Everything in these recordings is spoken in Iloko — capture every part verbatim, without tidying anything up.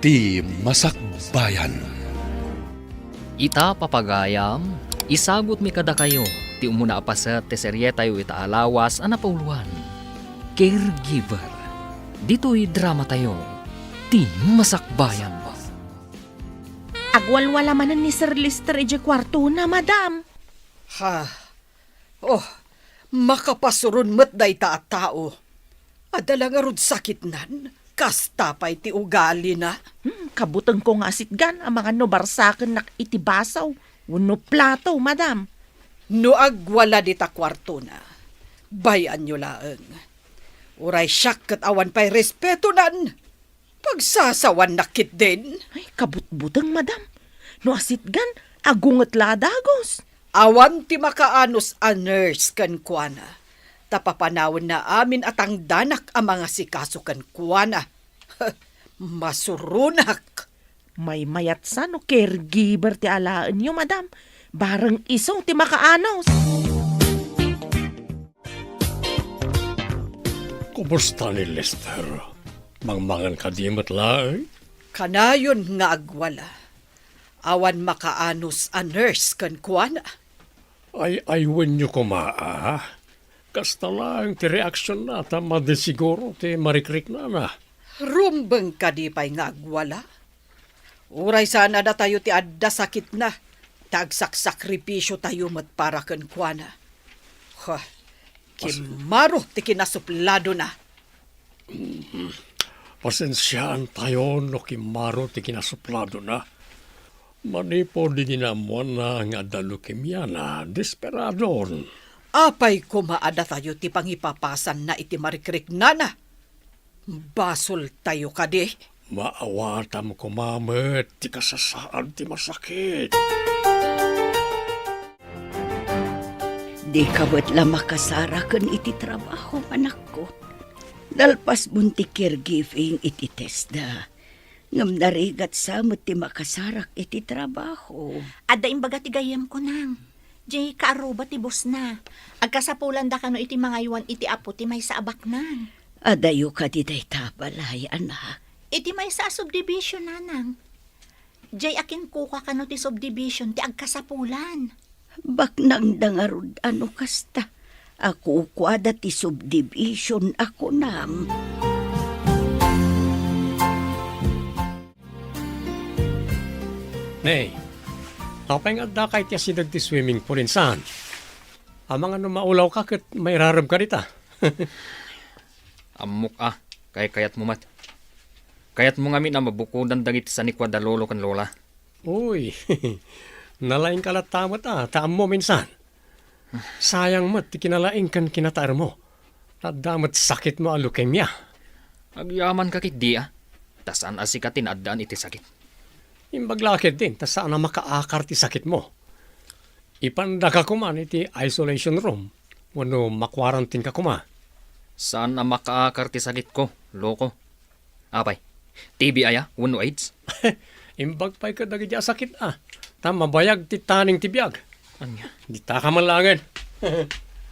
Ti Masakbayan. Ita, papagayam, isagutmi kadakayo ti umuna a paset ti serietayo ita a lawas a napauluan, Caregiver. Ditoy dramatayo, Ti Masakbayan. Agwalwala manen ni Sir Lester idiay kuartona, madam. Ha? Oh, makapasuron met dayta a tao. Adda la ngarud sakitnan, kasta pay ti ugalina. Hmm, kabutengko nga asitgan amangan no barsakennak iti baso wenno plato, madam. No agwala dita kuartona, bay-anyo laeng. Uray siak ket awan pay respetonan. Pagsasawannak ketdin. Ay, kabutbuteng, madam. No asitgan, agunget la a dagus. Awan ti makaanus a nurse kenkuana. Ta papanawenna amin a tangdanak a mangasikaso kenkuana. Masuronak. Maymayat sa no caregiver ti alaenyo, madam. Bareng isu ti makaanus. Kumusta ni Lester? Mangmangan kadi met laeng? Kanayon nga agwala. Awan makaanus a nurse kenkuana. Ay-aywenyo koma, a? Kasta laeng ti reaksionna ta madi siguro ti marikriknana. Rumbeng kadi pay nga agwala? Uray saan a datayo ti adda sakitna, ta agsaksakripisiotayo met para kenkuana. Huh, kimmaro ti kinasupladona. Pasensiaantayo no kimmaro ti kinasupladona. Manipud idi naammoanna nga adda leukemiana, desperadon. Apay koma a datayo ti pangipapasanna iti marikriknana? Basoltayo kadi? Maawatam koma met ti kasasaad ti masakit. Dika met la makasaraken iti trabaho, anakko. Nalpasmon ti caregiving iti TESDA. Ngem narigat sa met ti makasarak iti trabaho. Adda imbaga ti gayyemko, nang. Diay kaarruba ti bosna. Agkasapulanda kano iti mangaywan iti apo ti maysa a baknang. Adayo kadi dayta a balay, anak? Iti maysa a subdivision, nanang. Diay a kinkuka kano ti subdivision ti agkasapulan. Baknangda ngarud a no kasta. A kukuada ti subdivision a kunam. Nay, apay nga addaka iti asideg ti swimming pool, insan? Amangan no maulawka ket mairaremka dita. Ammok a, kaykayatmo met. Kayatmo ngamin a mabukodan dagiti sanikua da lolo ken lola. Uy, nalaingka latta met a, ta ammom, insan. Sayang met ti kinalaing ken kinataermo. Adda met sakitmo a leukemia. Agyamanka ketdi a, ta saan a sika ti naaddaan iti sakit. Imbag la ketdin, ta saan a makaakar ti sakitmo. Ipandaka koman iti isolation room, wenno makwarantinka koma. Saan a makaakar ti sakitko, loko. Apay, T B aya wenno AIDS? Imbag pay kadagiti a sakit a, ta mabayag ti taning ti biag. Ania? Ditaka man laengen.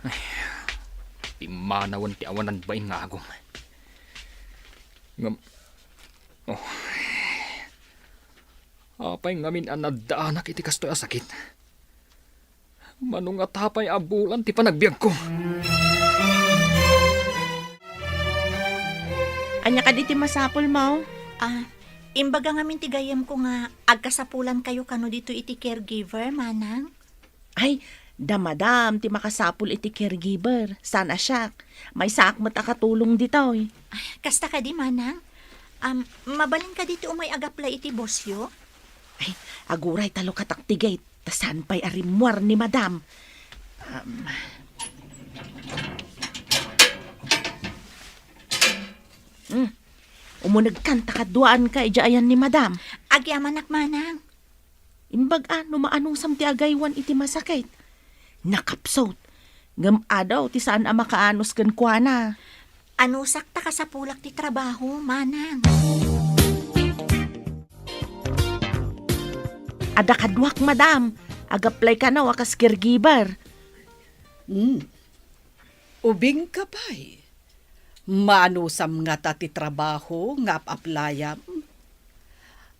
Ay, pimmanawen ti awanan bain nga agum. Ngem, oh, apay ngamin a naddaanak iti kastoy a sakit? Mano ngata pay a bulan ti panagbiagko? Ania kadi ti masapulmo? Ah, imbaga ngamin ti gayyemko nga agkasapulankayo kano ditoy iti caregiver, manang? Ay, da madam ti makasapul iti caregiver. Saan a siak. Maysaak met a katulong ditoy. Ay, kasta kadi, manang? Am, mabalin kadi ti umay agaplay iti bosyo? Ay, aguray ta lukatak ti gate. Ta saan pay a rimmuar ni madam. Um, hmm. Umunegkan ta kaduaanka idiay ayan ni madam. Agyamanak, manang. Imbag a no maanusam ti agaywan iti masakit. Nakapsut. Ngem adu ti saan a makaanus kenkuana. Anusak ta kasapulak ti trabaho, manang. Adda kaduak, madam. Agaplay kano a kas caregiver. Hmm. Ubingka pay. Maanusam ngata ti trabaho nga ap-aplayam?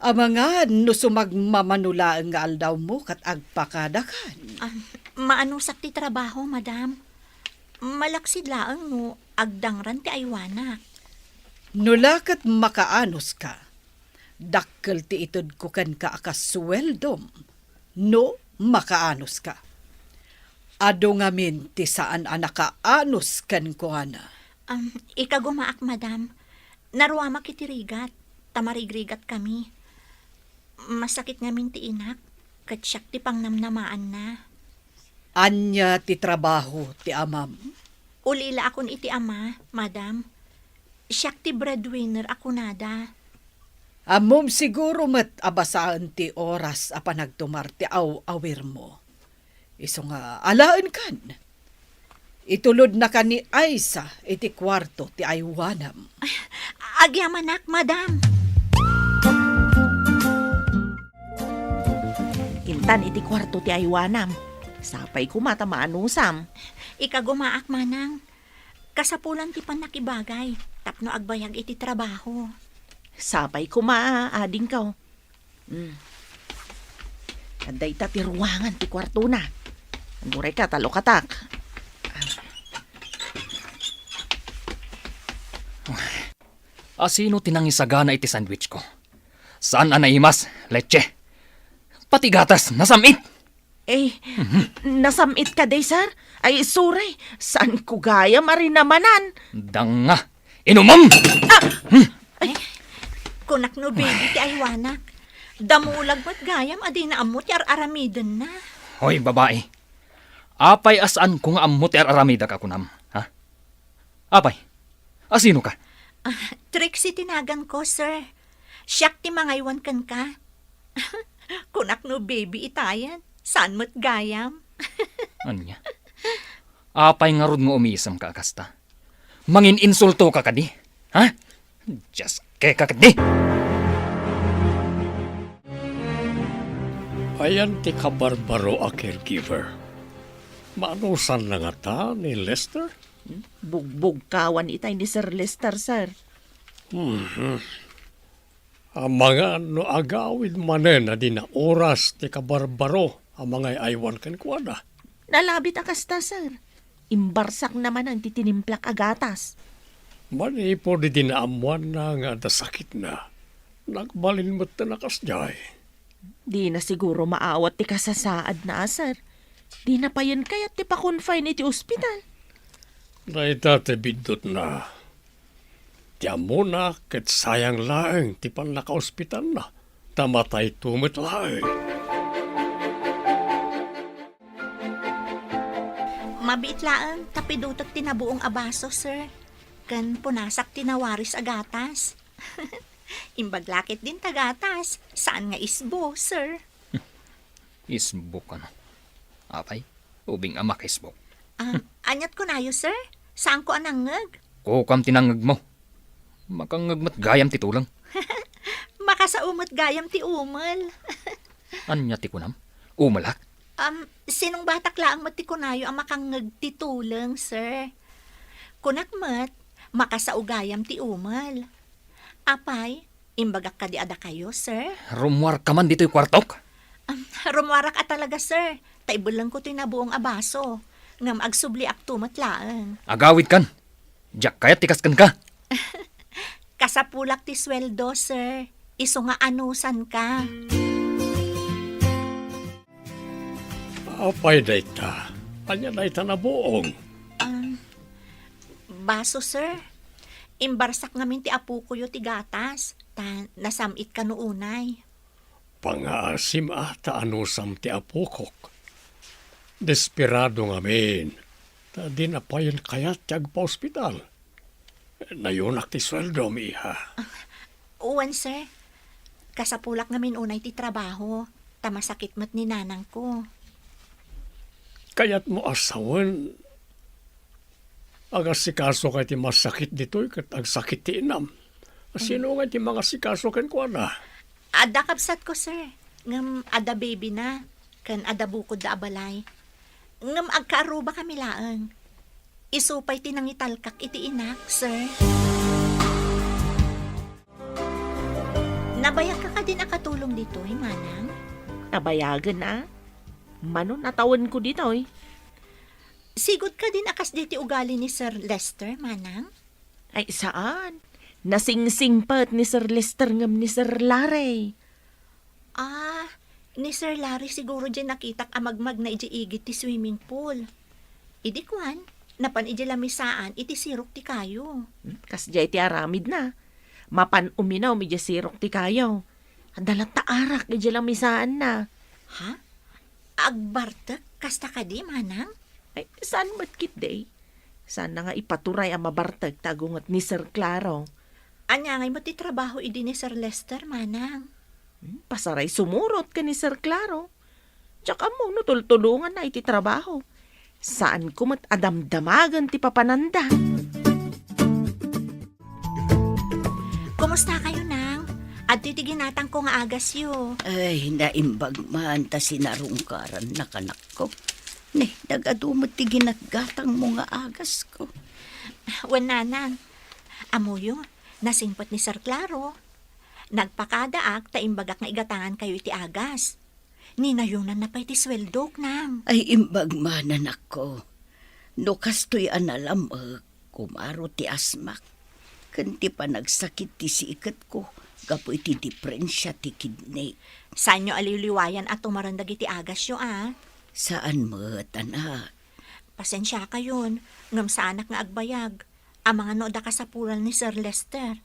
Amangan no sumagmamano laeng nga aldawmo ket agpakadakan. Ah, maanusak ti trabaho, madam. Malaksid laeng no agdangran ti aywanak. No la ket makaanuska, dakkel ti itedko kenka a kasueldom no makaanuska. Adu ngamin ti saan a nakaanus kenkuana. Am, ikagumaak, madam. Naruamak iti rigat, ta marigrigatkami. Masakit ngamin ti inak, ket siak ti pangnamnamaanna. Ania ti trabaho ti amam? Ulilaakon iti ama, madam. Siak ti breadwinner a kunada. Ammom siguro met a basaen ti oras a panagtumar ti aw-awirmo. Isu nga alaenkan. Itulodnaka ni Aisa iti kuarto ti aywanam. Ay, agyamanak, madam. Intan iti kuarto ti aywanam. Sapay koma ta maanusam. Ikagumaak, manang. Kasapulan ti pannakibagay tapno agbayag iti trabaho. Sapay koma, adingko. Hmm. Adda ita ti ruangan ti kuartona. Agurayka ta lukatak. Asino ti nangisagana iti sandwich ko? Saan a naimas, leche. Pati gatas, nasam-it. Eh, nasam-it kadi, sir? Ay, sorry. Saanko gayam a rinamanan. Danga. Inumam! Ah! Ay, kunak no baby ti aywanak. Damulag met gayam a dina ammo ti ar-aramidenna. Hoy, babai. Apay a saanko nga ammo ti ar-aramidak a kunam, ha? Apay, asino ka? Ah, Trixie ti naganko, sir. Siak ti mangaywan kenka. Kunak no baby itayen, saan met gayam. Ania? Apay ngarud nga umisemka a kasta? Mangin-insulto ka kadi? Ha? Dios, keka kadi? Ayan ti kabarbaro a caregiver. Maanusanna ngata ni Lester? Bugbugkawan itay ni Sir Lester, sir. Mhm. Amangan no agawid manen a di naoras ti kabarbaro a mangay-aywan kenkuana. Nalabit a kasta, sir. Imbarsakna manen ti tinimplak a gatas. Manipud idi naammoanna nga adda sakitna, nagbalin metten a kasdiay. Dina siguro maawat ti kasasaadna a, sir. Dina payen kayat ti pa-confine iti ospital. Dayta ti biddutna. Ti ammona ket sayang laeng ti pannakaospitalna, ta matayto met laeng. Mabiit laeng ta pidutek ti nabuong a baso, sir. Ken punasak ti nawaris a gatas. Imbag la ketdin ta gatas, saan nga isbo, sir. Isbo kano? Apay, ubing a makaisbo. Ah, aniat kunayo, sir? Saanko a nangngeg? Kukam ti nangngegmo. Makangngeg met gayam ti tuleng. Makasao met gayam ti umel. Ania ti kunam? Umelak? Um, sinungbatak laeng met ti kunayo a makangngeg ti tuleng, sir. Kunak met, makasao gayam ti umel. Apay, imbagak kadi a dakayo, sir? Rummuarka man ditoy kuartok? Um, rummuarak a talaga, sir. Ta ibellengko toy nabuong a baso. Ngem agsubliakto met laeng. Agawidkan. Diak kayat ti kas kenka. Kasapulak ti sueldo, sir. Isu nga anusanka. Apay dayta? Ania dayta nabuong? Um, baso, sir. Imbarsak ngamin ti apokoyo ti gatas, ta nasam-it kano unay. Pangaasim a ta anusam ti apokok. Desperado ngamin, ta dina payen kayat ti agpaospital. Nayunak ti sueldom, iha. Wen, sir. Kasapulak ngamin unay ti trabaho, ta masakit met ni nanangko. Kayatmo a sawen, agasikasoka iti masakit ditoy ket agsakit ti inam. Sino ngay ti mangasikaso kenkuana? Adda kabsatko, sir. Ngem adda baby na, ken adda bukodda a balay. Ngem agkaarrubakami laeng. Isu pay ti nangitalkak iti inak, sir. Nabayagka kadin a katulong ditoy, manang? Nabayagen a. Mano natawenko ditoy. Sigud kadin a kasdiay ti ugali ni Sir Lester, manang? Ay, saan. Nasingsingpet ni Sir Lester ngem ni Sir Larry. Ah, ni Sir Larry siguro diay nakitak a magmagna idiay igid ti swimming pool. Idi kuan, napan idiay lamisaan iti sirok ti kayo. Hmm, kasdiay ti aramidna. Mapan uminum idiay sirok ti kayo. Adda latta arak idiay lamisaanna. Ha? Agbartek kasta kadi, manang? Ay, saan met ketdi? Saanna nga ipaturay a mabartek ta agunget ni Sir Claro. Ania ngay met ti trabaho idi ni Sir Lester, manang? Hmm, pasaray sumurot ken ni Sir Claro. Diak ammo no tultulonganna iti trabaho. Saanko met a damdamagen ti papananda. Kumusta kayo, nang? Adtoy ti ginatangko nga agasyo. Ay, naimbag man ta sinarungkarannak, anakko. Ne, nagadu met ti ginatgatangmo nga agasko. Wen, nanang. Ammoyo, nasingpet ni Sir Claro. Nagpakadaak ta imbagak nga igatangan kayo iti agas. Ninayonanna pay ti sueldok, nang. Ay, imbag man, anakko. No kastoy a nalam-ek, kumaro ti asmak ken ti panagsakit ti siketko gapu iti diprensia ti kidney. Saanyo a liwliwayan a tumaren dagiti agasyo, a? Saan met, anak. Pasensiakayon, ngem saanak nga agbayag. Amangan no adda kasapulan ni Sir Lester.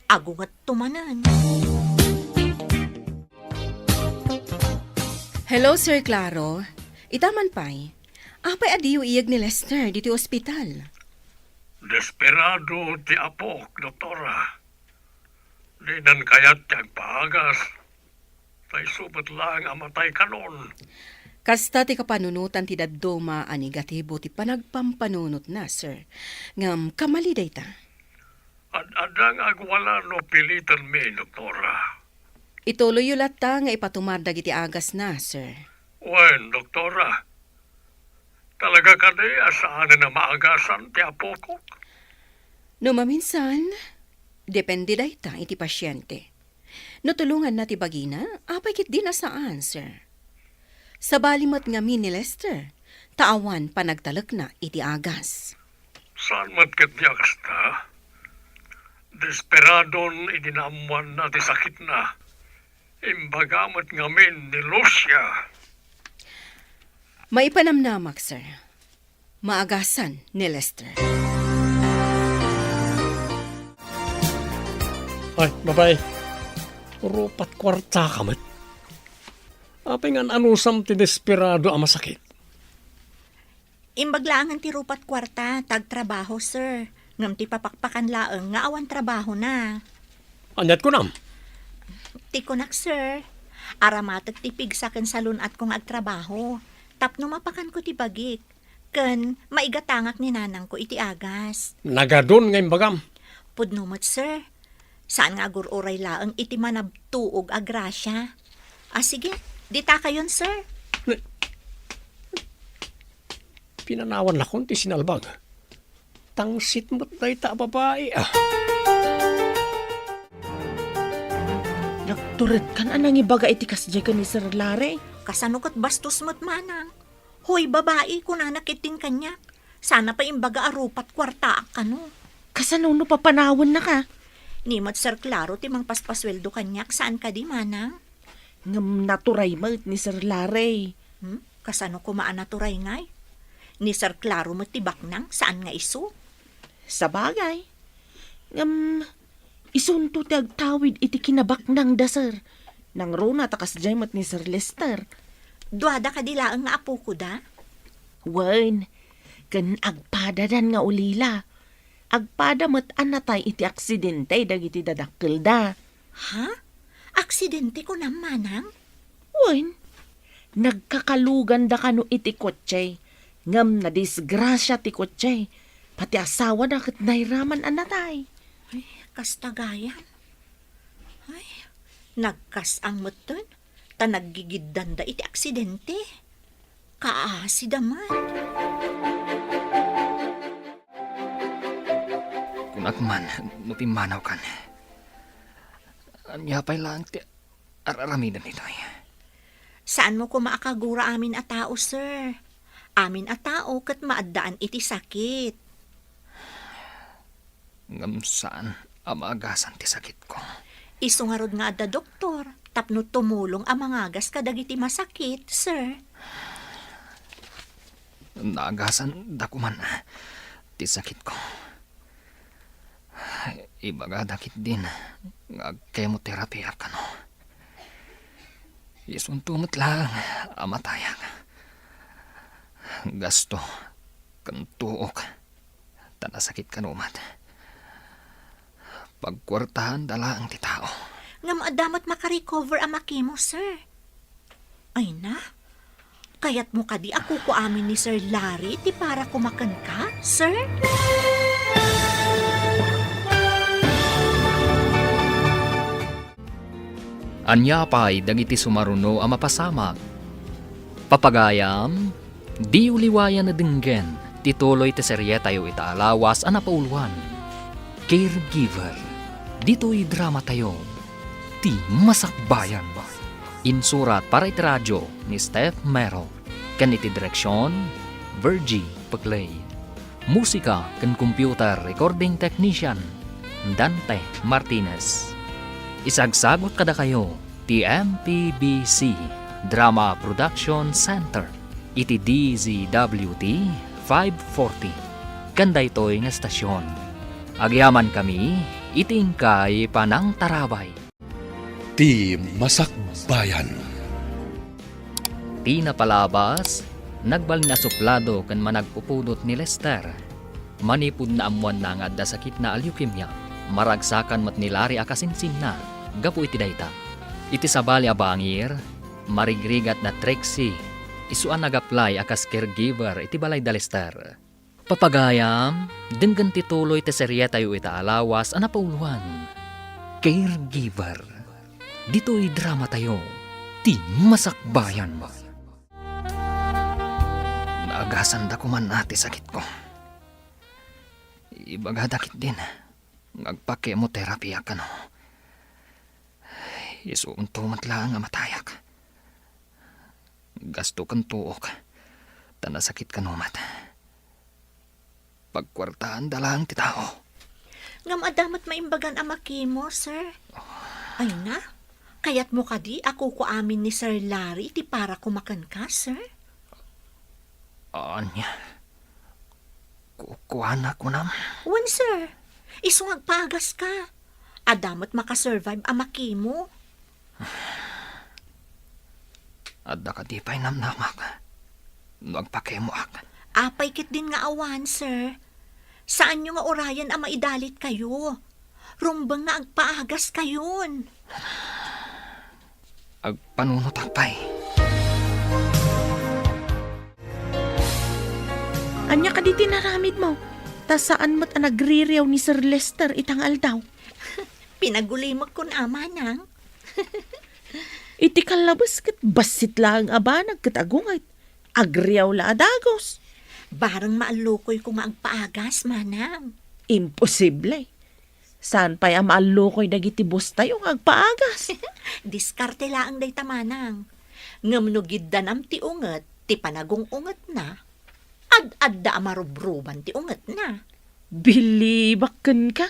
Agungetto manen. Hello, Sir Claro. Ita man pay. Apay a diyo iyeg ni Lester ditoy ospital? Desperado ti apok, doktora. Dinan kayat ti agpaagas. Ta isu met laeng a matay kanon. Kasta ti kapanunotan ti dadduma a negatibo ti panagpampanunotna, sir. Ngem kamali dayta. Ad-adda nga agwala no pilitanmi, doktora. Ituloyyo latta nga ipatumar dagiti agasna, sir. Wen, doktora. Talaga kadi a saanen a maagasan ti apokok? No maminsan, depende dayta iti pasiente. No tulonganna ti bagina, apay ketdi a saan, sir. Sabali met ngamin ni Lester, ta awan panagtalekna iti agas. Saan met ketdi a kasta? Desperadon idi naammoanna ti sakitna. Imbaga met ngamin ni Lucia. Maipanamnamak, sir. Maagasan ni Lester. Ay, babae. Rupat kuarta ka met. Apay nga anusam ti desperado a masakit? Imbag laengen ti rupat kuarta, ta agtrabaho, sir. Ngem ti papakpakan laeng nga awan trabahona. Aniat kunam? Ti kunak, sir, aramatek ti pigsa ken salun-atko nga agtrabaho. Tapno mapakanko ti bagik. Ken maigatangak ni nanangko iti agas. Nagadun nga imbagam. Pudno met, sir. Saan nga agur-uray laeng iti manabtuog a grasia. Ah, sige, dita kayon, sir. Ne-, pinanawannakon ti sinalbag. Tangsit met dayta a babai, ah. Nagturedkan a nangibaga iti kasdiay ken ni Sir Larry. Kasano ket bastos met, manang? Hoy, babai, kunana ketdin kaniak. Sana pay imbaga a rupat kuartaak kano. Kasano no papanawennaka? Ni met Sir Claro ti mangpaspasueldo kaniak, saan kadi, manang? Ngem naturay met ni Sir Larry. Hmm? Kasano koma a naturay ngay? Ni Sir Claro met ti baknang, saan nga isu? Sabagay. Ngem, isunto ti agtawid iti kinabaknangda, sir. Nangruna ta kasdiay met ni Sir Lester. Duada kadi laeng nga apokoda? Wen, ken agpadadan nga ulila. Agpada met a natay iti aksidente dagiti dadakkelda. Ha? Aksidente kunam, manang? Wen, nagkakaluganda kano iti kotse, ngem nadisgrasia ti kotse. Pati asawana ket nairaman a natay. Ay, kasta gayam. Ay, nagkas-ang metten, ta naggigiddanda iti aksidente. Kaasida man. Kunak man no pimmanawkan. Ania pay laeng ti ar-aramidem ditoy? Saanmo koma a kagura amin a tao, sir. Amin a tao ket maaddaan iti sakit. Ngem saan a maagasan ti sakitko. Isu ngarud nga adda doktor tapno tumulong a mangagas kadagiti masakit, sir. Naagasan da koman ti sakitko. Ibagada ketdin nga agkemoterapiak kano. Isunto met laeng a matayak. Gasto ken tuok ta nasakit kano met. Pagkuartaanda laeng ti tao. Ngem adda met makarecover a makemo, sir. Ay na, kayatmo kadi a kukuamin ni Sir Larry ti para koma kenka, sir? Ania pay dagiti sumaruno a mapasamak? Papagayam, diyo liwayan a denggen ti tuloy ti serietayo ita a lawas a napauloan, Caregiver. Ditoy dramatayo, Ti Masakbayan. Insurat para iti radio ni Steph Mero, ken iti direksion, Virgie Peclay. Musika ken computer recording technician, Dante Martinez. Isagsagut kadakayo ti M P B C Drama Production Center iti D Z W T five forty ken daytoy nga estasion. Agyamankami iti inkay panangtarabay. Ti Masakbayan. Ti napalabas, nagbalin a suplado ken managpupudot ni Lester. Manipud naammoanna nga adda sakitna a leukemia, maragsakan met ni Larry a kasinsinna gapu iti dayta. Iti sabali a bangir, marigrigat da Trixie, isu a nag-apply a kas caregiver iti balay da Lester. Papagayam, denggen ti tuloy ti serietayo ita a lawas a napauloan, Caregiver. Ditoy dramatayo, Ti Masakbayan. Naagasanda koman a ti sakitko. Ibagada ketdin nga agpa-chemotherapy a kano. Isunto met laeng a matayak. Gasto ken tuok, ta nasakit kano met. Pagkuartaanda laeng ti tao. Ngem adda met maimbagan a makemo, sir. Ay na, kayatmo kadi a kukuamin ni Sir Larry ti para koma kenka, sir? Ania? Kukuana kunam? Wen, sir. Isu nga agpaagas ka. Adda met makasurvive a makemo. Adda kadi pay namnamak no agpakemoak? Apay ketdin nga awan, sir. Saanyo nga urayen a maidalitkayo. Rumbeng nga agpaagaskayon. Agpanunotak pay. Ania kadi ti inaramidmo? Ta saan met a nagririaw ni Sir Lester ita nga aldaw. Pinagulimek kun a, manang. Iti kallabes ket bassit laeng a banag ket agunget. Agriaw la a dagus. Bareng maallukoyko nga agpaagas, manang. Imposible. Saan pay a maallukoy dagiti boss tayo nga agpaagas? Diskarte laeng dayta, manang. Ngem no giddanam ti unget ti panagung-ungetna, ad-adda a marubruban ti ungetna. Bilibak kenka.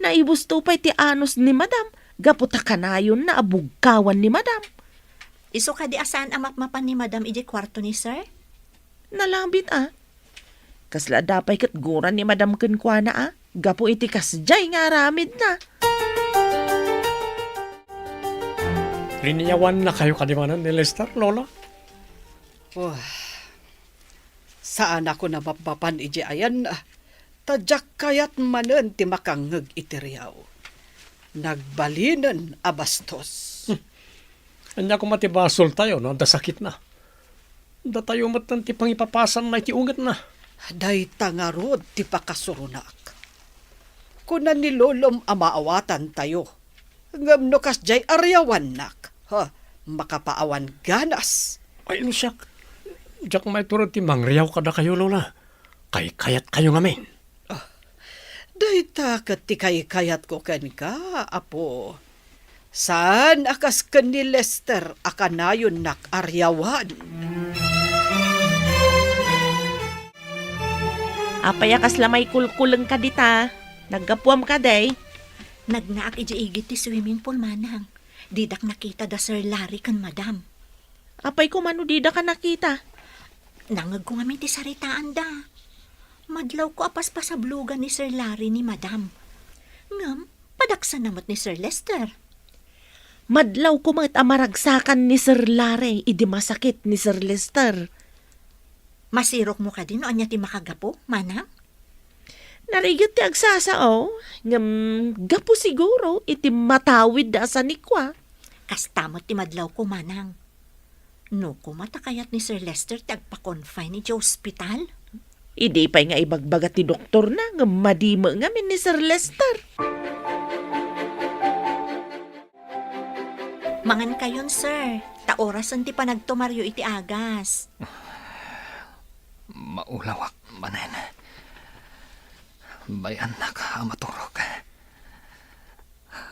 Naibusto pay ti anus ni Madam gapu ta kanayonna a bugkawan ni Madam. Isu kadi a saan a mapmapan ni Madam idiay kuarto ni Sir? Nalabit a. Kasla adda pay ket gura ni Madam kenkuana a gapu iti kasdiay nga aramidna. Riniawannakayo kadi manen ni Lester, Lola? Oh, saanak a mapmapan idiay ayanna, ta diak kayat manen ti makangngeg iti riaw. Nagbalinen a bastos. Hmm. Ania koma ti basoltayo no adda sakitna? Datayo metten ti pangipapasanna iti ungetna. Dayta ngarud ti pakasuronak. Kuna ni Lolom a maawatantayo. Ngem no kasdiay a riawannak, ha, makapaawan ganas. Ay, no siak, diak maiturod ti mangriaw kadakayo, Lola. Kaykayatkayo ngamin. Ah, dayta ket ti kaykayatko kenka, Apo. Saan a kas ken ni Lester a kanayonnak a riawan. Apay a kasla maikulkulengka dita? Naggapuam kadi? Nagnaak idiay igid ti swimming pool, manang. Didak nakita da Sir Larry ken Madam. Apay koma no didaka nakita? Nangngegko ngamin ti saritaanda. Madlawko a paspasablogan ni Sir Larry ni Madam. Ngem, padaksanna met ni Sir Lester. Madlawko met a maragsakan ni Sir Larry idi masakit ni Sir Lester. Masirokmo kadi no ania ti makagapu, manang? Narigat ti agsasao, ngem gapu siguro iti matawid da a sanikua. Kasta met ti madlawko, manang. No koma ta kayat ni Sir Lester ti agpa-confine idiay ospital? Idi pay nga ibagbaga ti doktorna, ngem madi met ngamin ni Sir Lester. Mangankayon, sir, ta orasen ti panagtumaryo iti agas. Maulawak manen. Bay-annak a maturog.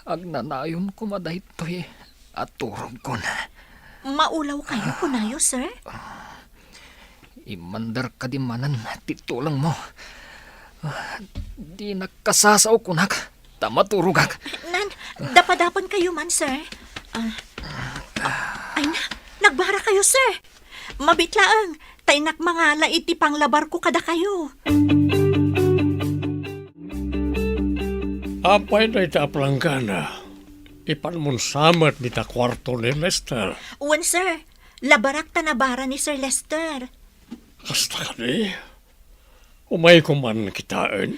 Agnanayon koma daytoy a turogkon. Maulawkayo, kunayo, sir? Immander kadi manen ti tulongmo. Dinak kasasao kunak ta maturogak. Nan, dapadapankayo man, sir. Ah, ay na, nagbarakayo, sir. Mabit laeng, ta innak mangala iti panglabarko kadakayo. Apay dayta a planggana? Ipanmon sa met dita kuarto ni Lester. Wen, sir. Labarak ta nabara ni Sir Lester. Kasta kadi? Umayko man kitaen?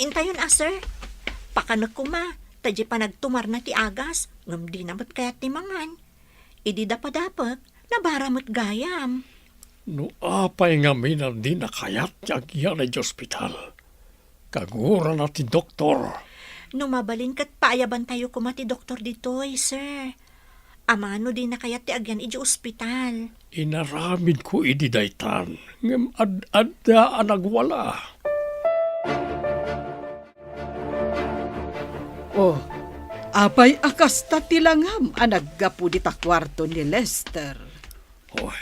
Intayon a, sir. Pakanek koma, ta diay panagtumarna ti agas, ngem dina met kayat ti mangan. Idi dapadapek, nabara met gayam. No apay ngamin a dina kayat ti agyan idiay ospital, kagurana ti doktor. No mabalin ket paayabantayo koma ti doktor ditoy, sir. Amangan no dina kayat ti agyan idiay ospital. Inaramidko idi daytan, ngem ad-adda a nagwala. Oh, apay a kasta ti langam a naggapu dita kuarto ni Lester? Oy,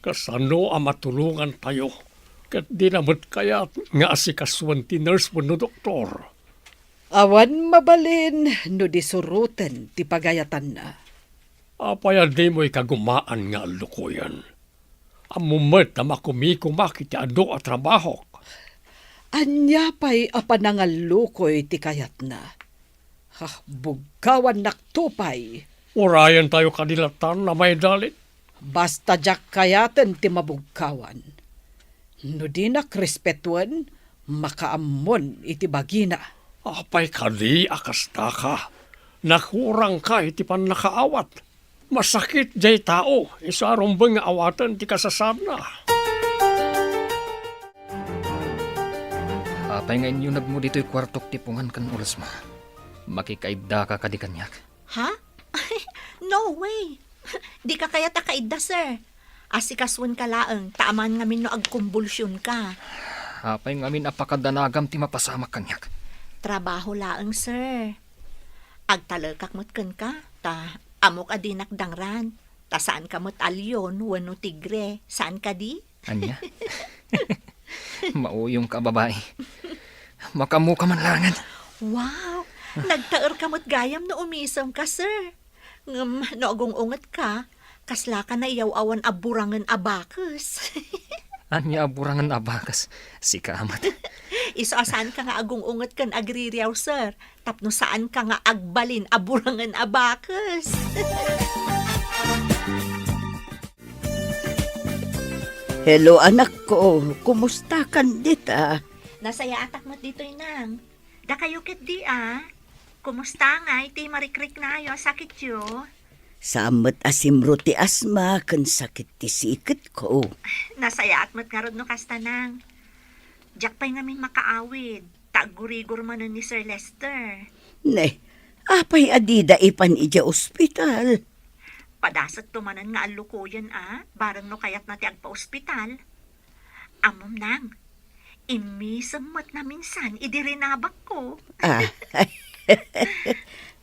kasano a matulongantayo ket dina met kayat nga asikasuen ti nurse wenno doktor? Awan mabalin no di suroten ti pagayatanna. Apay a dimo ikagumaan nga allukoyen? Ammom met a makumikomak iti adu a trabahok. Ania pay a panangallukoy ti kayatna? Ha, bugkawannakto pay. Urayentayo kadi latan a maidalit? Basta diak kayaten ti mabugkawan. No dinak respetuen, makaammon iti bagina. Apay kadi a kastaka? Nakurangka iti pannakaawat. Masakit diay tao isu a rumbeng nga awaten ti kasasaadna. Apay nga inyunegmo ditoy kuartok ti pungan ken ulesmo? Makikaiddaka kadi kaniak? Ha? No way! Dika kayat a kaidda, sir. Asikasuenka laeng, ta amangan ngamin no agkumbulsionka. Apay ngamin a pakadanagam ti mapasamak kaniak? Trabaho laeng, sir. Agtalekak met kenka, ta ammok a dinak dangran, ta saanka met a leon wenno tigre, saan kadi? Ania? Mauyongka a babai. Makaammoka man laengen. Wow! Nagtaerka met gayam no umisemka, sir. Ngem no agung-ungetka, kaslaka naiyaw-awan a burangen a bakes. Ania a burangen a bakes? Sika met. Isu a saanka nga agung-unget ken agririaw, sir, tapno saanka nga agbalin a burangen a bakes. Hello, anakko. Kumustakan dita? Nasayaatak met ditoy, nang. Dakayo ketdi, a? Kumusta ngay ti marikriknayo a sakityo? Saan met a simro ti asma ken sakit ti siketko. Nasayaat met ngarud no kasta, nang. Diak pay ngamin makaawid, ta aggurigor manen ni Sir Lester. Ne, apay a dida ipan idiay ospital? Padasetto manen nga allukoyen, a, bareng no kayatna ti agpaospital. Ammom, nang, immisem met naminsan idi rinabakko. Ah.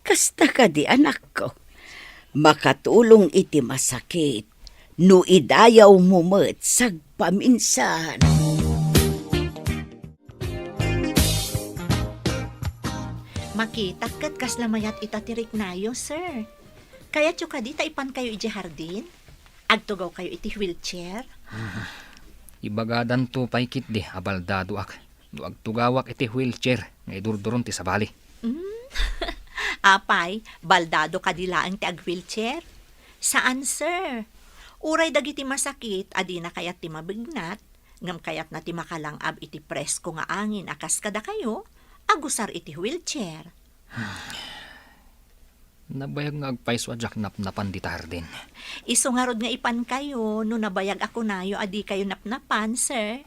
Kasta kadi, anakko? Makatulong iti masakit no idayawmo met sagpaminsan. Makitak ket kasla mayat ita ti riknayo, sir. Kayatyo kadi ta ipankayo idiay hardin? Agtugawkayo iti wheelchair? Ibagadanto pay ketdi a baldadoak no agtugawak iti wheelchair nga idurduron ti sabali. Mm. Apay, baldado kadi laeng ti ag-wheelchair? Saan, sir. Uray dagiti masakit a dina kayat ti mabignat, ngem kayatna ti makalang-ab iti presko nga angin a kas kadakayo, agusar iti wheelchair. Nabayag nga agpayso a diak napnapan dita hardin. Isu ngarud nga ipankayo no nabayag a kunayo a dikayo napnapan, sir.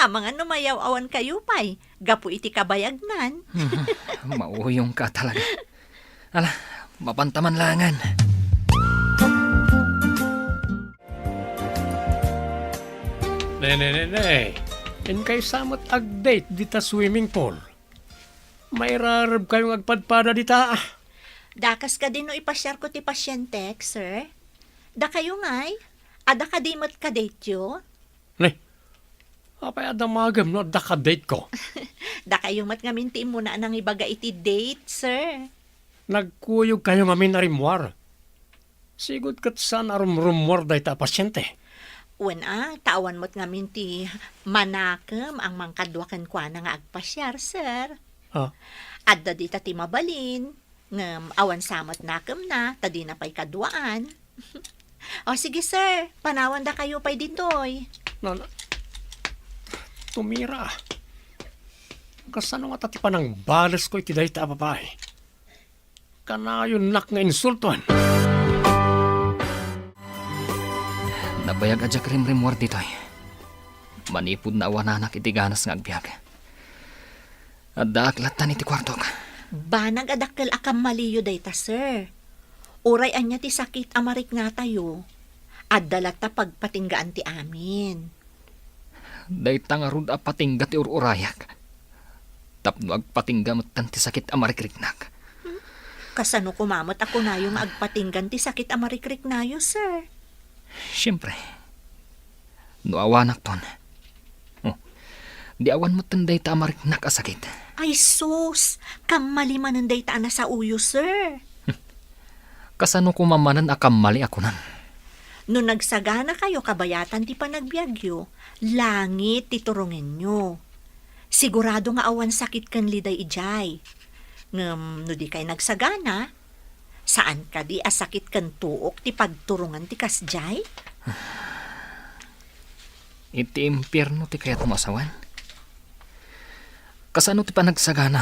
Amangan no mayaw-awankayo pay gapu iti kabayagnan. Mauyongka talaga. Ala, mapantaman langan. Ne, ne, ne, ne. Inkay sa met ag-date dita swimming pool. Mairarebkayo nga agpadpada dita. Dakas kadi no ipasiarko ti pasientek, sir? Dakayo ngay? Adda kadi met ka-date-yo? Ne, apay a damagem no adda ka-date-ko? Dakayo met ngamin ti immuna a nangibaga iti date, sir. Nagkuyogkayo ngamin a rimmuar. Sigud ket saan a rumrummuar dayta a pasiente. Wen a, ta awan met ngamin ti manakem a mangkadua kenkuana nga agpasiar, sir. Ah. Adda dita ti mabalin, ngem awan sa met nakemna, ta dina pay kaduaan. O, sige, sir, panawandakayo pay ditoy. Na, na, tumira. Kasano ngata ti panangbalesko iti dayta a babai? Kanayonnak nga insultoen. Nabayag a diak rimrimmuar ditoy. Manipud naawananak iti ganas nga agbiag, addaak lattan iti kuartok. Banag a dakkel a kammaliyo dayta, sir. Uray ania ti sakit a mariknatayo, adda latta pagpatinggaan ti amin. Dayta ngarud a patingga ti ur-urayak. Tapno agpatingga metten ti sakit a marikriknak. Kasano koma met a kunayo nga agpatinggan ti sakit a marikriknayo, sir? Siempre, no awanakton, oh, di awan metten dayta a mariknak a sakit. Ay sus, kammali manen dayta a nasaoyo, sir. Kasano koma manen a kammali a kunam? No nagsaganakayo kabayatan ti panagbiagyo, langit ti turongenyo. Sigurado nga awan sakit ken liday idiay. Ngem no dikay nagsagana, saan kadi a sakit ken tuok ti pagturongan ti kasdiay? Iti impierno ti kayatmo a sawen? Kasano ti panagsagana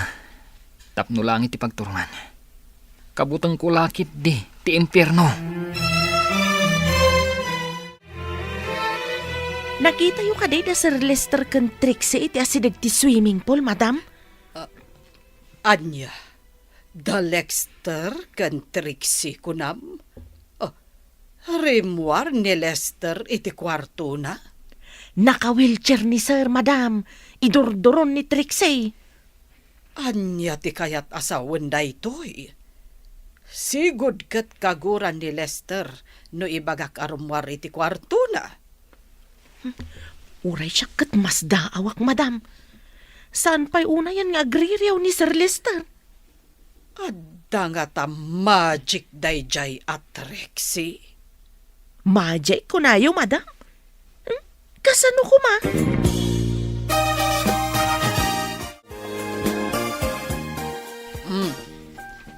tapno langit ti pagturongan? Kabutengko la ketdi ti impierno. Nakitayo kadi da Sir Lester ken Trixie iti asideg ti swimming pool, madam? Ah, ania? Da Lester ken Trixie, kunam? Oh, rimmuar ni Lester iti kuartona? Naka-wheelchair ni Sir, madam. Idurduron ni Trixie. Ania ti kayat a sawen daytoy? Sigud ket kaguran ni Lester no ibagak a rummuar iti kuartona. Uray siak ket masdaawak, madam. Saan pay unayen nga agririaw ni Sir Lester? Adda ngata magic daydiay a Trixie? Magic kunayo, madam? Hmm? Kasano koma? Hmm.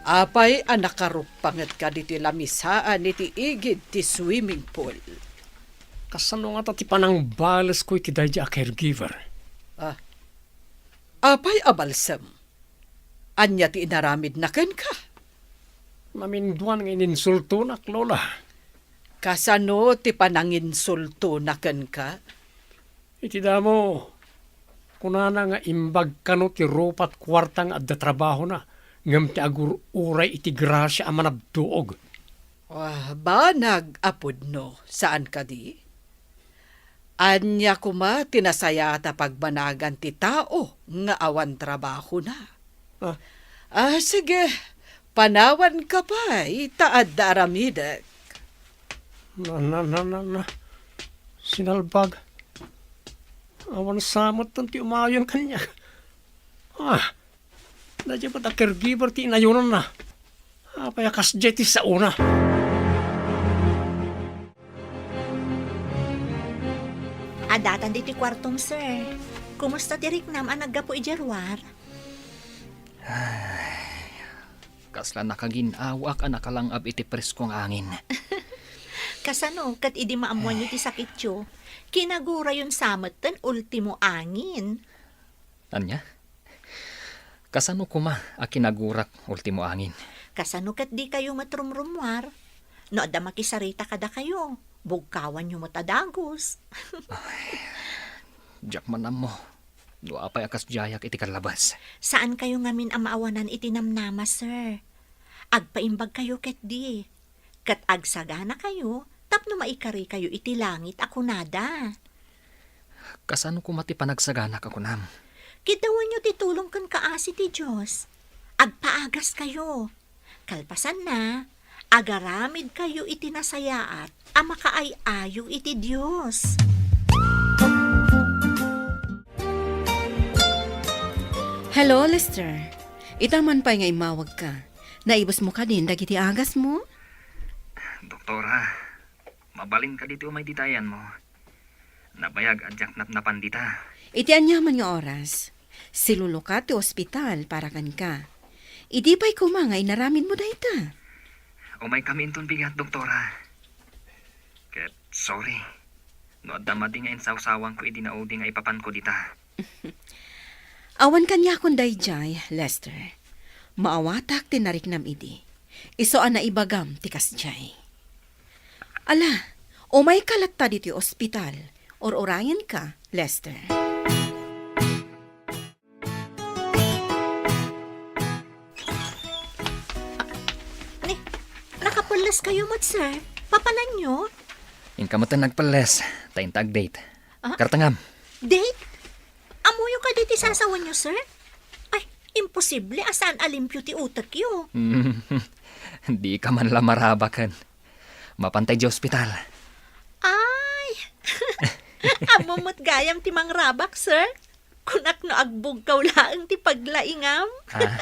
Apay a nakaruppangetka ditoy lamisaan iti igid ti swimming pool? Kasano ngata ti panangbalesko iti daydiay a caregiver? Ah. Apay a balsem? Ania ti inaramidna kenka? Naminduan nga ininsultonak, Lola. Kasano ti pananginsultona kenka? Iti damo, kunana nga imbag kano ti rupat kuarta nga adda trabahona, ngem ti agur-uray iti grasia a managtuog. Ah, banag a pudno, saan kadi? Ania koma ti nasayaat a pagbanagan ti tao nga awan trabahona? Ah. Ah, sige, Panawanka pay ta adda aramidek. Na, na, na, na, na. Sinalbag. Awan sa met ti umayon kaniak. Ah, daydiay met a caregiver ti inayonanna. Apay a kasdiay ti saona? Addatan ditoy kuartom, sir. Kumusta ti riknam a naggapu idiay ruar? Kasla nakagin-awaak a nakalang-ab iti presko nga angin. Kasano ket idi maammoanyo ti sakityo, kinagurayon sa metten ultimo angin? Ania? Kasano koma a kinagurak ultimo angin? Kasano ket dikayo met rumrummuar? No adda makisarita kadakayo, bugkawanyo met a dagus. Ay, diak man ammo no apay a kasdiayak iti kallabas. Saankayo ngamin a maawanan iti namnama, sir. Agpaimbagkayo ketdi, ket agsaganakayo tapno maikarikayo iti langit a kunada. Kasano koma ti panagsaganak a kunam? Kiddawanyo ti tulong ken kaasi ti Dios. Agpaagaskayo. Kalpasanna, agaramidkayo iti nasayaat a makaay-ayo iti Dios. Hello, Lester. Ita man pay nga immawagka. Naibusmo kadin dagiti agasmo? Doktora, mabalin kadi ti umay dita ayanmo? Nabayag a diak napnapan dita. Iti aniaman nga oras, silulukat ti ospital para kenka. Idi pay koma nga inaramidmo dayta? Umaykami inton bigat, doktora. Ket sorry no adda madi nga insawsawangko idi naudi nga ipapanko dita. Awan kaniakon daydiay, Lester. Maawatak ti nariknam idi. Isu a naibagam ti kasdiay. Ala, umayka latta ditoy ospital. Ur-urayenka, Lester. Ni, nakapelles kayo met, sir. Papananyo? Inka met nagpelles, ta inta ag-date. Ah? Kartangam. Date? Ammoyo kadi ti sasawenyo, sir? Ay, imposible a saan a limpio ti utekyo. Dika man la marabaken. Mapantay di ospital. Ay! Ammom met gayam ti mangrabak, sir. Kunak no agbugkaw laeng ti paglaingam. Ah.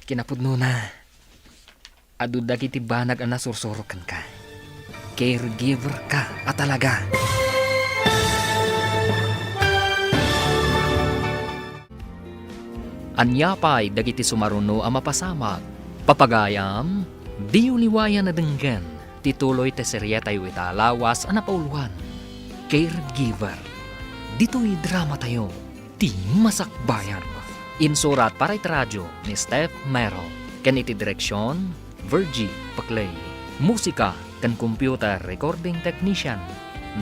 Kinapudnona, adu dagiti banag a nasursuro kenka. Caregiver ka a talaga. Ania pay dagiti sumaruno a mapasamak? Papagayam, diyo liwayan a denggen ti tuloy ti serietayo ita a lawas a napauluan, Caregiver. Ditoy dramatayo, ti Masakbayan. Insurat para iti radio ni Steph Merrill, ken iti direksion, Virgie Paclay. Musika ken computer recording technician,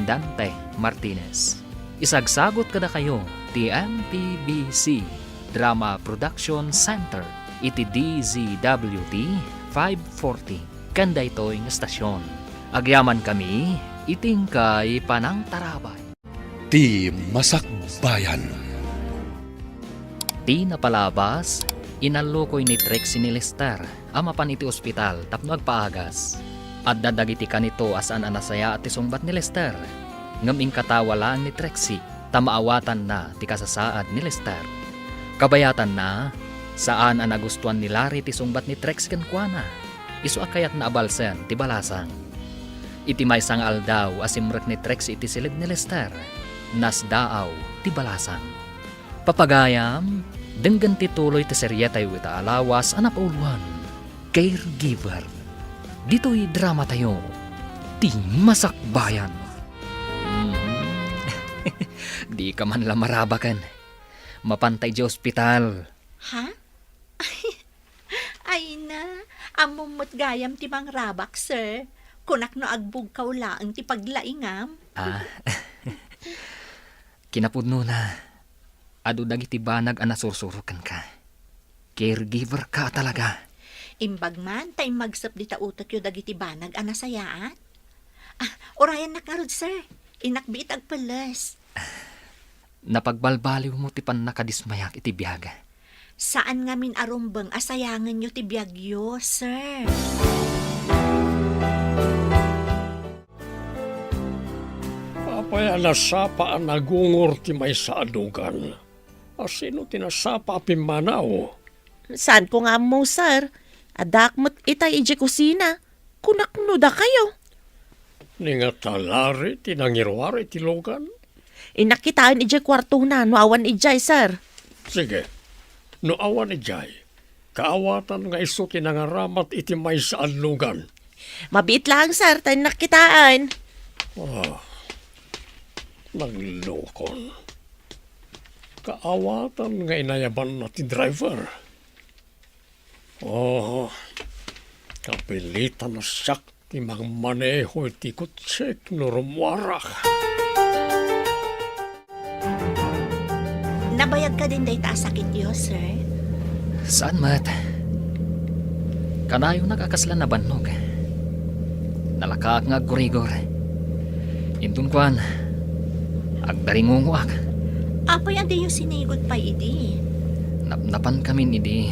Dante Martinez. Isagsagut kadakayo ti M P B C Drama Production Center iti D Z W T five forty ken daytoy nga estasion. Agyamankami iti inkay panangtarabay. Ti Masakbayan. Ti napalabas, inallukoy ni Trixie ni Lester a mapan iti ospital tapno agpaagas. Adda dagiti kanito a saan a nasayaat ti sungbat ni Lester, ngem inkatawa laeng ni Trixie ta maawatanna ti kasasaad ni Lester. Kabayatanna, saan a nagustuan ni Larry ti sungbat ni Trixie kenkuana. Isu a kayatna a balsen ti balasang. Iti maysa nga aldaw a simrek ni Trixie iti siled ni Lester, nasdaaw ti balasang. Papagayam, denggen ti tuloy ti serietayo ita a lawas a napauluan, Caregiver. Ditoy dramatayo, ti Masakbayan. Mm. Dika man la marabaken. Mapantay di ospital. Ha? Ay na, ammom met gayam ti mangrabak, sir. Kunak no agbugkaw laeng ti paglaingam. Ah. Kinapudnona, adu dagiti banag a nasursuro kenka. Caregiver ka a talaga. Imbag man ta immagsep dita utekyo dagiti banag a nasayaat. Ah, urayennak ngarud, sir. Innak biit agpelles. Napagbalbaliwmo ti pannakadismayak iti biag. Saan ngamin a rumbeng a sayangenyo ti biagyo, sir. Apay a nasapa a nagungor ti maysa a lugan? A sino ti nasapa a pimmanaw? Saanko nga ammo, sir. Addaak met itay idiay kusina. Kunak no dakayo. Ni nga talari ti nangiruar iti lugan? Innak kitaen idiay kuartona no awan idiay, sir. Sige. No awan idiay, kaawatan nga isu ti nangaramat iti maysa a lugan. Mabiit laeng, sir, ta innak kitaen. Ah, naglukon. Kaawatan nga inayabanna ti driver. Oh, kapilitan a siak ti mangmaneho iti kotsek no rummuarak. Nabayag kadin dayta a sakityo, sir? Saan met. Kanayonak a kasla nabannog. Nalakaak nga aggurigor. Inton kuan, agdaringungoak. Apay a diyo sinigud pay idi? Napnapankamin idi.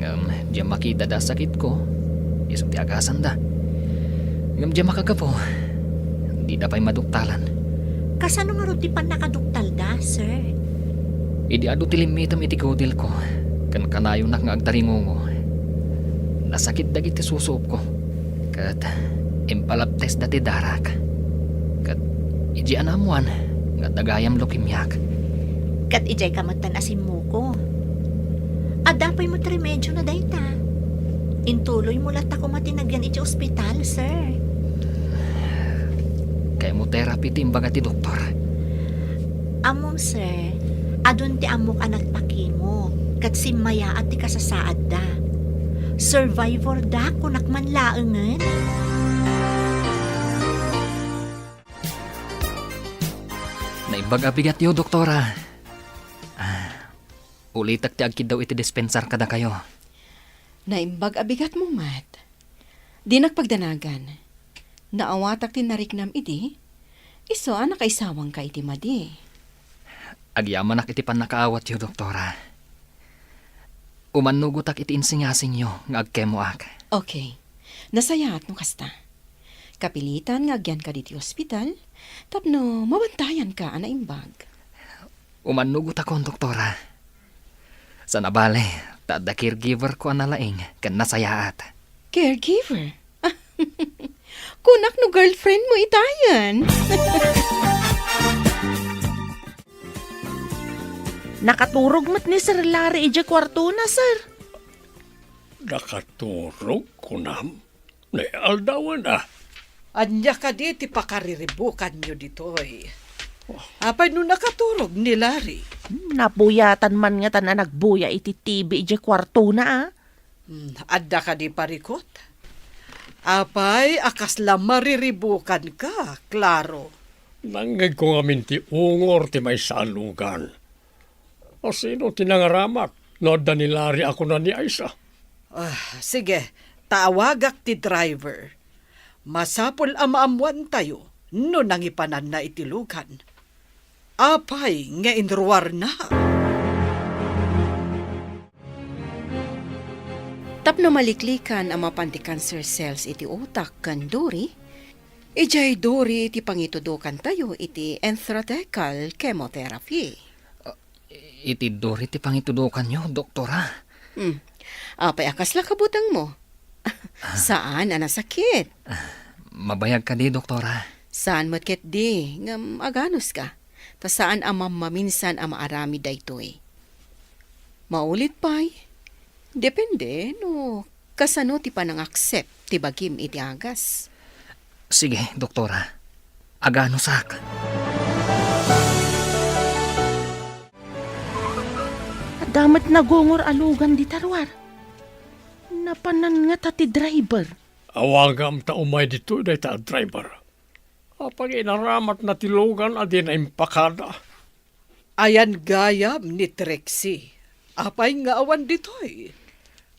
Ngem diak makita da sakitko. Isu ti agasanda. Ngem diak makagapu. Dida pay maduktalan. Kasano ngarud ti pannakaduktalda, sir? Idi adu ti limmitem iti kudilko, ken kanayonak nga agdaringungo. Nasakit dagiti susuopko. Ket impalabtesda ti darak. Ket idiay naammoan nga adda gayam leukemiak. Ket idiay ka metten a simmuko. Adda pay met remedio na dayta. Intuloymo latta koma ti nagyan iti ospital, sir. Chemotherapy ti imbaga ti doktor. Ammom, sir, adun ti ammok a nagpakimo, ket simmayaat ti kasasaadda. Survivor da, kunak man laengen. Naimbag a bigatyo, Doktora. Ah, ulitek ti agkiddaw iti dispensar kadakayo. Naimbag a bigatmo met. Dinak pagdanagan. Naawatak ti nariknam idi, isu a nakaisawangka iti madi. Agyamanak iti pannakaawatyo, Doktora. Umannugotak iti insingasingyo nga agkemoak. Okay. Nasayaat no kasta. Kapilitan nga agyanka ditoy ospital tapno mabantayanka a naimbag. Umannugotakon, Doktora. Saan a bale, ta adda caregiver ko a nalaing ken nasayaat. Caregiver? Kunak no girlfriend mo itayen. Nakaturog met ni Sir Larry idiay kuartona, sir. Nakaturog, kunam? Ni aldawen a. Ania kadi ti pakariribukanyo ditoy? Apay no nakaturog ni Larry? Hmm, nabuyatan man ngatan a nagbuya iti T V idiay kuartona, a. Hmm, adda kadi parikut? Apay a kasla mariribukanka, Claro? Nangngegko ngamin ti ungor ti maysa a lugan. A sino ti nangaramat no adda ni Larry a kuna ni Aisa? Ah, sige, ta awagak ti driver. Masapul a maammoantayo no nangipananna iti lugan. Apay nga inruarna? Tapno maliklikan a mapan ti cancer cells iti utak ken duri, idiay duri ti pangitudokantayo iti intrathecal chemotherapy. Iti duri ti pangitudokanyo, Doktora? Hmm. Apay a kasla kabutengmo? Saan a nasakit? Mabayag kadi, Doktora? Saan met ketdi, ngem aganuska. Ta saan a mammaminsan a maaramid daytoy. Maulit pay, depende no kasano ti panang-accept ti bagim iti agas. Sige, Doktora. Aganusak. Adda met nagungor a lugan dita ruar. Napanan ngata ti driver. Awagam ta umay ditoy dayta a driver. Apay nga inaramatna ti lugan a dina impakada? Ayan gayam ni Trixie. Apay nga awan ditoy?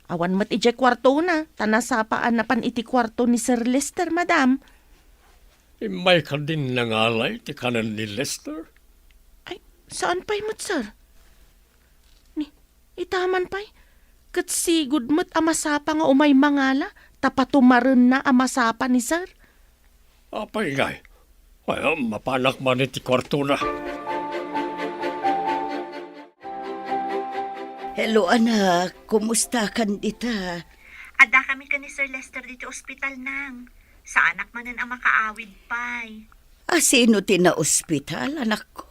Awan met idiay kuartona, ta nasapa a napan iti kuarto ni Sir Lester, madam. Immay kadin nangalay ti kanen ni Lester? Ay, saan pay met, sir? Ni, Ita man pay, ket sigud met a masapa nga umay mangala ta patumarenna a masapa ni Sir. Apay ngay? Ay, mapanak man iti kuartona. Hello, anak. Kumusta kan dita? Adda kami ken ni Sir Lester diti ospital, nang. Saanak manen a makaawid pay. A, sino ti naospital, anakko?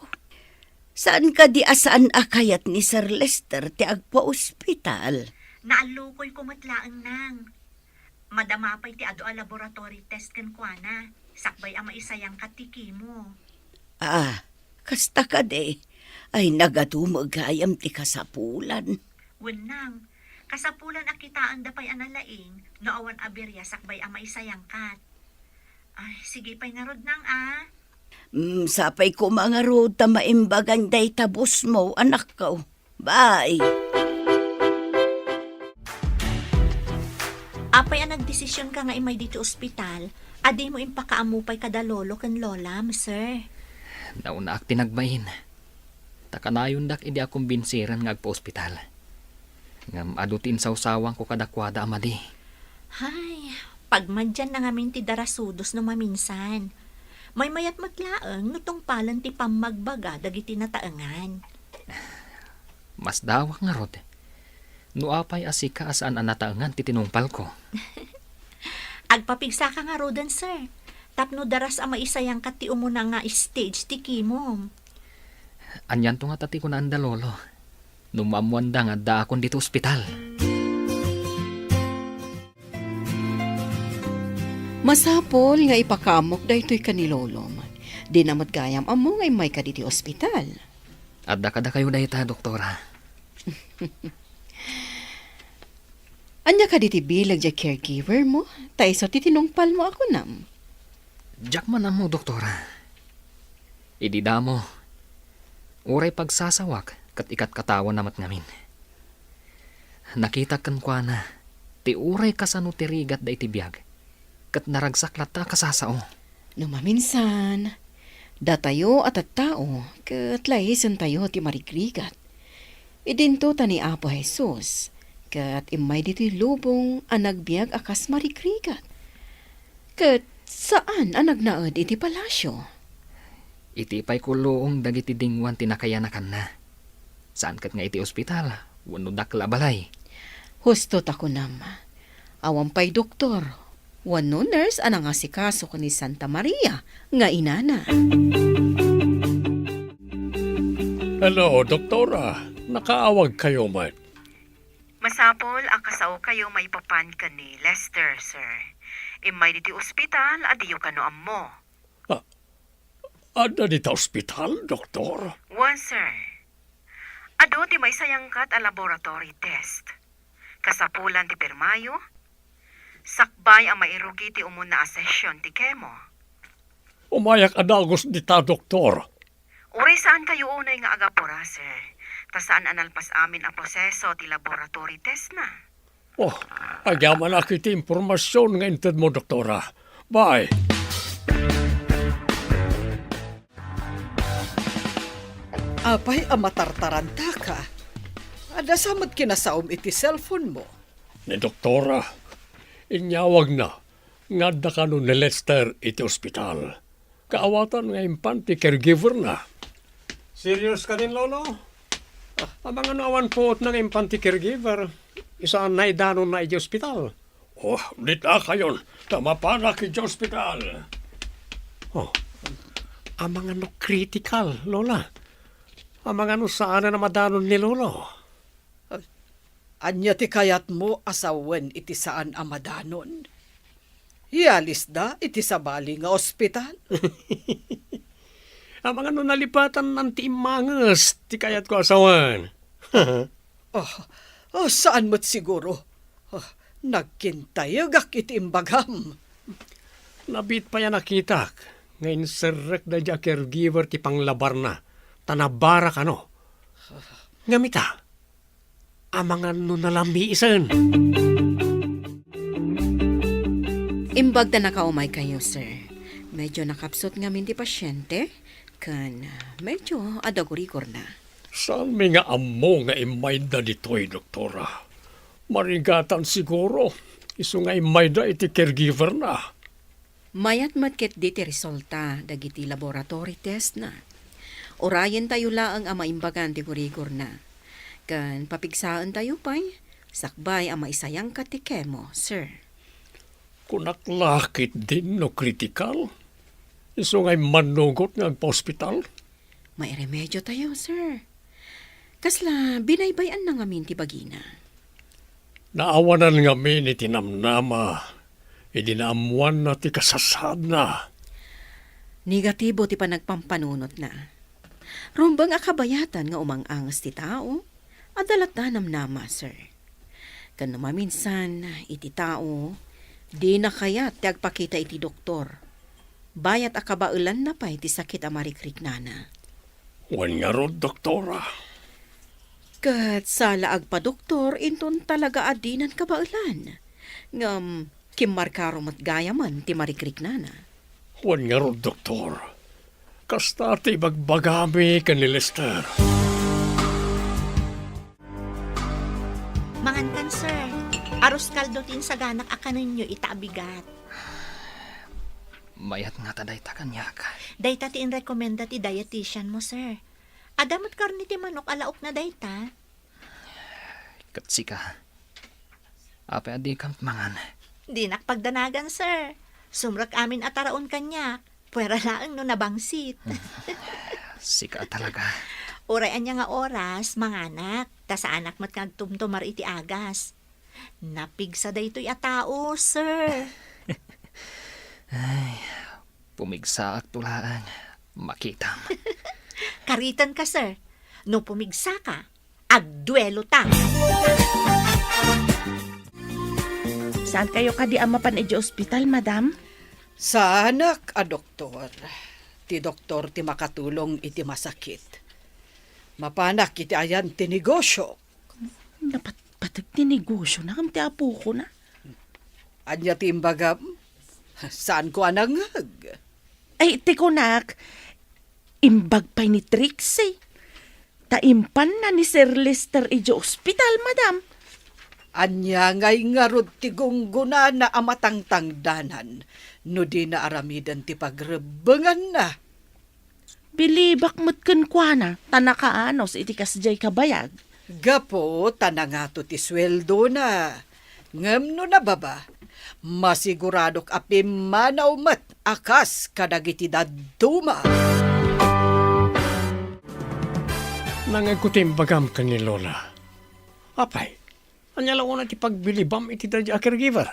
Saan kadi a saan a kayat ni Sir Lester ti agpaospital? Naallukoyko met laeng, nang. Madama pay ti adu a laboratory test kenkuana, sakbay a maisayangkat ti chemo. Ah, kasta kadi? Ay, nagadu met gayam ti kasapulan. Wen, nang, kasapulan a kitaenda pay a nalaing no awan a biria sakbay a maisayangkat. Ay, sige pay ngarud, nang, a. Mm, sapay koma ngarud ta maimbagan dayta busmo, anakko. Bye. Apay a nagdesisionka nga immay ditoy ospital, a dimo impakaammo pay kada lolo ken lolam, sir? Naunaak ti nagbain. Ta kanayondak idi a kumbinsiren nga agpaospital. Ngem adu ti insawsawanko kadakuada a madi. Hay, pagmadianna ngamin ti darasudos no maminsan. Maymayat met laeng no tungpalen ti pammagbaga dagiti nataengan. Masdawak ngarud. No apay a sika a saan a nataengan ti tinungpalko? Agpapigsaka ngaruden, sir. Tapno daras a maisayangkat ti umuna nga stage ti chemo. Anianto ngata ti kunaanda, Lolo? No maammoanda nga addaakon ditoy ospital. Masapul nga ipakaammok daytoy ken ni Lolom. Dina met gayam ammo nga immayka ditoy ospital. Adda kadakayo dayta, Doktora. Ania kadi ti bileg diay caregiver mo? Ta isu ti tinungpal mo a kunam. Diak man ammo, Doktora. Idi damo, uray pagsasawak ket ikatkatawana met ngamin. Nakitak kenkuana ti uray kasano ti rigatda iti biag, ket naragsak latta a kasasao. No maminsan, datayo a tattao ket laisentayo ti marigrigat. Idinto ta ni Apo Jesus ket immay ditoy lubong a nagbiag a kas marigrigat. Ket saan a nagnaed iti palasio. Iti pay kulluong dagiti dinguan ti nakayanakanna. Saan ket nga iti ospital wenno dakkel a balay. Husto ta kunam, awan pay doktor wenno nurse a nangasikaso ken ni Santa Maria nga inana. Hello, Doktora. Nakaawagkayo met. Masapul a kasaokayo maipapan ken ni Lester, sir. Immay ditoy ospital a diyo kano ammo. Ah, adda dita ospital, Doktor? Wen, sir. Adu ti maisayangkat a laboratory test. Kasapulan ti pirmayo, sakbay a mairugi ti umuna a session ti chemo. Umayak a dagus dita, Doktor. Uray saankayo unay nga agapura, sir, ta saan a nalpas amin a proseso ti laboratory test na. Oh, agyamanak iti impormasyon nga intedmo, Doktora. Bye. Apay a matartarantaka? Adda sa met kinasaom iti cellphone mo? Ni Doktora, inyawagna nga adda kano ni Lester iti ospital. Kaawatan nga impan ti caregiver na. Serious kadin, Lolo? Amangan no awan puot nga impan ti caregiver. Isu a naidanonna iti ospital. Oh, dita kayon, ta mapanak iti ospital. Oh, amangan no critical, Lola. Amangan no saan a madanon ni Lolo. Ania ti kayatmo a sawen iti saan a madanon? Ialisda iti sabali nga ospital? Amangan no nalipatannan ti immanges ti kayatko a sawen. Oh, oh, saan met siguro. Oh, nagkintayegak iti imbagam. Nabiit pay a nakitak nga inserrek daydi a caregiver ti panglabarna, ta nabara kano. Ngem ita, amangan no nalamiisen. Imbag ta nakaumaykayo, sir. Medyo nakapsut ngamin ti pasyente, ken, ah, medyo adda gurigorna. Saanmi nga ammo nga immayda ditoy, doktora. Marigatan siguro, isu nga immayda iti caregiver-na. Mayat met ketdi ti resulta dagiti laboratory test-na. Urayentayo laeng a maimbagan ti gurigorna. Ken papigsaentayo pay, sakbay a maisayangka ti chemo, sir. Kunak la ketdin no kritikal, isu nga immannugot nga agpaospital? Mairemediotayo, sir. Kasla binaybay-anna ngamin ti bagina. Naawanan ngamin iti namnama idi naammoanna ti kasasaadna. Negatibo ti panagpampanunotna. Rumbeng a kabayatan nga umang-anges ti tao, adda latta namnama, sir. Ken no maminsan, iti tao, dina kayat ti agpakita iti doktor. Bayat a kabaelanna pay ti sakit a marikriknana. Wen ngarud, doktora. Ket saan la agpadoktor inton talaga a dinan kabaelan. Ngem kimmarkaro met gayamen ti marikriknana. Wen ngarud, doktor. Kasta ti ibagbagami ken ni Lester. Mangankan, sir. Arroz caldo ti insaganak a kanenyo ita a bigat. Mayat ngata dayta kaniak. Dayta ti inrekomenda ti dietitian mo, sir. Adda met karne ti manok a laokna dayta. Ket sika, apay a dikam mangan? Dinak pagdanagan, sir. Sumrek amin a taraon kaniak. Puera laeng no nabangsit. Sika talaga. Uray ania nga oras, manganak, ta saanak met nga agtumtumar iti agas. Napigsa daytoy a tao, sir. Ay, pumigsaakto laeng. Makitam. Karitenka, sir. No pumigsaka, agduelota. Saankayo kadi a mapan idiay ospital, madam? Saanak a doktor. Ti doktor ti makatulong iti masakit. Mapanak iti ayan ti negosio. Napatpateg ti negosiona ngem ti apokona. Ania ti imbagam? Saanko a nangngeg. Ay, ti kunak, imbag pay ni Trixie. Ta impanna ni Sir Lester idiay ospital, madam. Ania ngay ngarud ti gunggonana a matangtangdanan no dina aramiden ti pagrebbenganna? Bilibak met kenkuana, ta nakaanus iti kasdiay kabayag. Gapu ta nangato ti sueldona. Ngem no nababa, masiguradok a pimmanaw met a kas kadagiti dadduma. Nangngegko ti imbagam ken ni Lola. Apay, ania la unay ti pagbilibam iti daydi a caregiver?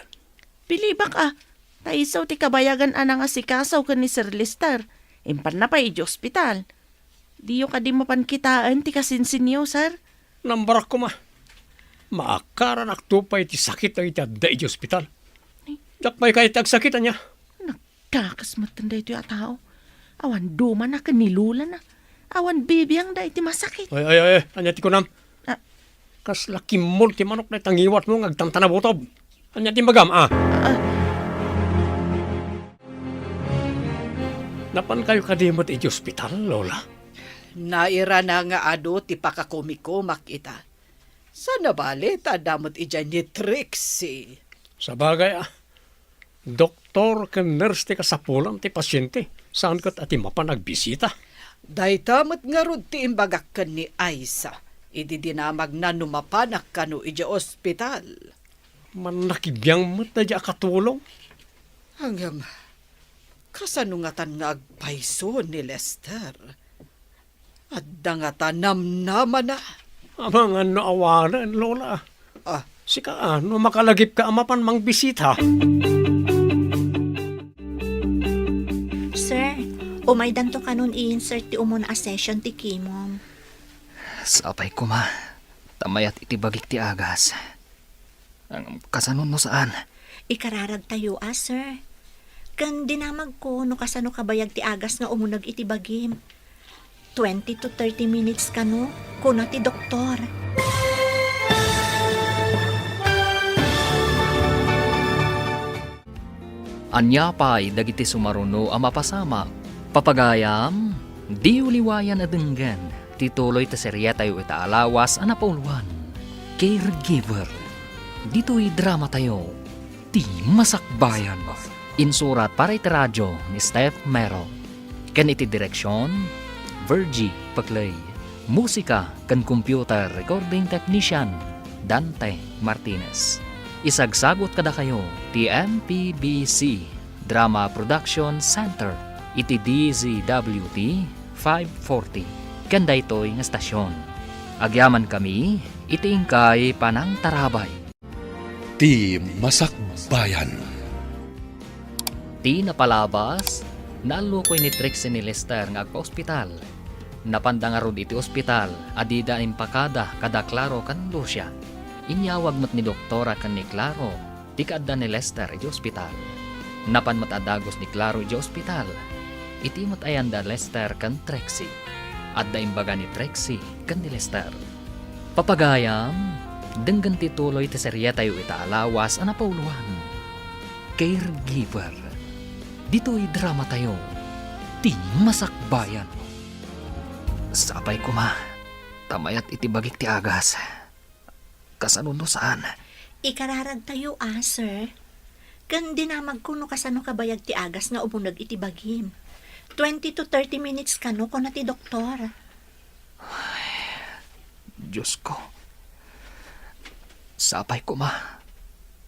Bilibak a, ta isu ti kabayagan a nangasikaso ken ni Sir Lester. Impanna pay idiay ospital. Diyo kadi mapan kitaen ti kasinsinyo, sir? Nambarak koma. Maakaranakto pay ti sakit dagiti adda idiay ospital. Ay. Diak pay kayat ti agsakit, ania? Nagkakasmetten daytoy a tao. Awan dumana ken ni Lolana. Awan bibiangda iti masakit. Ay, ay, ay, ay. Ania ti kunam? Ah. Kasla kimmol ti manok dayta ngiwatmo nga agtantanabutob. Ania ti imbagam, a? Ah. Napankayo kadi met idiay ospital, Lola? Nairana nga adu ti pakakumikumak ita. Saan a bale ta adda met idiay ni Trixie. Sabagay, a. Doktor ken nurse ti kasapulan ti pasiente, saan ket a ti mapan agbisita. Dayta met ngarud ti imbagak ken ni Aisa idi dinamagna no mapanak kano idiay ospital. Mannakibiang met daydi a katulong. Ngem, kasano ngatan nga agpayso ni Lester? Adda ngata namnamana? Amangan no awanen, Lola. Ah. Sika, a, no makalagipka a mapan mangbisita? Sir, umaydanto kanon i-insert ti umuna a session ti chemo. Sapay koma, ta mayat iti bagik ti agas. Ngem kasano no saan? Ikararagtayo a, sir. Ken dinamagko no kasano kabayag ti agas nga umuneg iti bagim. Twenty to thirty minutes kano, kuna ti doktor. Ania pay dagiti sumaruno a mapasamak? Papagayam, diyo liwayan a denggen. Ti tuloy ti serietayo ita a lawas a napauluan, Caregiver. Ditoy dramatayo, Ti Masakbayan. Insurat para iti radyo ni Steph Mero. Ken iti direksion, Virgie Paclay. Musika ken computer recording technician, Dante Martinez. Isagsagut kadakayo ti M P B C Drama Production Center iti D Z W T five forty. Ken daytoy nga estasion, agyamankami iti inkay panangtarabay. Ti Masakbayan. Ti napalabas, naallukoy ni Trixie ni Lester nga agpaospital. Napanda ngarud iti ospital a dida impakada kada Claro ken Lucia. Inyawag met ni doktora ken ni Claro ti kaadda ni Lester iti ospital. Napan met a dagus ni Claro iti ospital. Iti met ayanda Lester ken Trixie. Adda imbaga ni Trixie ken ni Lester. Papagayam, denggen ti tuloy ti serietayo ita a lawas a napauluan, Caregiver. Ditoy dramatayo, Ti Masakbayan. Sapay koma ta mayat iti bagik ti agas. Kasano no saan? Ikararagtayo a, sir. Ken dinamagko no kasano kabayag ti agas nga umuneg iti bagim. Twenty to thirty minutes kano, kuna ti doktor. Ay, Diosko. Sapay koma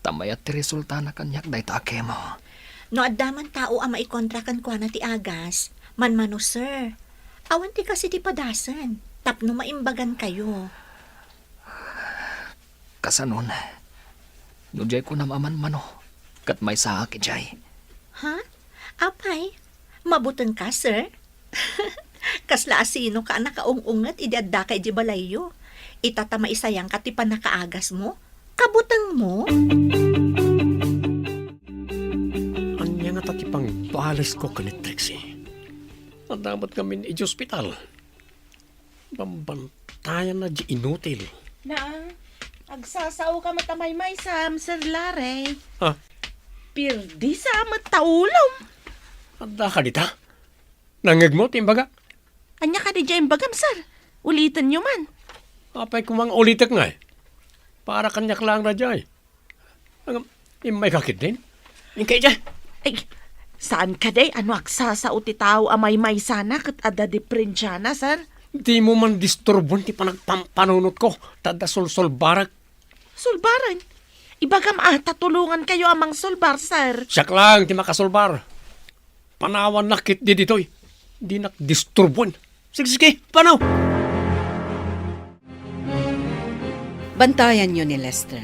ta mayat ti resultana kaniak dayta a kemo. No adda man tao a maikontra kenkuana ti agas, manmano, sir. Awan ti kas iti padasen, tapno maimbagankayo. Kasanon, no diay kunam a manmano, ket maysaak idiay. Ha? Apay, mabutengka, sir? Kasla asinoka a nakaung-unget idi addaka idiay balayyo? Ita ta maisayangka ti pannakaagasmo? Kabutengmo? Ania ngata ti pangtualesko ken ni Trixie? Adda met ngamin idiay ospital. Bambantayanna diay inutil. Naa, agsasaoka met a maymaysam, Sir Larry. Ha? Pirdisa met ta ulom. Adda ka dita? Nangngegmo ti imbaga? Ania kadi diay imbagam, sir? Ulitenyo man. Apay koma nga ulitek ngay? Para kaniak laeng daydiay. Ngem, immayka ketdin? Inkay diay. Ay, saan kadi a no agsasao ti tao a maymaysana ket adda diperensiana, sir? Dimo man disturboen ti panagpampanunotko, ta adda sulsulbarek. Sulbaren? Ibagam a ta tulongankayo a mangsulbar, sir. Siak laeng ti makasulbar. Panawannak ketdi ditoy. Dinak disturboen. Sige, sige, panaw! Bantayanyo ni Lester.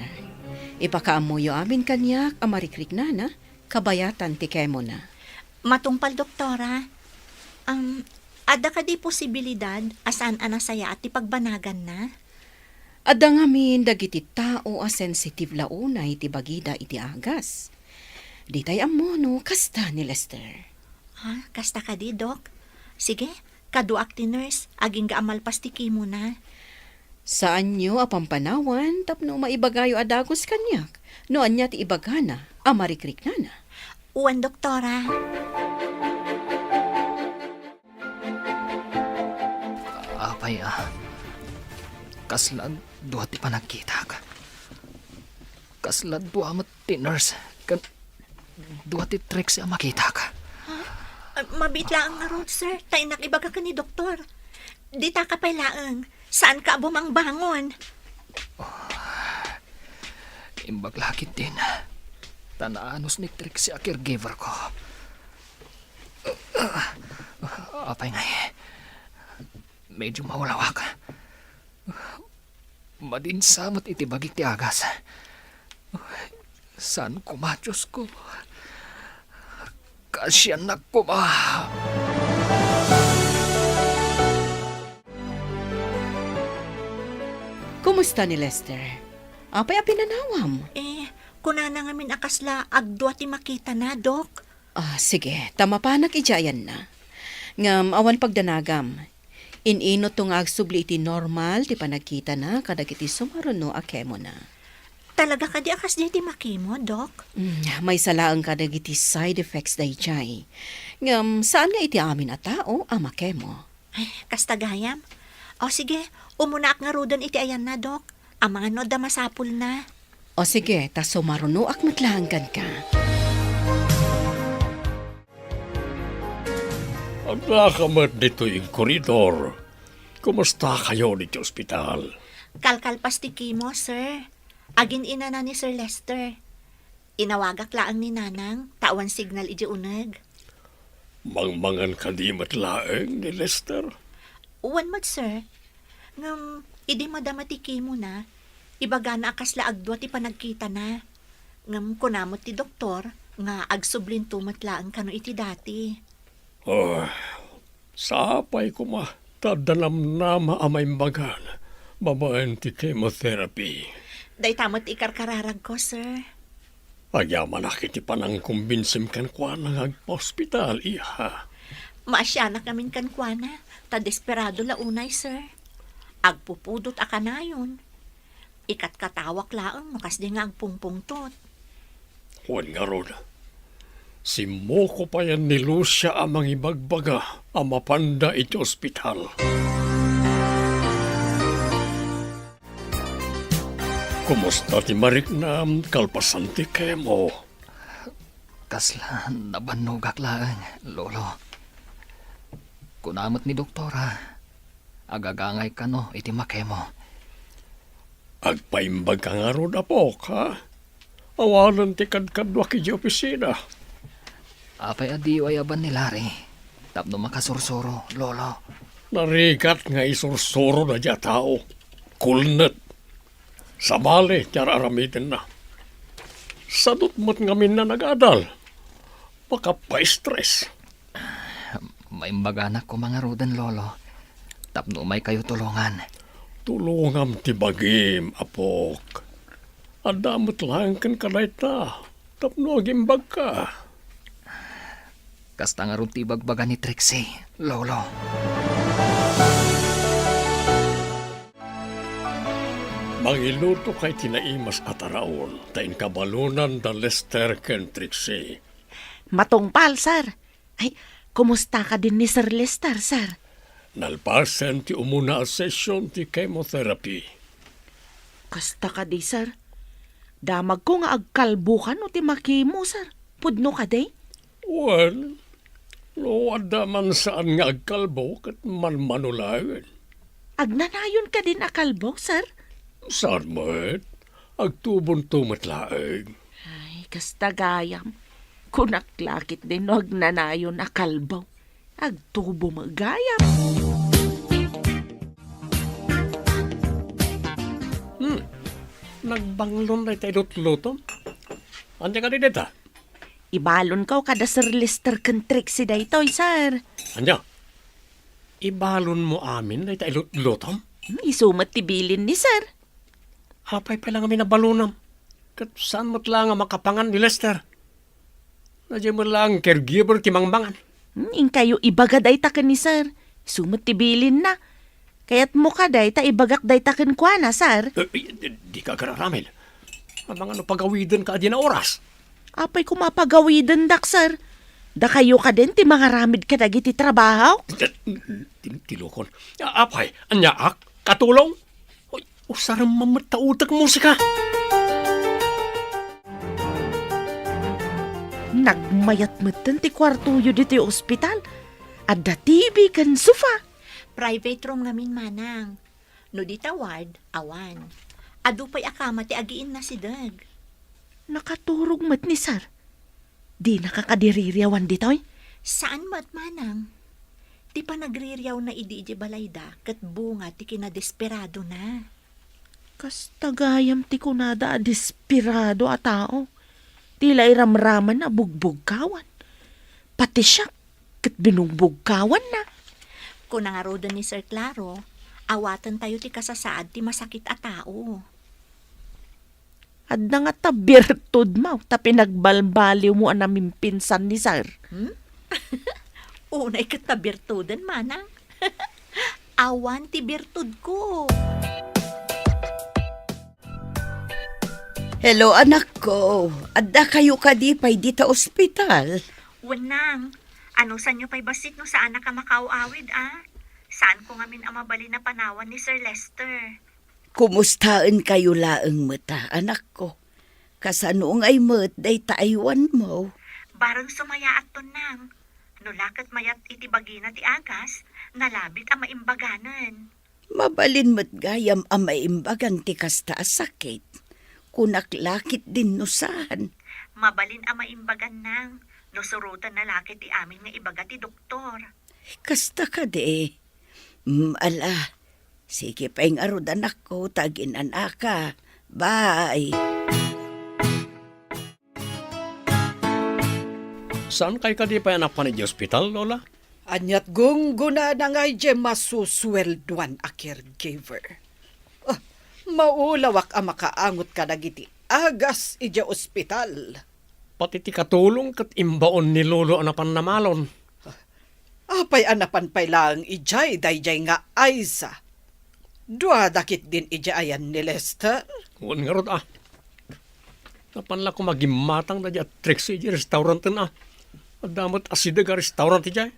Ipakaammoyo amin kaniak a marikriknana, kabayatan ti kemona. Matungpal, doktora. Am, adda kadi posibilidad a saan a nasayaat ti pagbanaganna? Adda ngamin dagiti tao a sensitive la unay ti bagida iti agas. Ditay ammo no kasta ni Lester. Ha? Kasta kadi, Dok? Sige, kaduak ti nurse, agingga a malpas ti kemona. Saanyo a pampanawan tapno maibagayo a dagus kaniak no ania ti ibagana a marikriknana. Wen, doktora. Apay a, kasla dua ti panagkitak. Kasla dua met ti nurse ken dua ti Trixie a makitak. Ha? Ah, mabiit laeng ngarud, sir. Ta innak ibaga ken ni doktor. Ditaka pay laeng. Saanka a bumangbangon. Imbag la ketdin. Ta naanus ni Trixie a caregiver ko. Apay ngay, medyo mawlawak. Madinsa met iti bagik ti agas. Saan koma, Diosko? Kaasiannak koma. Kumusta ni Lester? Apay a pinanawam? Eh, kunana ngamin a kasla agdua ti makitana, Dok. Ah, sige, ta mapanak idiay ayanna. Ngem awan pagdanagam. In-inutto nga agsubli iti normal ti panagkitana kadagiti sumaruno a kemona. Talaga kadi a kasdiay ti makemo, Dok? Mm, maysa laeng kadagiti side effects daydiay. Ngem saan nga iti amin a tao a makemo. Ay, kasta gayam. O sige, umunaak ngaruden iti ayanna, Dok. Amangan no adda masapulna. O sige, ta sumarunoak met laeng kenka. Addaka met ditoy ig koridor. Kumustakayon iti ospital? Kalkalpas ti chemo, sir. Agin-inana ni Sir Lester. Inawagak laeng ni Nanang, ta awan signal idiay uneg. Mangmangan kadi met laeng ni Lester? Wen met, sir. Ngem, idi madama ti chemo na, ibagana a kasla agdua ti panagkitana. Ngem kuna met ti doktor nga agsublinto met laeng kano iti dati. Ah, sapay koma, ta adda namnama a maimbagan babaen ti chemotherapy. Dayta met ikarkararagko, sir. Agyamanak iti panangkumbinsim kenkuana nga agpaospital, iha. Maasianak ngamin kenkuana, ta desperado la unay, sir. Agpupudot a kanayon. Ikatkatawak laeng no kasdi nga agpungpungtot. Wen ngarud, simmuko payen ni Lucia a mangibagbaga a mapanda iti ospital. Kumusta ti mariknam kalpasan ti chemo? Kasla nabannogak laeng, Lolo. Kuna met ni doktora, agagangay kano iti makemo. Agpaimbag ka ngarud, apok, ha? Awanen ti kadkaduak idiay opisina. Apay a diyo ayaban ni Larry tapno makasursuro, Lolo? Narigat nga isursuro daydiay a tao. Kulnet. Sabali ti ar-aramidenna. Sadut met ngamin a nagadal. Makapaistres. Maimbaganak koma ngaruden, Lolo, tapno umaykayo tulongan. Tulongam ti bagim, apok. Adda met laeng kenka dayta tapno agimbagka. Kasta ngarud ti ibagbaga ni Trixie, Lolo. Mangilutoka iti naimas a taraon ta inka balonan da Lester ken Trixie. Matungpal, sir. Ay, kumusta kadin ni Sir Lester, sir? Nalpasen ti umuna a session ti chemotherapy. Kasta kadi, sir? Damagko nga agkalbo kano ti makemo, sir. Pudno kadi? Wen, no adda man saan nga agkalbo, ket manmano laeng. Agnanayon kadin a kalbo, sir? Saan met? Agtubonto met laeng. Ay, kasta gayam. Kunak la ketdi no agnanayon a kalbo. Agtubo met gayam. Hmm. Nagbanglon dayta ilutlutom. Ania kadi dayta? Ibalonko kada Sir Lester ken Trixie daytoy, sir. Ania? Ibalonmo amin dayta ilutlutom? Hmm, isu met ti bilin ni sir. Apay pay la ngamin a balonam? Ket saan met la nga makapangan ni Lester? Daydiay met laeng caregiver ti mangmangan. Hmm, inkayo ibaga dayta ken ni sir. Isu met ti bilinna. Kayatmo kadi ta ibagak dayta kenkuana, sir? Eh, eh, di, dika agar-aramid. Amangan no pagawidenka adina oras. Apay koma pagawidendak, sir? Dakayo kadin ti mangaramid kadagiti trabaho? Tin-, tinukon. A-, apay, aniaak? Katulong? Uy, usarem man met ta utek musika. Nagmayat metten ti kuartoyo ditoy ospital. Adda T V ken sofa. Private room ngamin, manang. No dita ward, awan. Adu pay a kama ti agiinnasideg. Nakaturog met ni sir. Dinaka kadi ririawan ditoy? Saan met, manang. Ti panagririawna idi idiay balayda ket bunga ti kinadesperadona. Kasta gayam ti kunada a desperado a tao. Ti la iramramanna a bugbugkawan. Pati siak ket binungbugkawanna. Kuna ngaruden ni Sir Claro, awatentayo ti kasasaad ti masakit a tao. Adda ngata birtudmo ta pinagbalbaliwmo a namimpinsan ni sir. Hmm? Unay ket ta birtuden, manang. Awan ti birtudko. Hello, anakko. Adda kayo kadi pay dita ospital? Wen, nang. Anusanyo pay bassit no saanak a makaaw-awid, a? Saanko ngamin a mabalin a panawan ni Sir Lester. Kumustaenkayo laeng met, anakko? Kasano ngay met dayta aywanmo? Bareng sumayaatton, Nang. No la ket mayat iti bagina ti agas, nalabit a maimbaganen. Mabalin met gayam a maimbagan ti kasta a sakit. Kunak la ketdin no saan. Mabalin a maimbagan, Nang, no surotenna la ket ti amin nga ibaga ti doktor. Kasta kadi. Mm, ala, sige pay ngarud, anakko, ta aginan-aka. Bye. Saankay kadi pay a napan idiay ospital, Lola? Ania't gunggonana nga idiay masusueldoan a caregiver. Ah, maulawak a makaangot kadagiti agas idiay ospital. Pati ti katulong ket imbaon ni Lolo a napan namalon. Apay a napan pay laeng idiay daydiay nga Aiza? Duada ketdin idiay ayan ni Lester? Wen ngarud a. Napan la koma gimmatang daydiay a Trixie idiay restauranten a. Adda met asideg a restaurant idiay.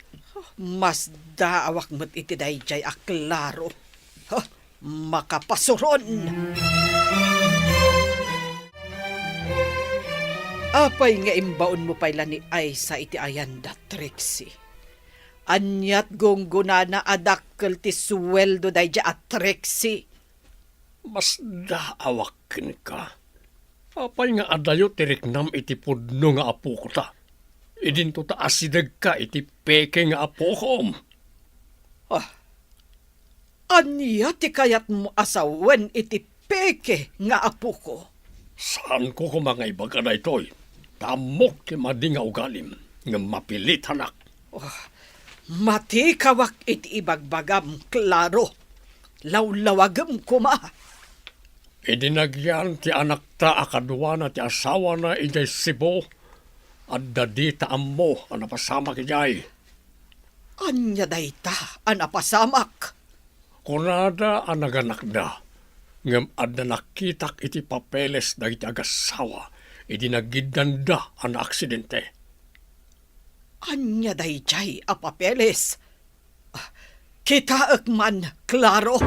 Masdaawak met iti daydiay a klaro. Ha, makapasuron. Apay nga imbaonmo pay la ni Aiza iti ayan da Trixie? Ania't gunggonana a dakkel ti sueldo daydiay a Trixie? Masdaawak kenka. Apay nga adayo ti riknam iti pudno nga apokota? Idinto ta asidegka iti peke nga apokom. Ah, ania ti kayatmo a sawen iti peke nga apoko? Saanko koma nga ibaga daytoy, ta ammok ti madi nga ugalim, ngem mapilitanak. Oh, matikawak iti ibagbagam, Claro. Lawlawagem koma. Idi nagyan ti anakta a kaduana ti asawana idiay Cebu, adda dita ammo a napasamak idiay. Ania dayta a napasamak? Kunada a naganakda, ngem adda nakitak iti papeles dagiti agassawa idi nagiddanda a naaksidente. Ania daydiay a papeles? Ah, kitaek man, Claro.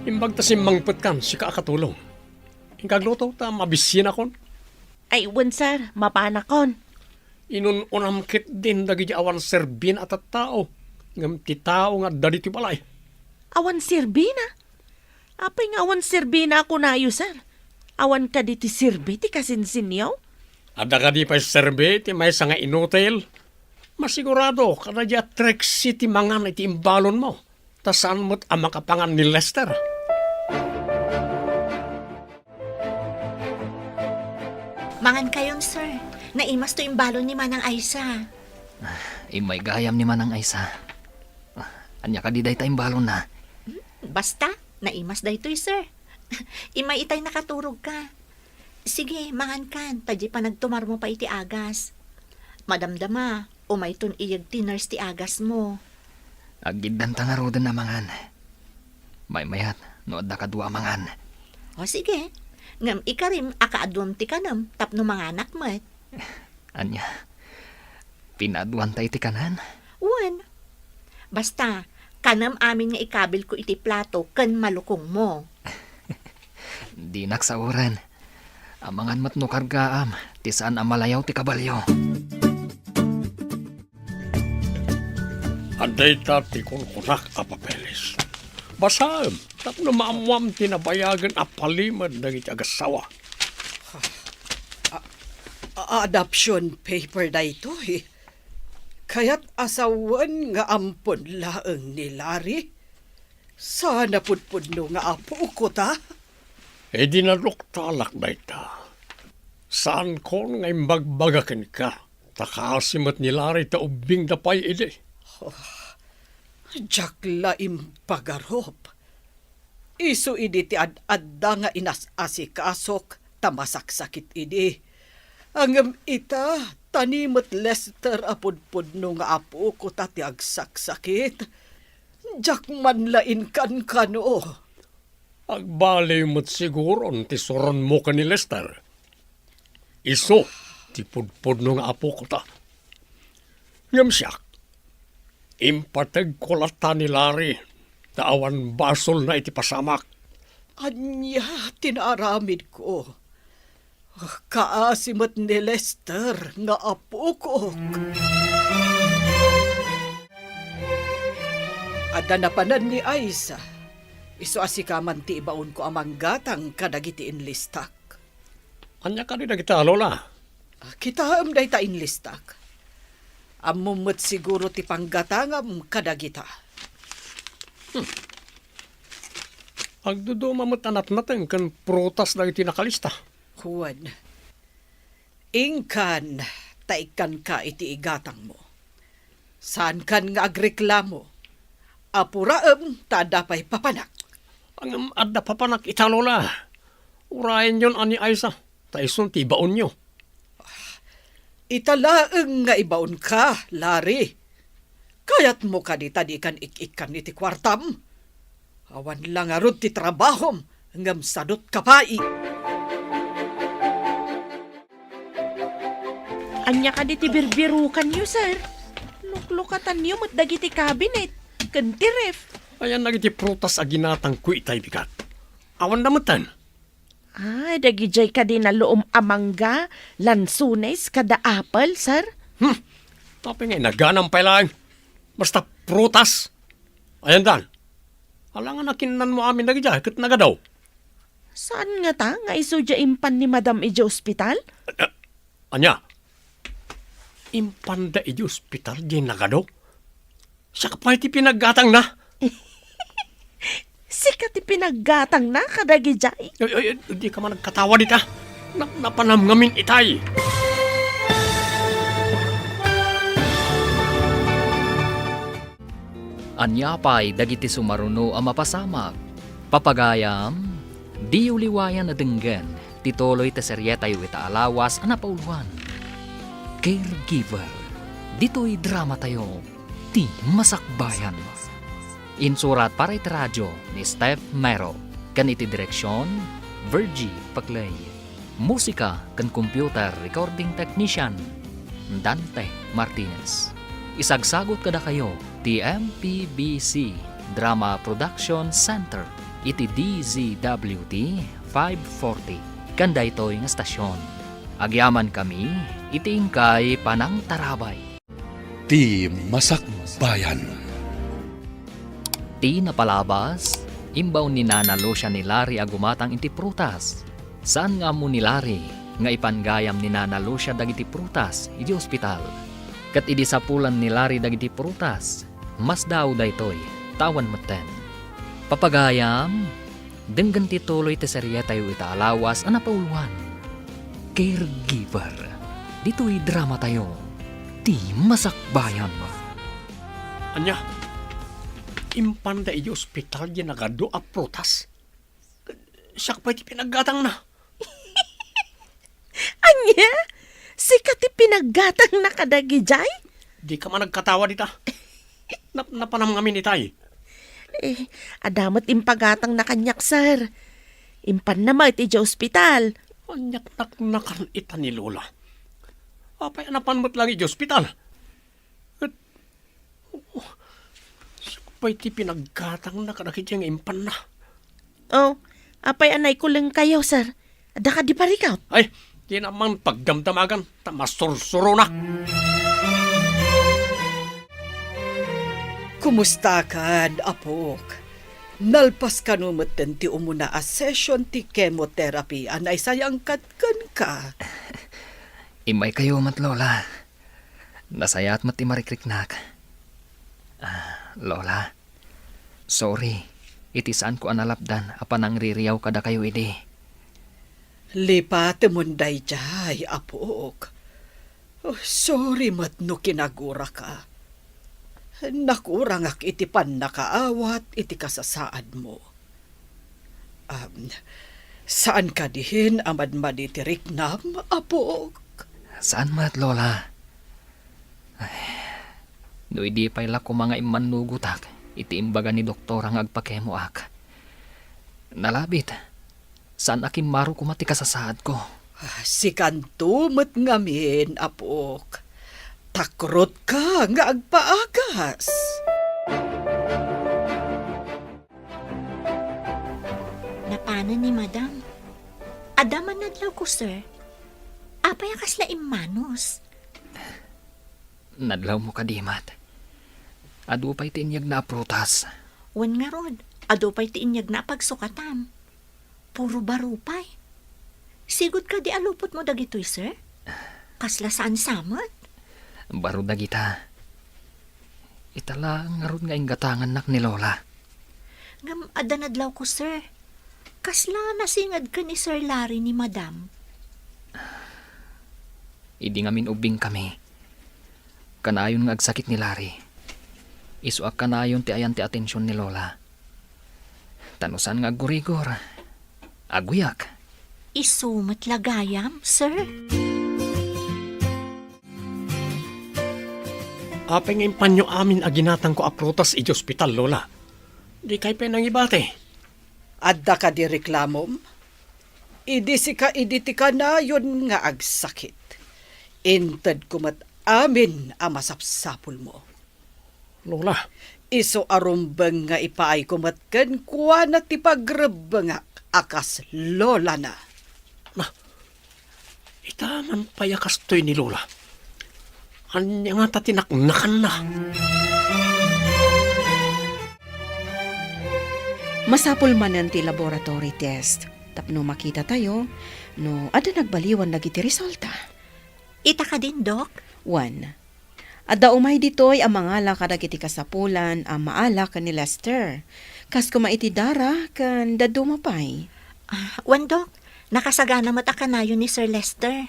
Imbag ta simmangpetkan, sika a katulong. Inka agluto ta mabisinakon. Ay, wen, sir, mapanakon. Inun-unam ketdin dagiti awan serbina a tattao, ngem ti tao nga adda ditoy balay. Awan serbina? Apay nga awan serbina a kunayo, sir? Awan kadi ti serbi ti kasinsinyo? Adda kadi pay serbi ti maysa nga inutil? Masigurado, kadaydiay a Trixie ti mangan iti imbalonmo, ta saan met a makapangan ni Lester. Mangankayon, sir. Naimas to imbalon ni Manang Aiza. Immay gayam ni Manang Aiza. Ania kadi dayta imbalonna? Hmm, basta, naimas daytoy, sir. Immay itay nakaturogka. Sige, mangankan, ta diay panagtumarmo pay iti agas. Madamdama, umayton iyeg ti nurse ti agasmo. Aggiddanta ngaruden a mangan. Maymayat no adda kadua a mangan. O sige, ngem ikarim a kaaduam ti kanem tapno manganak met. Ania? Pinaaduanta iti kanen? Wen. Basta, kanem amin nga ikabilko iti plato ken malukongmo. Dinak saoren. Amangan met no kargaam ti saan a malayaw ti kabalio. Adda ita ti kunkunak a papeles. Basaem tapno maammoam ti nabayagen a palimed dagiti agassawa. A-, a-, adoption paper daytoy. Kayat a sawen nga ampon laeng ni Larry? Saan a pudpudno nga apokota? Idi naduktalak dayta, saankon nga imbagbaga kenka, ta kaasi met ni Larry ta ubbingda pay idi. Oh, diak la impagarup. Isu idi ti ad-adda nga inas-asikasok ta masaksakit idi. Ngem ita, ta ni met Lester a pudpudno nga apokota ti agsaksakit. Diak man la inkankano. Agbaliw met siguron ti suronmo ken ni Lester. Isu ti pudpudno nga apokota. Ngem siak, Impategko latta ni Larry ta awan basolna iti pasamak. Ania ti naaramidko? Kaasi met ni Lester nga apokok. Adda napanan ni Aiza. Isu a sika man ti ibaonko a manggatang kadagiti inlistak. Ania kadi dagita, Lola? Ah, kitaem dayta inlistak. Ammom met siguro ti panggatangam kadagita. Hmm. Agduduma met a natnateng ken prutas dagiti nakalista. Wen, inkan ta ikkanka iti igatangmo. Saankan nga agreklamo. Apuraem ta adda pay papanak. Ngem adda papanak ita, Lola. Urayenyon a ni Aiza, ta isun ti ibaonyo. Ita laeng nga ibaonka, Larry. Kayatmo kadi ta dikan ik-ikkan iti kuartam? Awan la ngarud ti trabahom, ngem sadut ka pay. Ania kadi ti birbirukanyo, sir? Luklukatanyo met dagiti cabinet ken ti ref. Ayan dagiti prutas a ginatangko itay bigat. Awan da metten. Ah, dagidiay kadi naluom a mangga, lansones, kada apple, sir? Hmm. Apay nga inaganam pay laeng? Basta prutas. Ayan dan. Alangan a kinnanmo amin dagidiay ket nagadu. Saan ngata nga isu diay impan ni Madam idiay ospital? Ah, ania? Impanda idiay ospital diay nagadu? Siak pay ti pinaggatangna. Sika ti pinaggatangna kadagidiay? Ay, ay, ay, dika man agkatawa dita. Na-, napanam ngamin itay. Ania pay dagiti sumaruno a mapasamak? Papagayam, diyo liwayan a denggen ti tuloy ti serietayo ita a lawas a napauluan, Caregiver. Ditoy dramatayo, ti Masakbayan. Insurat para iti radio ni Steph Mero ken iti direksion, Virgie Paclay. Musika ken computer recording technician, Dante Martinez. Isagsagut kadakayo ti M P B C Drama Production Center iti D Z W T five forty ken daytoy nga stasyon. Agyamankami iti inkay panangtarabay. Ti Masakbayan. Ti napalabas, imbaon ni Nana Lucia ni Larry a gumatang iti prutas. Saan nga ammo ni Larry nga ipanggayam ni Nana Lucia dagiti prutas idi ospital. Ket idi sapulan ni Larry dagiti prutas, masdaaw daytoy, ta awan metten. Papagayam, denggen ti tuloy ti serietayo ita a lawas a napauluan, Caregiver. Ditoy dramatayo, ti Masakbayan. Ania? Impanda idi ospital diay nagadu a prutas? Siak pay ti pinaggatangna. Ania? Sika ti pinaggatangna kadagidiay? Dika man agkatawa dita. Nap-, napanam ngamin itay. Eh, adda met impagatangna kaniak, sir. Impanna met idiay ospital. Ania't naknakan ita ni Lola? Apay a napan met laeng idiay ospital? Et, oh, siak pay ti pinaggatangna kadagiti nga impanna. Oh, apay a naikulengkayo, sir? Adda kadi parikut? Ay, dina man pagdamdamagan, ta masursuronak. Kumustakan, apok? Nalpas kano metten ti umuna a session ti chemotherapy a naisayangkan kenka? Immaykayo met, Lola. Nasayaat met ti marikriknak. Ah, Lola, sorry iti saanko a nalapdan a panangririaw kadakayo idi. Lipatemon daydiay, apok. Oh, sorry met no kinaguraka. Nakurangak iti pannakaawat iti kasasaadmo. Am, saan kadin a madmadi ti riknam, apok? Saan met, Lola. Ay, no idi pay la koma nga immannugotak iti imbaga ni doktora nga agpakemoak. Nalabit, saan a kimmaro koma ti kasasaadko. Ah, sikanto met ngamin, apok. Takrotka nga agpaagas. Napanen ni Madam. Adda man nadlawko, sir. Apay a kasla immanos? Nadlawmo kadi met. Adu pay ti inyegna a prutas. Wen ngarud, adu pay ti inyegna a pagsukatan. Puro baro pay. Sigud kadi a lupotmo dagitoy, sir? Kasla saan sa met? Baro dagita. Ita laeng ngarud nga inggatangannak ni Lola. Ngem adda nadlawko, sir. Kasla nasinged ken ni Sir Larry ni Madam? Idi ngamin ubbingkami, kanayon nga agsakit ni Larry. Isu a kanayon ti ayan ti atension ni Lola. Ta no saan nga aggurigor, agguyak. Isu met la gayam, sir? Apay nga impanyo amin a ginatangko a prutas idiay ospital, Lola? Dikay pay nangibati. Adda kadi reklamom? Idi sika idi ti kanayon nga agsakit, intedko met amin a masapsapulmo. Lola. Isu a rumbeng nga ipaayko met kenkuana ti pagrebbengak a kas lolana. Na, ita man pay a kastoy ni Lola. Ania ngata ti naknakanna? Masapul manen ti laboratory test tapno makitatayo no adda nagbaliwan dagiti resulta. Ita kadin, Dok? Wen, adda umay ditoy a mangala kadagiti kasapulan a maala ken ni Lester, kas koma iti dara ken dadduma pay. Ah, wen, Dok, nakasagana met a kanayon ni Sir Lester.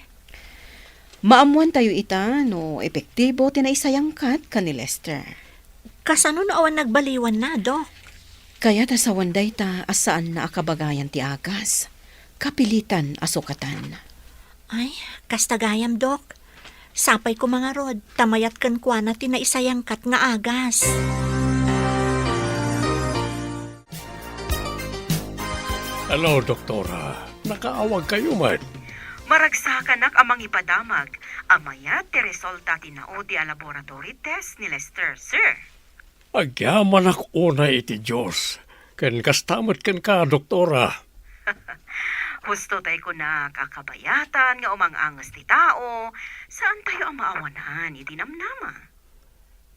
Maammoantayo ita no epektibo ti naisayangkat ken ni Lester. Kasano no awan nagbaliwanna, Dok? Kayat a sawen dayta a saanna a kabagayan ti agas. Kapilitan a sukatan. Ay, kasta gayam, Dok. Sapay koma ngarud, ta mayat kenkuana ti naisayangkat nga agas. Hello, Doktora. Nakaawagkayo met? Maragsakanak a mangipadamag a mayat ti resulta ti naudi a laboratory test ni Lester, sir. Agyamanak unay iti Dios, ken kasta met kenka, Doktora. Husto tay kunak a kabayatan nga umang-anges ti tao, saantayo a maawanan iti namnama.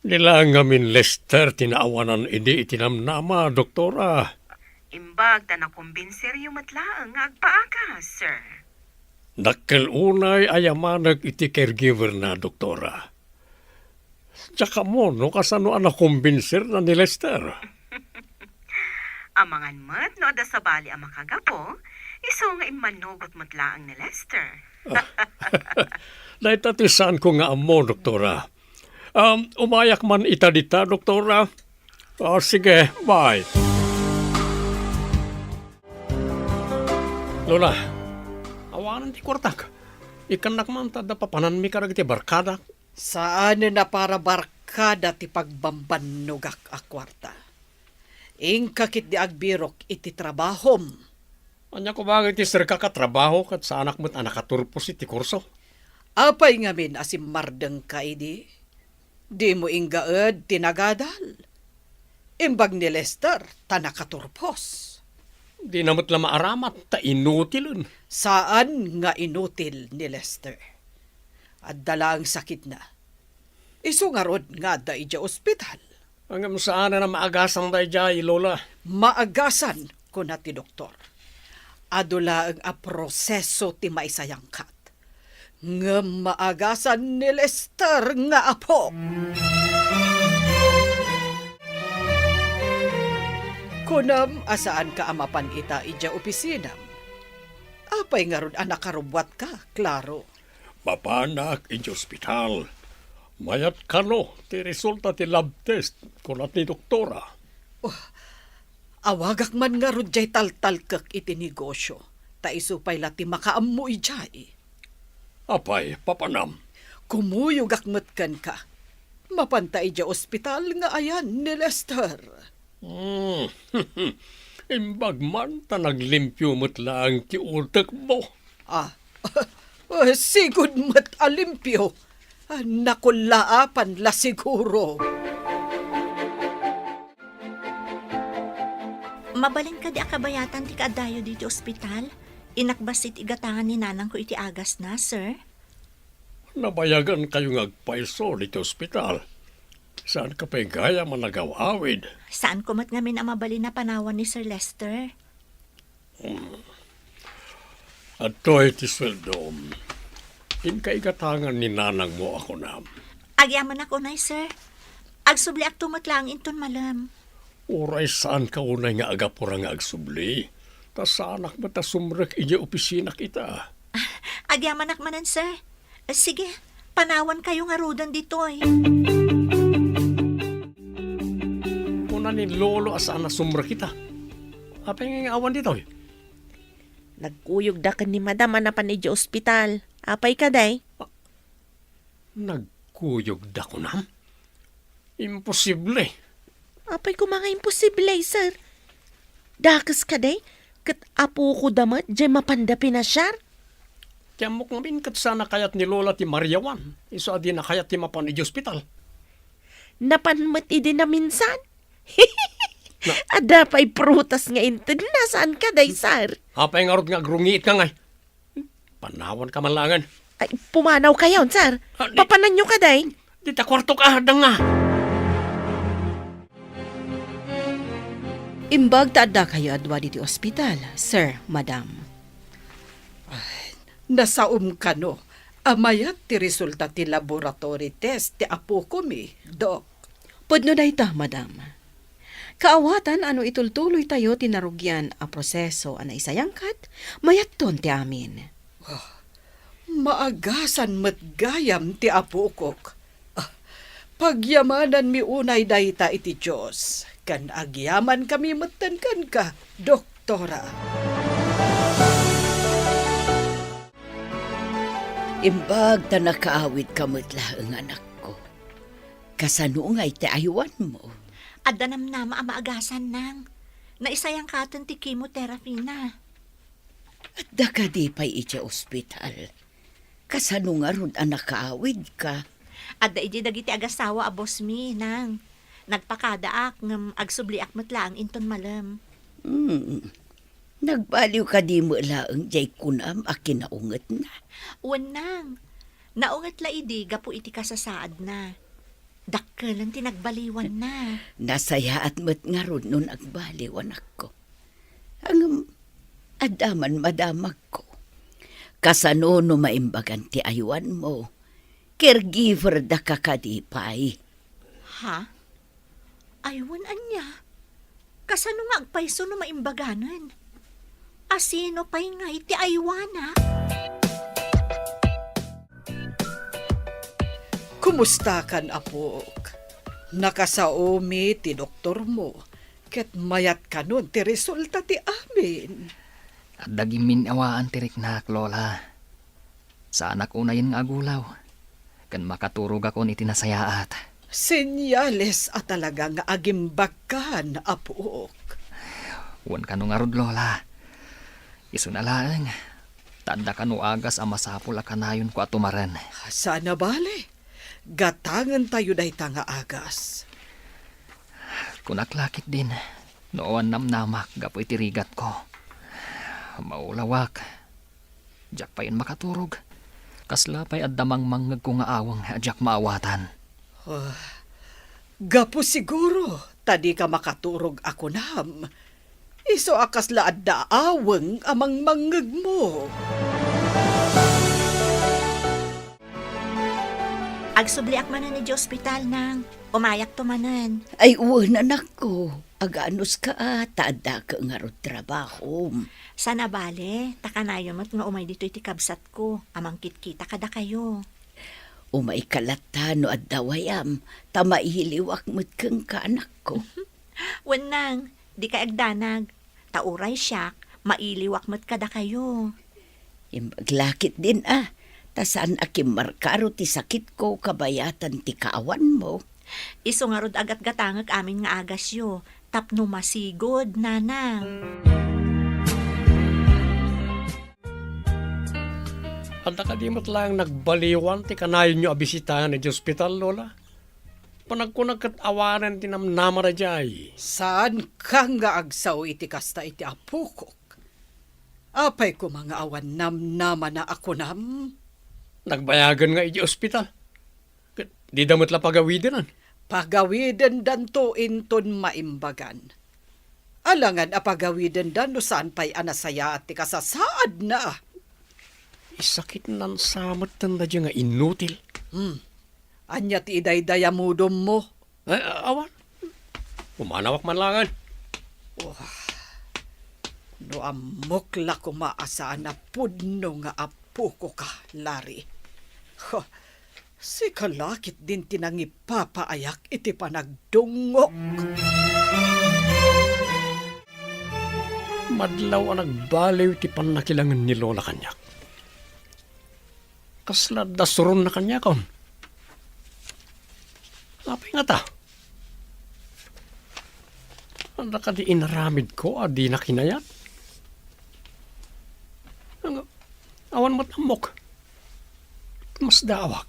Di laeng ngamin Lester ti naawanan idi iti namnama, Doktora. Imbag ta nakumbinseryo met laeng nga agpaagas, sir. Dakkel unay a yamanek iti caregiver-na, Doktora. Diak ammo no kasano a nakumbinserna ni Lester. Amangan met no adda sabali a makagapu, isu nga immannugot met laeng ni Lester. Ah, dayta ti saanko nga ammo, Doktora. Um, umayak man ita dita, Doktora. Ah, sige, bye. Lola, awanen ti kuartak. Ikkannak man ta adda papananmi kadagiti barkadak. Saanen a para barkada ti pagbambannogak a kuarta. Inka ketdi agbirok iti trabahom. Ania koma iti serkak a trabaho ket saanak met a nakaturpos iti kurso? Apay ngamin a simmardengka idi? Dimo inggaed ti nagadal. Imbag ni Lester ta nakaturpos. Dina met la maaramat ta inutilen. Saan nga inutil ni Lester. Adda laeng sakitna. Isu ngarud nga adda idiay ospital. Ngem saanen a maagasan daydiay, Lola. Maagasan, kuna ti doktor. Adu laeng a proseso ti maisayangkat. Ngem maagasan ni Lester nga apok. Kunam a saanka a mapan ita idiay opisinam. Apay ngarud a nakarubbuatka, Claro? Mapanak idiay ospital. Mayat kano ti resulta ti lab test, kuna ti doktora. Oh, awagak man ngarud diay taltalkek iti negosio, ta isu pay la ti makaammo idiay. Apay, papanam? Kumuyogak met kenka. Mapanta idiay ospital nga ayan ni Lester. Hmm. Imbag man ta naglimpio met laeng ti utekmo. Ah, sigud met a limpio. Ah, nakullaapan la siguro. Mabalin kadi a kabayatan ti kaaddayo ditoy ospital? Inakbas iti igatangan ni nanangko iti agasna, sir. Nabayagankayo nga agpayso ditoy ospital. Saanka pay gayam a nagaw-awid? Saanko met ngamin a mabalin a panawan ni Sir Lester. Hmm. Adtoy ti sueldom. Inka igatangan ni nanangmo a kunam. Agyamanak unay, sir. Agsubliakto met laeng inton malem. Uray saanka unay nga agapura nga agsubli, ta saanak met a sumrek idiay opisinak ita. Agyamanak manen, sir. Sige, panawankayo ngaruden ditoy. Kuna ni Lolo a saan a sumrek ita. Apay nga awan ditoy? Nagkuyogda ken ni Madam a napan idiay ospital. Apay kadi? Nagkuyogda kunam? Imposible. Apay koma nga imposible, sir? Dakes kadi? Ket apokoda met diay mapanda pinasiar? Ti ammok ngamin ket saan a kayat ni Lola ti mariawan, isu a dina kayat ti mapan idiay ospital. Napan met idi naminsan? Na- Adda pay prutas nga intedna, saan kadi, sir? Apay ngarud nga agrungiitka ngay? Panawanka man laengen. Ay, pumanawkayon, sir. Ah, di- Papananyo kadi? Dita kuartok, adda nga. Imbag ta addakayo a dua ditoy ospital, sir, madam. Ay, nasaom kano a mayat ti resulta ti laboratory test ti apokomi, Dok. Pudno dayta, madam. Kaawatan a no itultuloytayo ti narugian a proseso a naisayangkat, mayatton ti amin. Ah, maagasan met gayam ti apokok. Ah, pagyamananmi unay dayta iti Dios, ken agyamankami metten kenka, Doktora. Imbag ta nakaawidka met laeng, anakko. Kasano ngay ti aywanmo? Adda namnama a maagasan, nang. Naisayangkaten ti chemotherapy na. Adda kadi pay idiay ospital? Kasano ngarud a nakaawidka? Adda idi dagiti agasawa a boss mi, nang. Nagpakadaak ngem agsubliak met laeng inton malem. Hmm. Nagbaliw kadi met laeng diay kunam a kinaungetna? Wen, nang. Naunget la idi gapu iti kasasaadna. Dakkelen ti nagbaliwanna. Nasayaat met ngarud no nagbaliw, anakko. Ngem adda man madamagko. Kasano no maimbagan ti aywanmo? Caregiver daka kadi pay? Ha? Aywan ania? Kasano nga agpayso no maimbaganen? A sino pay ngay ti aywana? Kumustakan, apok? Nakasaomi ti doktormo, ket mayat kanon ti resulta ti amin. Adda gimminnawaan ti riknak, Lola. Saanak unayen nga agulaw, ken makaturogakon iti nasayaat. Senyales a talaga nga agimbagkan, apok. Wen kano ngarud, Lola. Isuna laeng, ta adda kano agas a masapul a kanayonko a tumaren. Saan a bale. Gatangentayo dayta nga agas. Kunak la ketdin, no awan namnamak gapu iti rigatko. Maulawak. Diak payen makaturog. Kasla pay adda mangmangngegko nga aweng a diak maawatan. Ah, gapu siguro ta dika makaturog a kunam. Isu a kasla adda aweng a mangmangngegmo. Agsubliak manen idiay ospital, nang. Umayakto manen. Ay, wen, anakko. Aganuska a, ta addaka ngarud trabahom. Saan a bale, ta kanayon met nga umay ditoy ti kabsatko a mangkitkita kadakayo. Umayka latta no adda wayam, ta mailiwak met kenka, anakko. Wen, nang, dikay agdanag. Ta uray siak, mailiwak met kadakayo. Imbag la ketdin a, ta saan a kimmarkaro ti sakitko kabayatan ti kaawanmo. Isu ngarud a gatgatangek amin nga agasyo, tapno masigud, nanang. Adda kadi met laeng nagbaliwan ti kanayonyo a bisitaen idiay ospital, Lola? Panagkunak ket awanen ti namnama daydiay. Saanka nga agsao iti kasta iti apokok. Apay koma nga awan namnamana a kunam? Nagbayagen nga idiay ospital. Ket dida met la pagawidenen. Pagawidendanto inton maimbagan. Alangan a pagawidenda no saan pay a nasayaat ti kasasaadna. Isakitnan sa metten daydiay nga inutil. Hmm. Ania ti idaydayamudonmo? Eh, awan. Pumanawak man laengen. Oh, no ammok la koma a saan a pudno nga apokoka, Larry. Huh, sika la ketdin ti nangipapaayak iti panagdungngok. Madlaw a nagbaliw ti pannakilangen ni Lola kaniak. Kasla adda suronna kaniakon. Apay ngata? Adda kadi inaramidko a dina kinayat? Ang-, awan met ammok. Masdaawak.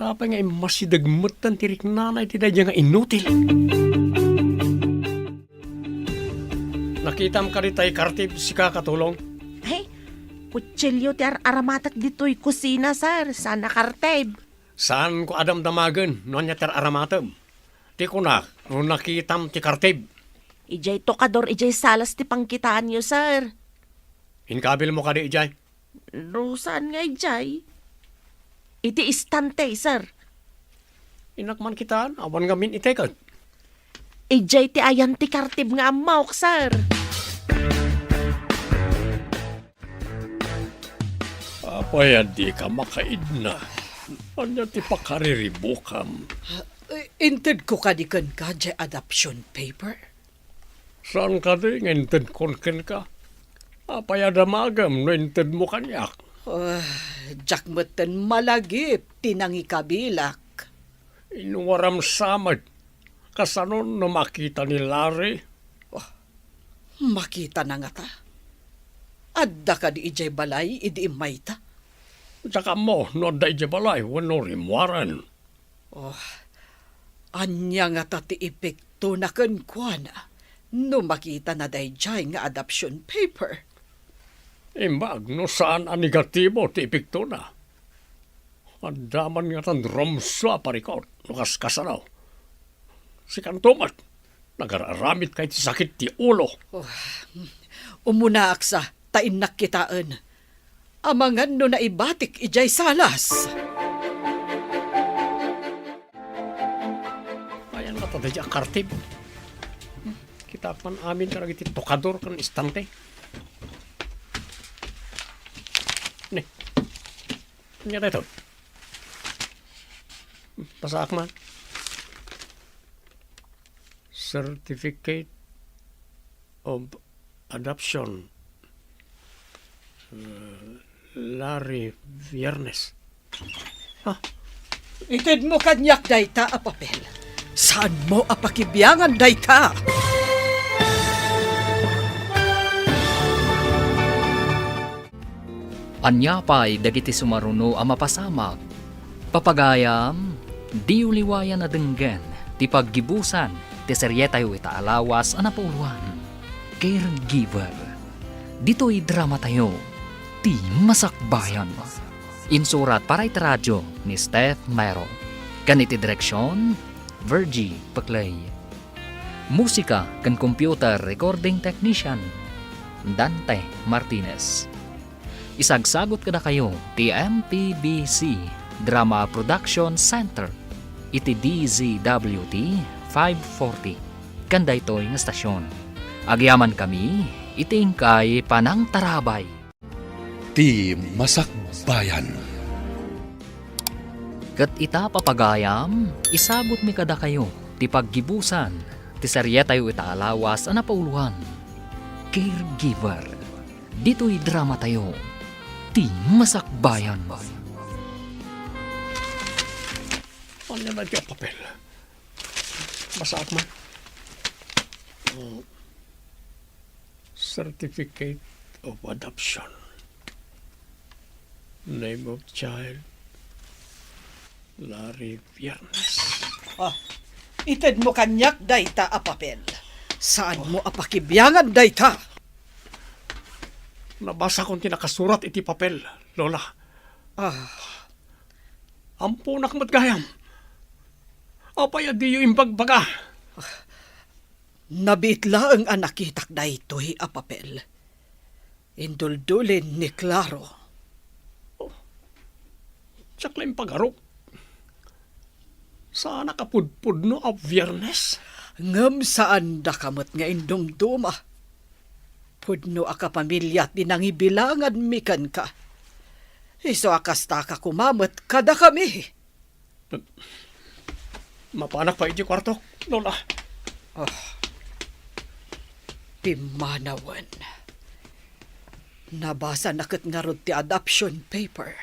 Apay nga immasideg metten ti riknana iti daydiay nga inutil. Nakitam kadi tay kartib, sika, Katulong? Ay, kutsilio ti ar-aramatek ditoy kusina, sir. Saan a kartib. Saanko a damdamagen no ania ti ar-aramatem. Ti kunak, no nakitam ti kartib. Idiay tokador, idiay salas ti pangkitaanyo, sir. Inkabilmo kadi idiay? No saan nga idiay? Iti istante, sir. Innak man kitaan, awan ngamin itekek. Idiay ti ayan ti kartib nga ammok, sir. Apay a dika makaidna? Ania ti pakariribukam? Eh, intedko kadi kenka diay adoption paper? Saan kadi nga intedkon kenka? Apay a damagem no intedmo kaniak? Ah, diak metten malagip ti nangikabilak. Inuwaram sa met. Kasano no makita ni Larry? Oh, makitana ngata? Adda kadi idiay balay idi immayta? Diak ammo no adda idiay balay wenno rimmuaren. Oh, ania ngata ti epektona kenkuana no makitana daydiay nga adoption paper? Imbag no saan a negatibo ti epektona. Adda man ngatan rumsua a parikut no kaskasano. Sikanto met, nagar-aramidka iti sakit ti ulo. Oh, umunaak sa, ta innak kitaen. Amangan no naibatik idiay salas. Ayan nga ta daydiay a kartib. Kita man amin kadagiti tokador ken istante. Ni. Ania daytoy? Basaak man. Certificate of adoption. Uh, Larry Viernes. Ha? Itedmo kaniak dayta a papel. Saanmo a pakibiangan dayta? Ania pay dagiti sumaruno a mapasamak? Papagayam, diyo liwayan a denggen ti paggibusan ti serietayo ita a lawas a napauloan, Caregiver. Ditoy dramatayo, ti Masakbayan. Insurat para iti radio ni Steph Mero. Ken iti direksion, Virgie Peclay. Musika ken computer recording technician, Dante Martinez. Isagsagut kadakayo ti M P B C Drama Production Center iti D Z W T five forty ken daytoy nga estasion. Agyamankami iti inkay panangtarabay. Ti Masakbayan. Ket ita, papagayam, isagutmi kadakayo ti paggibusan ti serietayo ita a lawas a napauloan, Caregiver. Ditoy dramatayo, ti Masakbayan. Ania daytoy a papel? Basaak man. Mm. Certificate of adoption. Name of child, Larry Viernes. Ah, itedmo kaniak dayta a papel. Saanmo a pakibiangan dayta? Nabasakon ti nakasurat iti papel, Lola. Ah. Amponak met gayam. Apay a diyo imbagbaga? Nabiit laeng a nakitak daytoy a papel. Induldulin ni Claro. Oh, diak la impagarup. Saanak a pudpudno a Biernes? Ngem saandaka met nga indumduma. Pudno a kapamilya ti nangibilanganmi kenka. Isu a kastaka koma met kadakami. Mapanak pay iti kuartok, Lola. Ah, pimmanawen. Nabasana ket ngarud ti adoption paper.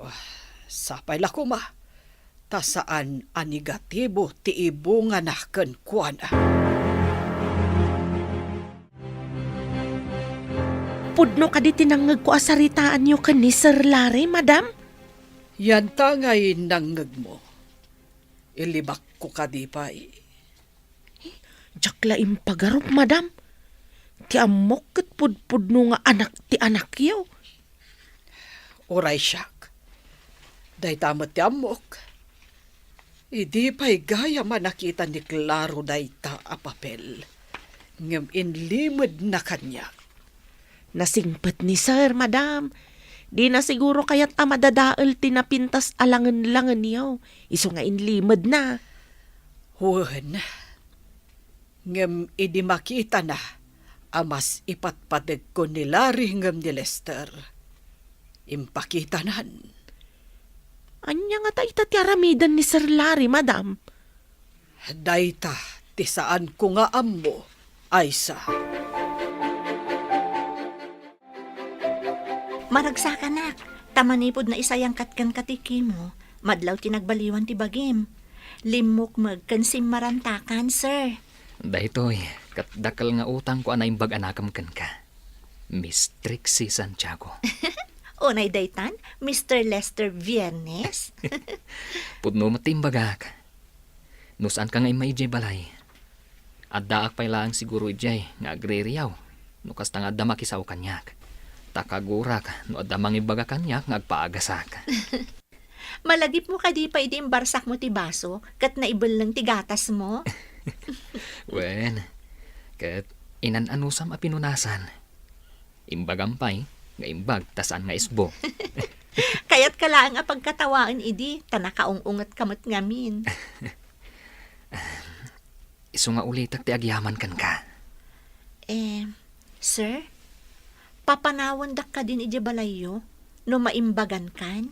Ah, sapay la koma, ta saan a negatibo ti ibungana kenkuana. Pudno kadi ti nangngegko a saritaanyo ken ni Sir Larry, Madam? Yanta ngay nangngegmo. Ilibakko kadi pay? Diak la impagarup, Madam. Ti ammok ket pudpudno nga anak ti anakyo. Uray siak. Dayta met ti ammok. Idi pay gayam a nakita ni Claro dayta a papel, ngem inlimedna kaniak. Nasingpet ni Sir, Madam. Dina siguro kayat a madadael ti napintas a langen-langenyo. Isu nga inlimedna. Wen, ngem idi makitana a mas ipatpategko ni Larry ngem ni Lester, impakitanan. Ania ngata ita ti aramiden ni Sir Larry, Madam? Dayta ti saanko nga ammo, Aisa. Maragsakanak, ta manipud naisayangkat kenka ti chemo, madlaw ti nagbaliwan ti bagim. Limmukmeg ken simmarantakan, sir. Daytoy, ket dakkel nga utangko a naimbag a nakem kenka, Miss Trixie Santiago. Unay daytan, Mister Lester Viernes? Pudno met ti imbagak. No saanka nga immaid idiay balay, addaak pay laeng siguro idiay nga agririyaw no kasta nga adda makisao kaniak. Ta kagurak no adda mangibaga kaniak nga agpaagasak. Malagipmo kadi pay idi imbarsakmo ti baso ket naibelleng ti gatasmo? Wen, ket inan-anusam a pinunasan. Imbagam pay nga imbag ta saan nga isbo. Kayatka laeng a pagkatawaen idi ta nakaung-ungetka met ngamin. Isu nga ulitek ti agyaman kenka. Eh, sir, papanawandak kadin idiay balayyo no maimbagankan?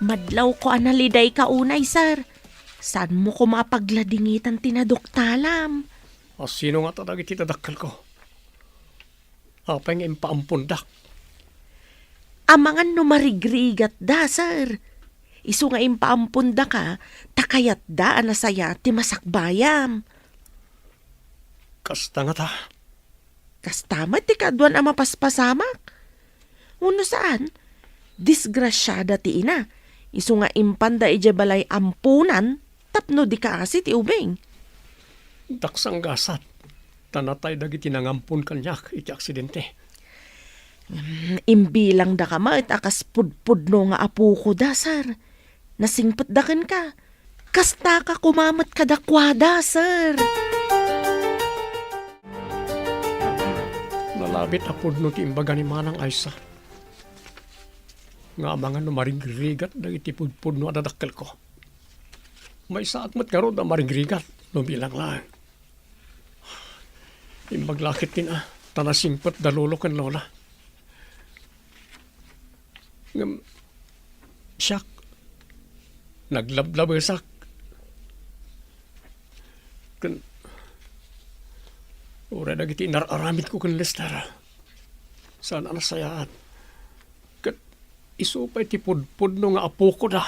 Madlawko a nalidayka unay, sir. Saanmo koma a pagladingitan ti naduktalam? A sino ngata dagiti dadakkelko? Apay nga impaampondak? Amangan no marigrigatda, sir. Isu nga impaampondaka, ta kayatda a nasayaat ti masakbayam. Kasta ngata? Kasta met ti kaaduan a mapaspasamak. Wenno saan, disgrasiada ti ina, isu nga impanda idiay balay amponan tapno di kaasi ti ubing. Daksanggasat, ta natay dagiti nangampon kaniak iti aksidente. Mm, imbilangdaka met a kas pudpudno nga apokoda, sir. Nasingpetda kenka. Kastaka koma met kadakuada, sir. Nalabit a pudno ti imbaga ni Manang Aisa. Nga amangan no marigrigat dagiti pudpudno a dadakkelko. Maysaak met ngarud a marigrigat no bilang laeng. Imbag la ketdin a, ta nasingpet da lolo ken lola. Ngem siak, naglablabesak. Ken uray dagiti inar-aramidko ken Lester, saan a nasayaat. Ket isu pay ti pudpudno nga apokoda.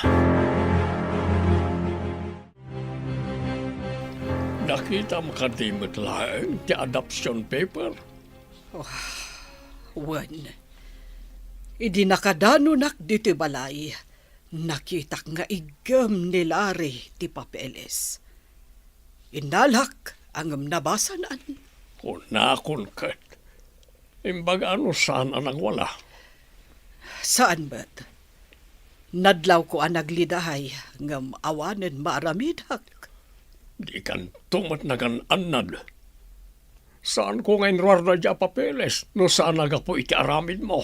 Nakitam kadi met laeng ti adoption paper? Oh, Wen, idi nakadanonak ditoy balay, nakitak nga iggem ni Larry ti papeles. Innalak, ngem nabasanan. Kunakon ket, imbaga no saan a nagwala. Saan met. Nadlawko a nagliday, ngem awanen maaramidak. Dikanto met nagan-annad. Saanko nga inruar daydiay a papeles no saan a gapu iti aramidmo.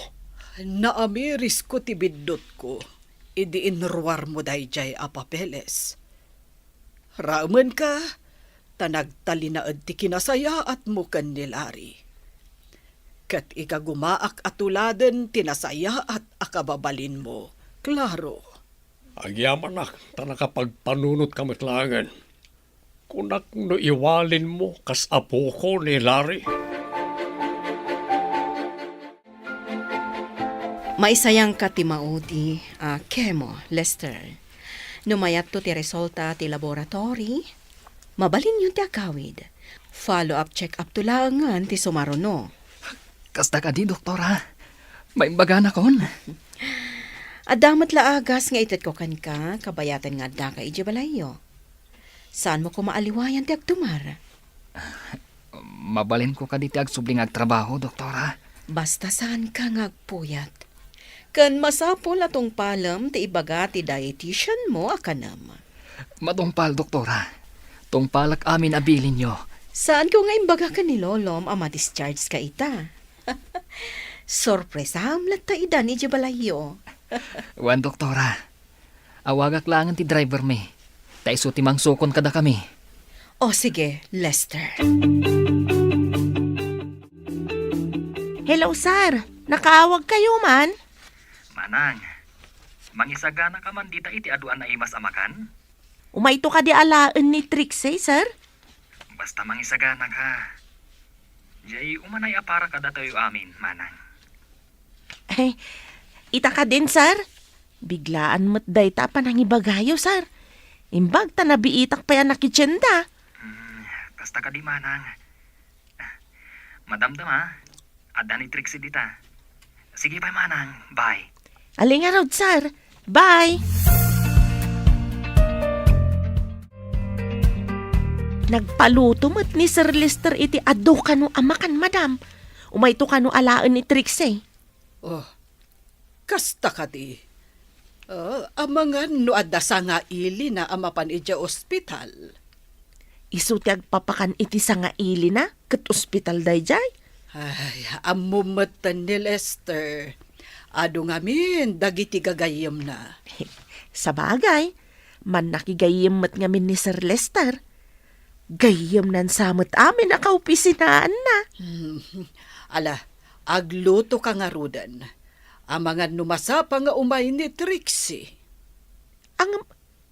Naamirisko ti biddutko idi inruarmo daydiay a papeles. Raemenka, ta nagtalinaed ti kinasayaatmo ken ni Larry. Ket ikagumaak a tuladen ti nasayaat a kababalinmo, Claro. Agyamanak ta nakapagpanunotka met laengen. Kunak no iwalinmo kas apoko ni Larry. Maisayangka ti maudi a chemo, Lester. No mayatto ti resulta ti laboratory, mabalinyon ti agawid. Follow-up check-up to laengen ti sumaruno. Kasta kadi, doktora? Maimbaganakon? Adda met la agas nga itedko kenka, kabayatan nga addaka idiay balayyo. Saanmo koma a liwayan ti agtumar? Mabalinko kadi ti agsubli nga agtrabaho, doktora? Basta saanka nga agpuyat. Ken masapul a tungpalem ti ibaga ti dietitianmo a kanem. Matungpal, doktora. Tungpalak amin a bilinyo. Saanko nga imbaga ken ni Lolom a ma-dischargeka ita. Sorpresaem latta idan idiay balayyo. Wen, doktora. Awagak laengen ti drivermi, ta isu ti mangsukon kadakami. O sige, Lester. Hello, sir. Nakaawagkayo man? Manang, mangisaganaka man dita iti adu a naimas a makan? Umayto kadi alaen ni Trixie, sir? Basta mangisaganaka. Jay, umanay a para kadatayo amin, Manang. Eh, ita kadin, sir? Biglaan met dayta a panangibagayo, sir. Imbag ta nabiitak pay a nakitienda. Hmm, kasta kadi, Manang. Madamdama, adda ni Trixie dita. Sige pay, Manang. Bye. Ali ngarud, sir. Bye. Nagpaluto met ni Sir Lester iti adu kano a makan, madam. Umayto kano alaen ni Trixie. Oh, kasta kadi. Ah, amangan no adda sangailina a mapan idiay ospital. Isu ti agpapakan iti sangailina ket ospital daydiay? Ay, ammom metten ni Lester. Adu ngamin dagiti gagayyemna. Sabagay, mannakigayyem met ngamin ni Sir Lester. Gayyemnan sa met amin a kaopisinaanna. Hmm. Ala, aglutoka ngaruden. Amangan no masapa nga umay ni Trixie. Ang,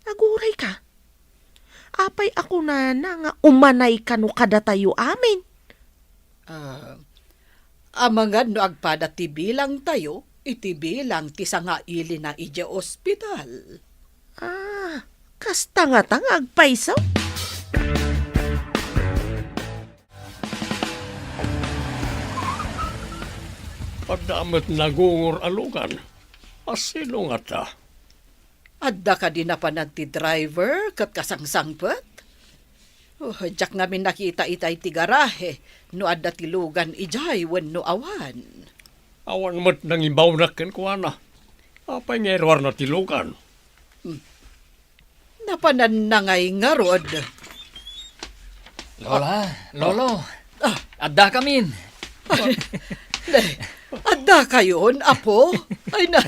agurayka. Apay a kunana nga umanay kano kadatayo amin? Ah, amangan no agpada ti bilangtayo iti bilang ti sangailina idiay ospital. Ah, kasta ngata nga agpayso? Adda met nagungor a lugan. A sino ngata? Adda kadi napanan ti driver ket kasangsangpet? Oh, diak ngamin nakita itay ti garahe no adda ti lugan idiay wenno awan. Awan met nangibawnak kenkuana. Apay nga iruarna ti lugan? Hmm. Napananna ngay ngarud. Lola, Lolo, Ah. Addakamin. Ay, addakayon, apo? Ay, na,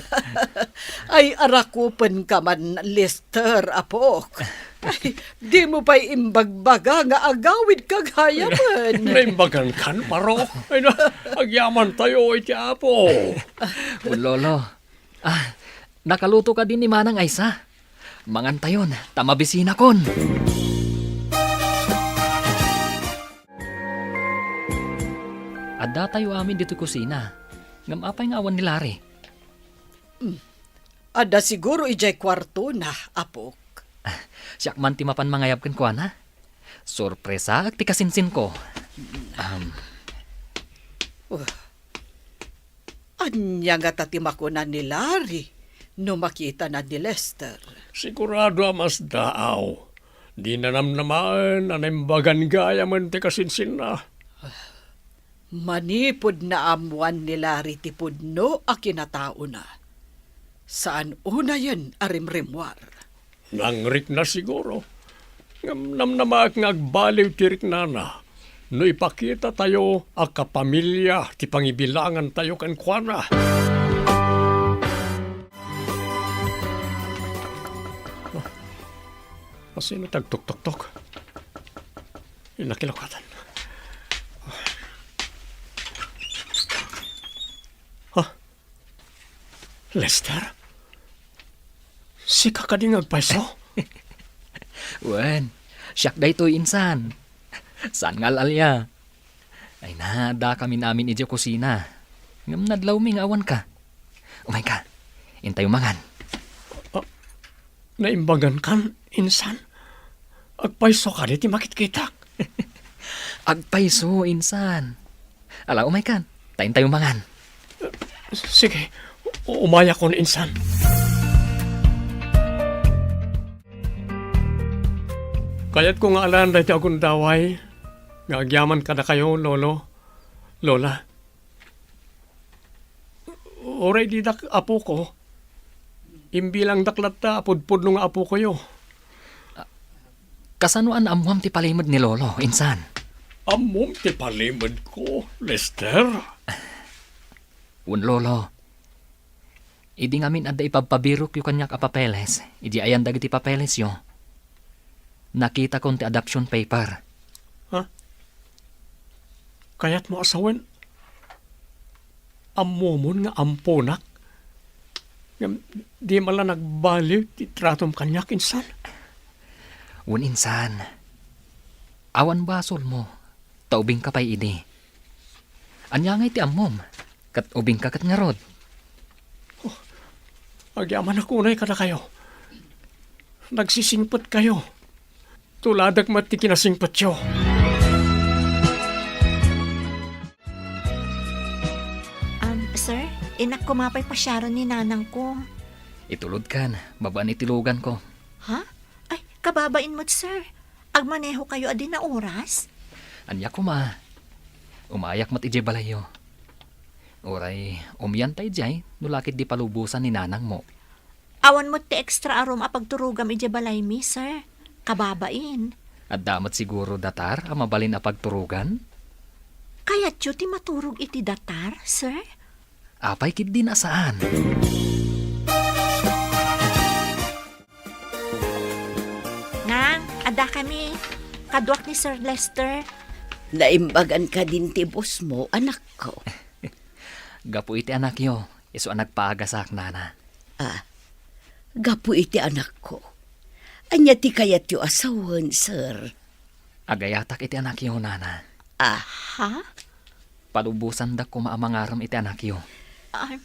ay, arakupenka man, Lester, apok. Ay, dimo pay imbagbaga nga agawidka gayamen. Naimbagankan, Paro. Ay, na, agyamantayo iti Apo. Lolo, ah, nakaluto kadi ni Manang Aysa. Mangantayon, ta mabisinakon. Addatayo amin ditoy kusina. Ngem apay nga awan ni Larry? Hmm. Adda siguro idiay kuartona, apok. Siak man ti mapan mangayab kenkuana. Sorpresaek ti kasinsinko. Um. Uh. Ania ngata ti makuna ni Larry no makitana ni Lester? Sigurado a masdaaw. Dina namnamaen a naimbagan gayamen ti kasinsinna. Manipud naammoan ni Larry ti pudno a kinataona, saan unayen a rimrimmuar. Nangrikna siguro. Ngem namnamaek nga agbaliw ti riknana no ipakitatayo a kapamilya ti pangibilangantayo kenkuana. Asino ti agtuktoktok? Inakilokatan. Ha? Lester? Sika kadi nga agpayso? Wen, siak daytoy insan. Saan nga al-alia? Ay na, addakamin amin idiay kusina. Ngem nadlawmi nga awanka. Umayka, intayo mangan. Ah, naimbagankan, insan? Agpayso kadi ti makitkitak? Agpayso, insan. Ala, umaykan, ta intayo mangan. Sige, umayakon, insan. Kayatko nga alaen daytoy a gundaway nga agyaman kadakayo, Lolo, Lola. Uray didak apoko, imbilangdak latta a pudpudno nga apokoyo. Kasano a naammoam ti palimed ni Lolo, insan? Ammom ti palimedko, Lester? Wen, Lolo. Idi ngamin adda ipabpabirokyo kaniak a papeles, idi ayan dagiti papelesyo, nakitakon ti adoption paper. Ha? Kayatmo a sawen, ammomon nga amponak? Ngem di man la nagbaliw ti tratom kaniak, insan? Wen, insan. Awan basolmo, ta ubingka pay idi. Ania ngay ti ammom? Ket ubingka ket ngarud. Oh, agyamanak unay kadakayo. Nagsisingpetkayo. Tuladek met ti kinasingpetyo. Um, sir, innak koma pay pasiaren ni nanangko. Itulodkan, babaen iti luganko. Ha? Ay, kababain met, sir. Agmanehokayo a di naoras? Ania koma? Umayak met idiay balayyo. Uray, umianta idiay, no la ket di palubosan ni nanangmo. Awan met ti extra a room a pagturogam idiay balaymi, sir. Kababain. Adda met siguro datar a mabalin a pagturogan? Kayatyo ti maturog iti datar, sir? Apay ketdin a saan? Nang, adda kami. Kaduak ni Sir Lester. Naimbagan kadin ti boss mo, anakko? Gapu iti anakyo, isu a nagpaagasak, nana. Ah, gapu iti anakko. Ania ti kayatyo a sawen, sir? Agayatak iti anakyo, nana. Aha? Palubosandak koma a mangarem iti anakyo. Ay.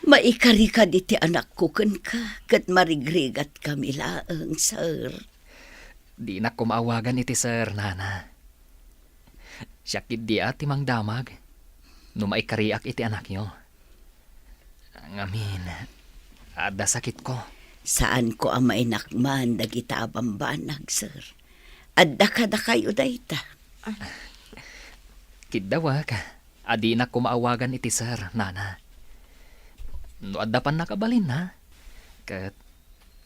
Maikari kadi ti anakko kenka, ket marigrigatkami laeng, sir. Dinak koma awagan iti sir, nana. Siak ketdi a ti mangdamag no maikariak iti anakyo. Ngamin, adda sakitko. Saanko a mainakman dagita a bambanag, sir. Adda kadakayo dayta. Kiddawak a dinak koma awagan iti sir, nana. No adda pannakabalinna, ket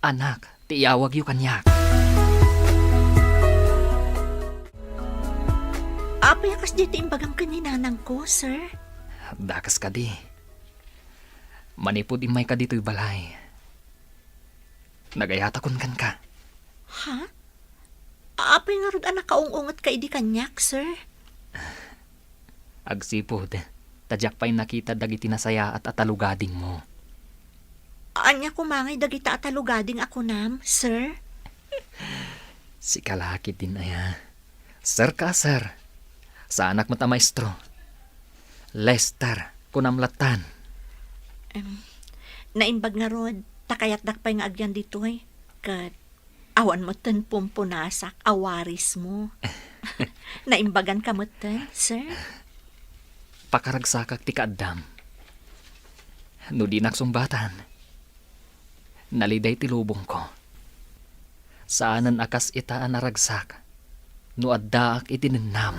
anak ti iyawagyo kaniak. Apay a kasdiay ti imbagam ken ni nanangko, sir? Dakes kadi. Manipud immayka ditoy balay, nagayatakon kenka. Ha? Apay ngarud a nakaung-ungetka idi kaniak, sir? Agsipud ta diak pay nakita dagiti nasayaat a talugadingmo. Ania koma ngay dagita a talugading a kunam, sir? Sika la ketdin aya. Sir ka a sir. Saanak met a maestro. Lester, kunam lattan. Em, naimbag ngarud, ta kayatdak pay nga agyan ditoy. Ket awan metten pumpunasak a warismo. Naimbaganka metten, sir? Pakaragsakak ti kaaddam. No dinak sungbatan, naliday ti lubongko. Saanen a kas ita a naragsak no addaak iti nennam.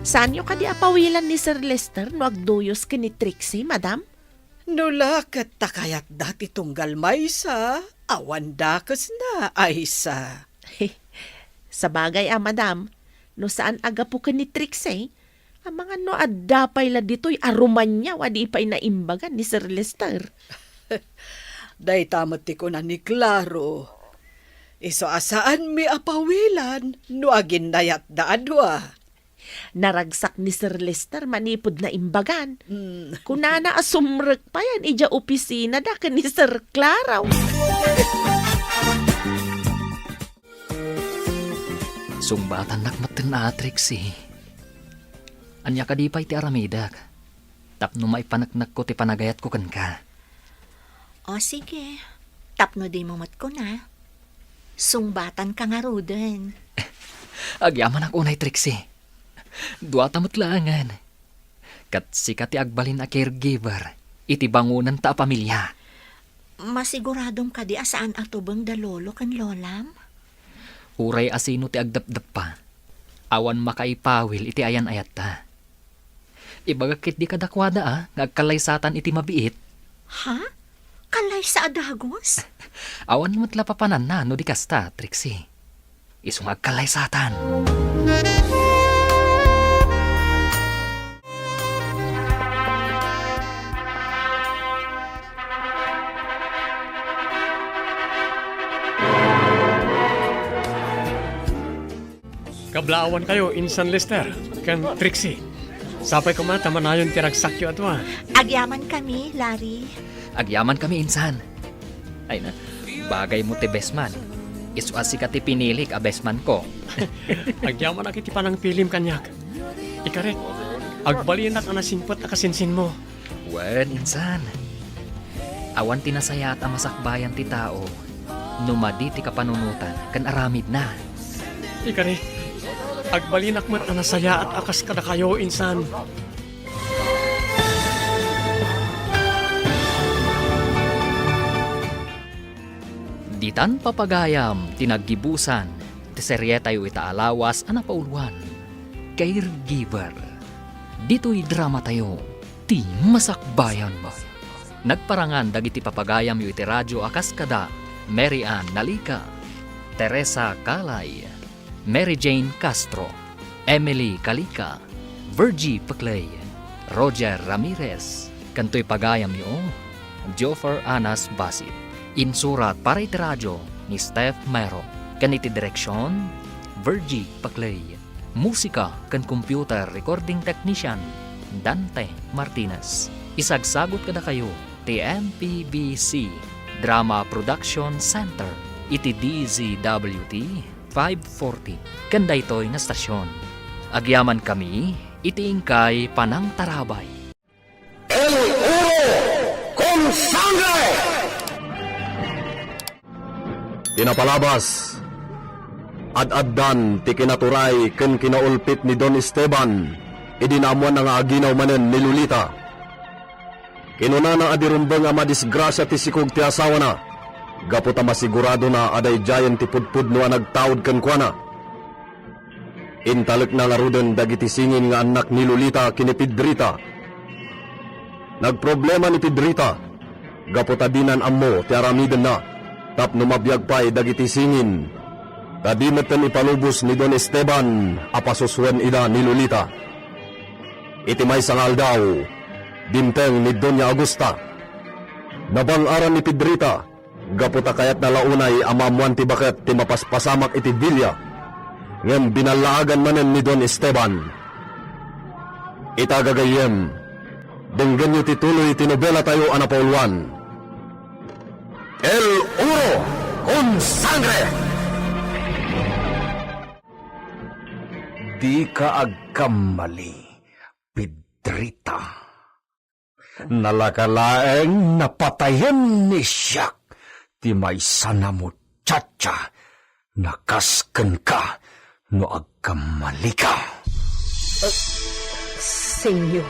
Saanyo kadi a pawilan ni Sir Lester no agduyos ken ni Trixie, madam? No la ket ta kayatda ti tunggal maysa, awan dakesna, Aisa. Sabagay a, madam, no saan a gapu ken ni Trixie, amangan no adda pay la ditoy a Romaniao a di pay naimbagan ni Sir Lester. Dayta met ti kuna ni Claro. Isu a saanmi a pawilan no aginnayatda a dua. Naragsak ni Sir Lester manipud naimbagan. Mm. Kunana a sumrek payen idiay opisinada ken ni Sir Claro. Sungbatannak metten a, Trixie. Ania kadi pay ti aramidek tapno maipaneknekko ti panagayatko kenka? O sige, tapno dimo met kuna, sungbatanka ngaruden. Agyamanak unay, Trixie. Duata met laengen. Ket sika ti agbalin a caregiver iti bangonanta a pamilia. Masiguradom kadi a saan a tubeng da lolo ken lolam? Uray a sino ti agdepdeppa, awan makaipawil iti ayan-ayatta. Ibagak ketdi kadakuada a nga agkallaysatan iti mabiit. Ha? Kallaysa a dagus? Awan met la papananna no di kasta, Trixie. Isu nga agkallaysatan. Kablaawankayo, Insan Lester ken Trixie. Sapay koma ta manayon ti ragsakyo a dua. Agyamankami, Larry. Agyamankami, Insan. Ay na, bagaymo ti best man. Isu a sika ti pinilik a best man ko. Agyamanak iti panangpilim kaniak. Ikarik, agbalinak a nasingpet a kasinsinmo. Wen, insan. Awan ti nasayaat a masakbayan ti tao no madi ti kapanunotan ken aramidna. Ikarik, agbalinak met a nasayaat a kas kadakayo, insan. Ditan papagayam ti naggibusan ti serietayo ita a lawas a napauluan, Caregiver. Ditoy dramatayo, ti masakbayan. Nagparangan dagiti papagayamyo iti radio a kas kada Mary Ann Nalica, Teresa Calay, Mary Jane Castro, Emily Calica, Virgie Peclay, Roger Ramirez, ken toy pagayamyo, Joffer Anas Basit. Insurat para iti radio ni Steph Mero, ken iti direksion, Virgie Peclay. Musika ken computer recording technician, Dante Martinez. Isagsagut kadakayo ti M P B C Drama Production Center iti D Z W T five forty ken daytoy nga stasyon. Agyamankami iti inkay panangtarabay. El oro con sangre! Ti napalabas, ad-addan ti kinaturay ken kinaulpit ni Don Esteban idi naammoanna nga aginaw manen ni Lolita. Kinunana a di rumbeng a madisgrasia ti sikog ti asawana, gapu ta masiguradona a daydiayen ti pudpudno a nagtaud kenkuana. Intalekna ngaruden dagiti singin nga annak ni Lolita ken ni Pedrita. Nagproblema ni Pedrita gapu ta dinan ammo ti aramidenna tapno mabiag pay dagiti singin, ta di metten ipalubos ni Don Esteban a pasusuen ida ni Lolita. Iti maysa nga aldaw, dimteng ni Doña Augusta. Nabang-aran ni Pedrita gapu ta kayatna la unay a maammoan ti baket ti mapaspasamak iti bilia, ngem binallaagan manen ni Don Esteban. Ita gagayyem, denggenyo ti tuloy ti nobelatayo a napauluan, El Oro con Sangre! Dika agkammali, Pedrita. Nalaka laeng napatayen ni Siak ti maysa a muchacha a kas kenka no agkammalika. Señor.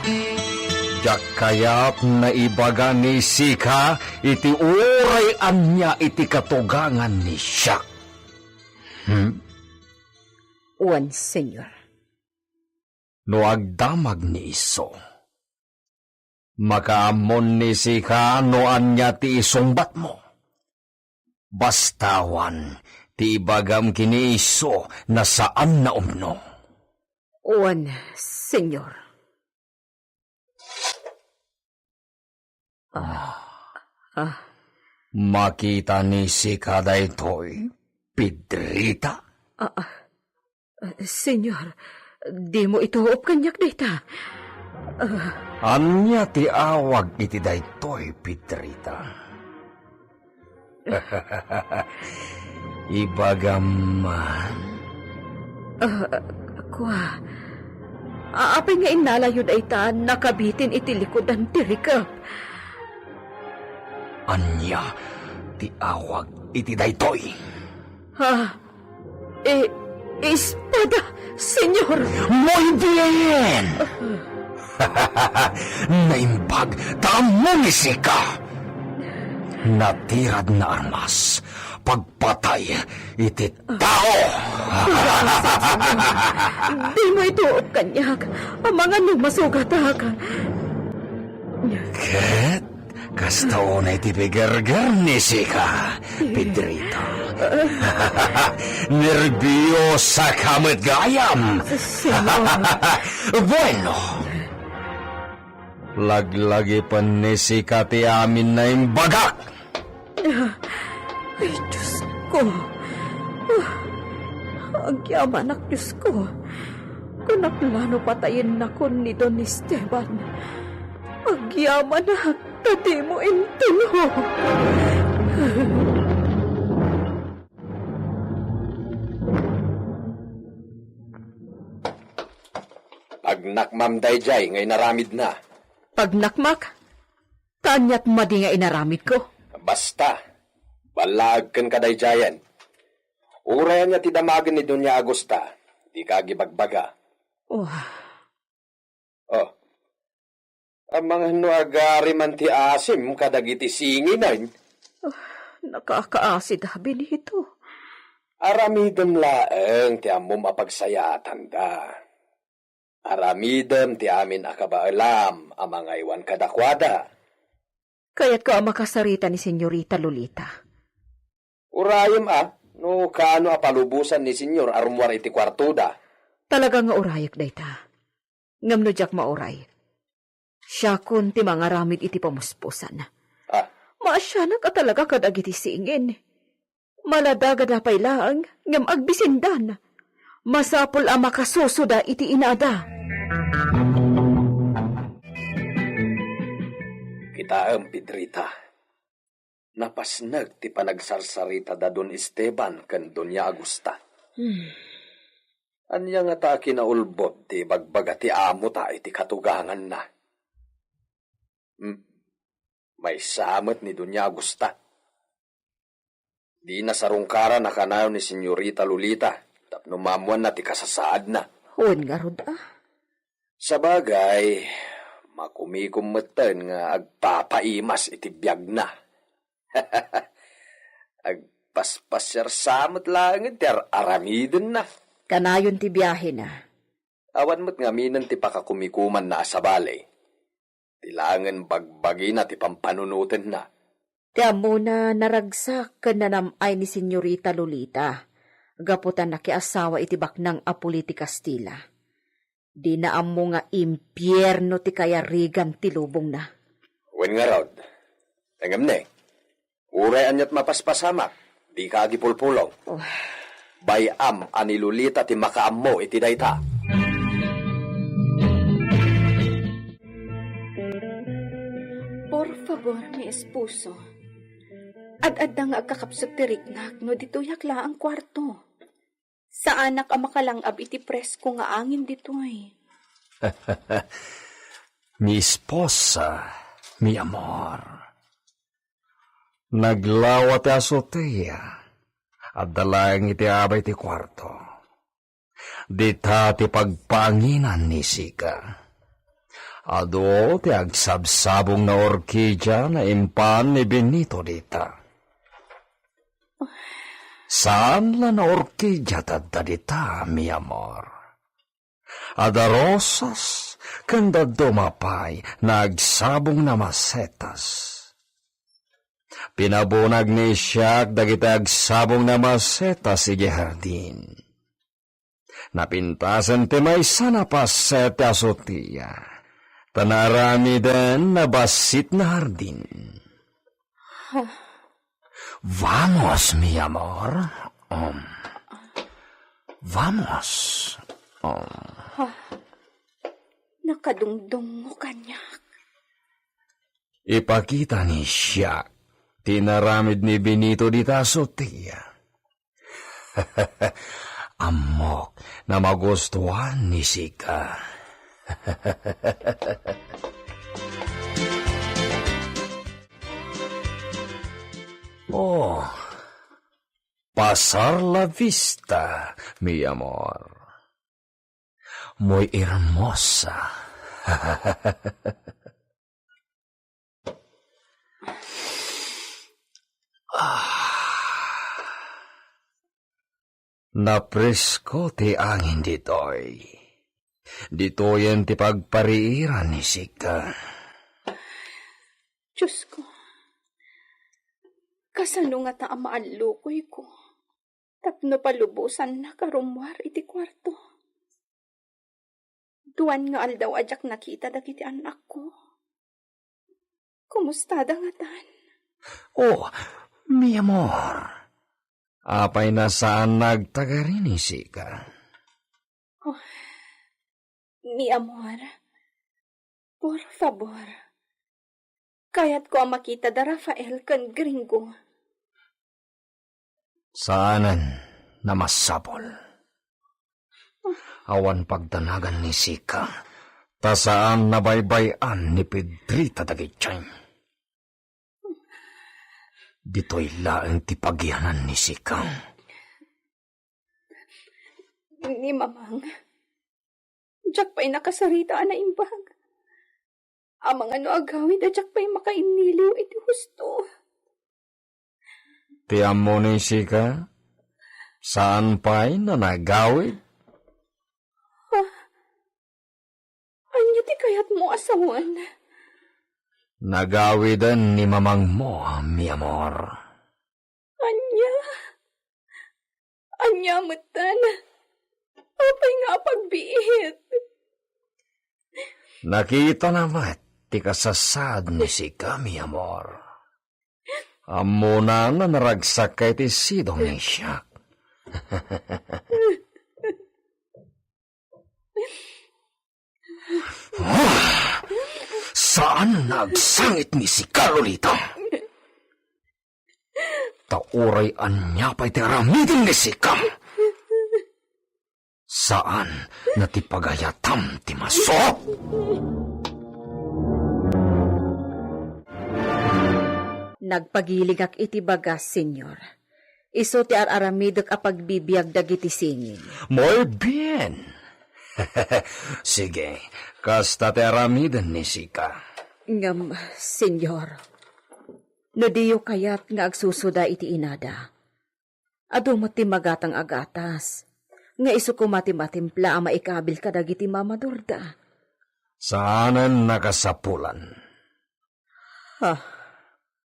Diak kayat naibaga ni sika iti uray ania iti katugangan ni Jack. Hmm? Wen, Señor. No agdamag ni isu, makaammon ni sika no ania ti isungbatmo. Basta awan ti ibagam ken ni isu a saan nga umno. Wen, Señor. Ah. Ah. Makita ni sika daytoy, Pedrita? Ah, ah. Señor, dimo ituop kaniak dayta. Ah. Ania ti awag iti daytoy, Pedrita? Ibagam man. Ah, kua, a-, apay nga innalayo dayta nakabitin iti likudan ti rikep? Ania ti awag iti daytoy? Ah, e-, espada, Señor! Muy bien! Naimbag ta ammo ni sika. Natirad nga armas, pagpatay iti tao. Dimo ituop kaniak, amangan no masugatak. Ket kasta unay ti pigerger ni sika, Pedrita. Nerbiosaka met gayam. Señor. Bueno. Laglagipen ni sika ti amin nga imbagak. Ay, Diosko. Agyamanak, Diosko. Kunak la no patayennakon ni Don Esteban. Agyamanak, ta dimo intuno. Pagnakmam daydiay nga inaramidna. Pagnakmak? Ta aniat madi nga inaramidko? Basta, ballaag ken kadaydiayen. Uray ania ti damagen ni Doña Augusta, dika agibagbaga. Oh. Oh. Amangan no agari man ti asim kadagiti singinen. Ah, nakakaasi da, Benito. Aramidem laeng ti ammom a pagsayaatanda. Aramidem ti amin a kabaelam a mangaywan kadakuada. Kayatko a makasarita ni Señorita Lolita. Urayem a, no kaano a palubosan ni Señor a rummuar iti kuartoda. Talaga nga urayek dayta. Ngem no diak mauray, siakon ti mangaramid iti pamuspusan. Ah. Maasianak a talaga kadagiti singin. Maladagada pay laeng, ngem agbisindan. Masapul a makasusoda iti inada. Kitaem, Pedrita. Napasnek ti panagsarsarita da Don Esteban ken Doña Augusta. Hmm. Ania ngata a kinaulbod ti ibagbaga ti amota iti katuganganna? Hmm. Maysa met ni Doña Augusta. Dina sarungkaran a kanayon ni Señorita Lolita tapno maammoanna ti kasasaadna. Wen ngarud a. Sabagay, makumikom metten nga agpapaimas iti biagna. Agpaspasiar sa met laengen ti ar-aramidenna. Kanayon ti biahena. Awan met ngaminen ti pakakumikomanna a sabali. Ti laengen bagbagina ti pampanunotenna. Ti ammona, naragsak ken nanam-ay ni Señorita Lolita gapu ta nakiasawa iti baknang a puli ti Kastila. Dina ammo nga impierno ti kayarigan ti lubongna. Wen ngarud, ngem ne, uray aniat mapaspasamak, dika agipulpulong. Oh. Bay-am a ni Lolita ti makaammo iti dayta. Por favor, mi esposo. Ad-adda nga agkakapsut ti riknak no ditoyak laeng kuarto. Saanak a makalang-ab iti presko nga angin ditoy. Mi esposa, mi amor. Naglawa ti azotea. Adda laeng iti abay ti kuarto. Dita ti pagpaanginan ni Sika. Adu ti agsabsabong nga orkidia nga impan ni Benito dita. Saan la nga orkidia ti adda dita, mi amor. Adda rosas, ken dadduma pay nga agsabong nga masetas. Pinabunag ni Siak dagiti agsabong nga masetas idiay hardin. Napintasen ti maysa nga paset ti azotea, ta naaramiden nga bassit nga hardin. Vamos, mi amor. Um, vamos. Um. Nakadungdungngo kaniak. Ipakita ni Siak ti inaramid ni Benito dita azotea. Ammok nga magustuan ni Sika. Oh, pasar la vista, mi amor. Muy hermosa. Ah. Napresko ti angin ditoy. Ditoyen ti pagpariiran ni Sika. Diosko, kasano ngata a maallukoyko tapno palubosannak a rummuar iti kuarto? Duan nga aldaw a diak nakita dagiti annakko. Kumustada ngatan? Oh, mi amor. Apay nga saan nga agtagari ni Sika? Oh, mi amor. Por favor. Kayatko a makita da Rafael ken Gringo. Saanen nga masapul. Awan pagdanagan ni Sika, ta saan nga baybay-an ni Pedrita dagiti. Ditoy laeng ti pagianan ni Sika. Ni Mamang, diak pay nakasarita a naimbag. Amangan no agawid a diak pay makainniliw iti husto. Ti ammo ni Sika, saan pay nga nagawid? Ah, ania ti kayatmo a sawen? Nagawiden ni mamangmo, mi amor. Ania? Ania metten? Apay nga apagbiit? Nakitana met ti kasasaad ni Sika, mi amor. Ammona nga naragsak ka iti sidong ni Siak. Ah! Saan nga agsangit ni Sika, Lolita. Ta uray ania pay ti aramiden ni Sika, saan nga ti pagayatam ti maso. Nagpagilingak iti bagas, Señor. Isu ti ar-aramidek a pagbibiag dagiti singin. Muy bien. Sige, kasta ti aramiden ni Sika. Ngem, Señor, no diyo kayat nga agsusuda iti inada, adu met ti magatang a gatas, nga isu koma ti matimpla a maikabil kadagiti mamadurda. Saanen nakasapulan. Ha?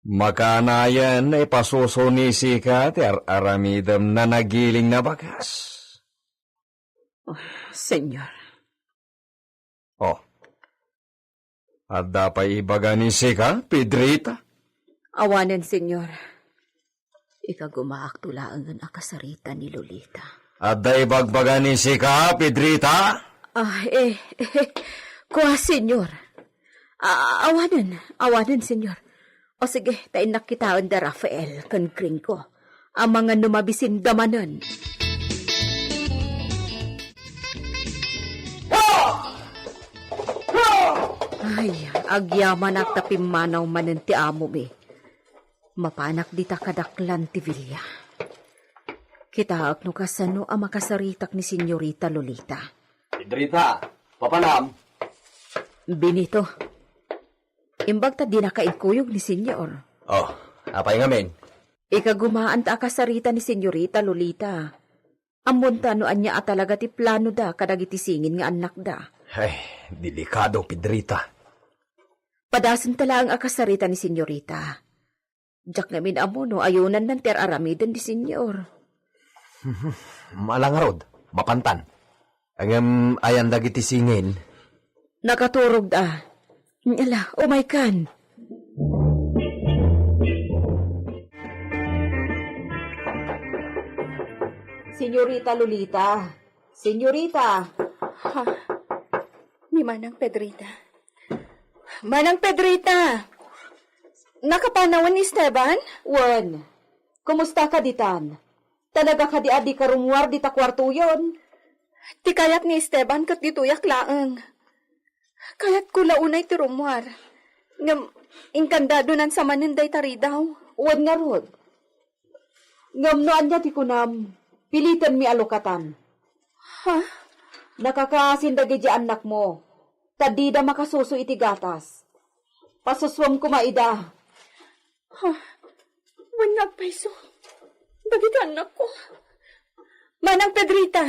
Makanayen nga ipasuso ni Sika ti ar-aramidem nga nagiling nga bagas. Oh, Señor. Oh. Adda pay ibaga ni Sika, Pedrita? Awanen, Señor. Ikagumaakto laengen a kasarita ni Lolita. Adda ibagbaga ni Sika, Pedrita? Ah, eh, eh, kua, Señor. Ah, awanen, awanen, Señor. O sige, ta innak kitaen da Rafael ken Gringo. Amangan no mabisinda manen. Ay, agyamanak ta pimmanaw manen ti amomi. Mapanak dita kadaklan ti Villa. Kitaek no kasano a makasaritak ni Senyorita Lolita. Pedrita, papanam? Benito, imbag ta dinaka igkuyog ni Senyor. Oh, apay ngamin? Ikagumaanta a kasarita ni Senyorita Lolita. Ammonta no ania a talaga ti planoda kadagiti singin nga annakda. Ay, delikado, Pedrita. Padasenta laeng a kasarita ni Senyorita. Diak ngamin ammo no ayonannan ti ar-aramiden ni Senyor. Ala ngarud, mapantan. Ngem ayan dagiti singin? Nakaturogda. Ala, umaykan. Senyorita Lolita. Senyorita. Ha? Ni Manang Pedrita. Manang Pedrita! Nakapanawen ni Esteban? Wen. Kumusta ka ditan? Talaga kadi a dika rummuar dita kuartoyon? Ti kayat ni Esteban ket ditoyak laeng. Kayatko la unay ti rummuar. Ngem, inkandadonan sa manen dayta ridaw. Wen ngarud. Ngem no ania ti kunam, pilitenmi a lukatan. Ha? Nakakaasin dagiti annakmo, ta dida makasuso iti gatas. Pasusuem koma ida. Ha? Wen nga agpayso. Dagiti annakko. Manang Pedrita,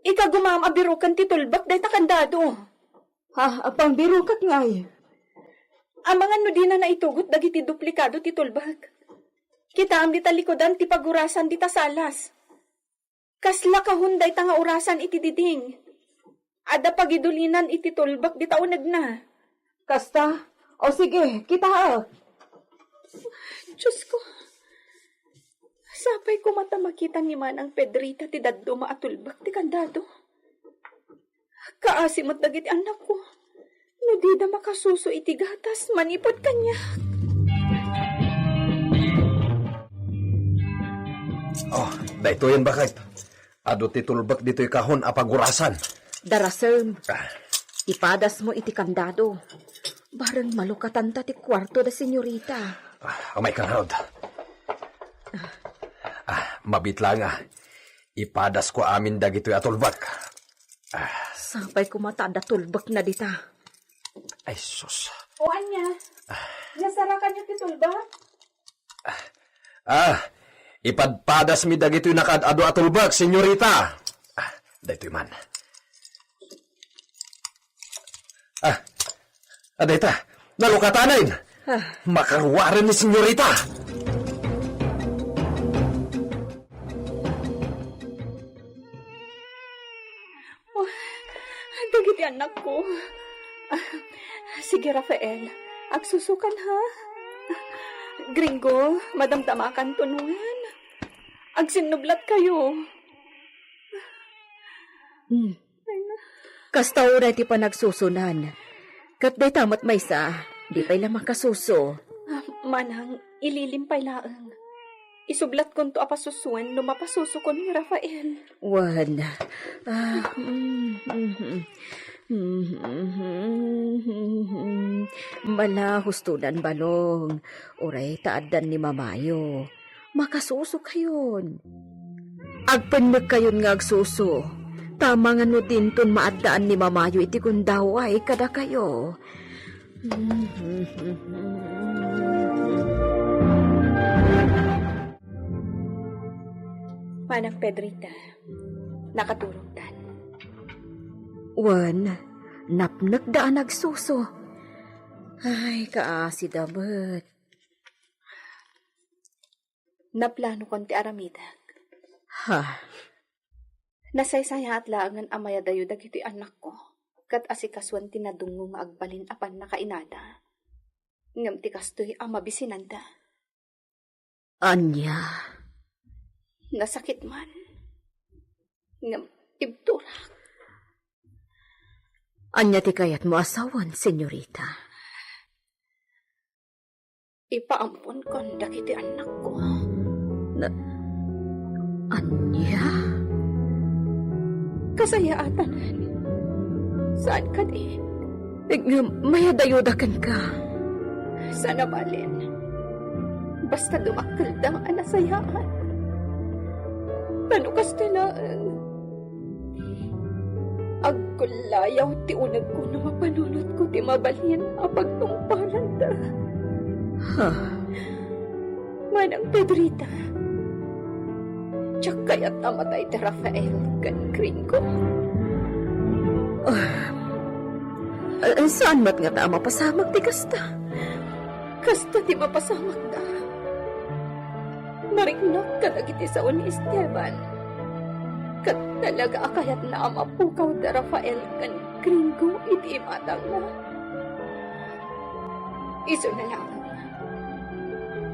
ikagumam a biroken ti tulbek dayta kandado. Ha, agpangbirokak ngay. Amangan no dina naitugot dagiti duplikado ti tulbek. Kitaem dita likudan ti pagurasan dita salas. Kasla kahon dayta nga urasan iti diding. Adda pagidulinan iti tulbek dita unegna. Kasta? O sige, kitaek. Diosko, sapay koma ta makita ni Manang Pedrita ti dadduma a tulbek ti kandado. Kaasi met dagiti annakko. No dida makasuso iti gatas manipud kaniak. Oh, daytoyen, baket. Adu ti tulbek ditoy kahon a pagurasan. Darasem, ah, ipadasmo iti kandado. Bareng malukatanta ti kuarto da senyorita. Ah, umayka ngarud. Ah, mabit la nga. Ipadasko amin dagitoy a tulbek. Ah. Sapay koma ta adda tulbekna dita. Ay, sus. O ania? Nasarakanyo ti tulbek? Ah, ipadpadasmi dagitoy nakaad-adu a tulbek, senyorita. Ah, daytoy man. Ah, adayta, nalukatanen. Ah. Makaruaren ni senyorita. Oh, dagiti annakko. Ah, sige, Rafael. Agsusukan, ha? Gringo, madamdamakan tunuan. Agsinnublat kayo. Hmm. Kasta unay ti panagsusunan. Ket dayta met maysa, di pay la makasuso. Ah, manang, ililim pay laeng. Isublatkonto a pasusuen no mapasusokon ni Rafael. Wen. Ah, mm, mm, mm, mm, mm, mm. Mala, hustonan balong. Uray ta addan ni Mamayo. Makasusokayon. Agpennekkayon nga agsuso. Ta amangan no dinton maaddaan ni Mamayo iti gundaway kadakayo. Manang Pedrita, nakaturogdan. Wen, napnekda a nagsuso. Ay, kaasida met. Naplanokon ti aramidek. Ha? Nasaysayaat laengen a mayadayo dagiti annakko, ket asikasuen ti nadungngo nga agbalin a pannakainada. Ngem ti kastoy a mabisinanda. Ania? Nasakit man. Ngem ibturak. Ania ti kayatmo a sawen, senyorita? Ipaamponkon dagiti annakko. Na, ania? Kasayaatanan. Saan kadi? Ngem mayadayoda kenka. Sana balen. Basta dumakkelda a nasayaat. Ta no kasta laeng, agkullayaw ti unegko no mapanunotko ti mabalin a pagtungparanda. Ha? Manang Pedrita, diak kayat a matay ti Rafael ken Gringo. Ah, eh, saan met ngata a mapasamak ti kasta? Kasta ti mapasamakda. Mariknak kadagiti sao ni Esteban. Ket talaga a kayatna a mapukaw da Rafael ken Gringo iti imatangna. Isuna laeng,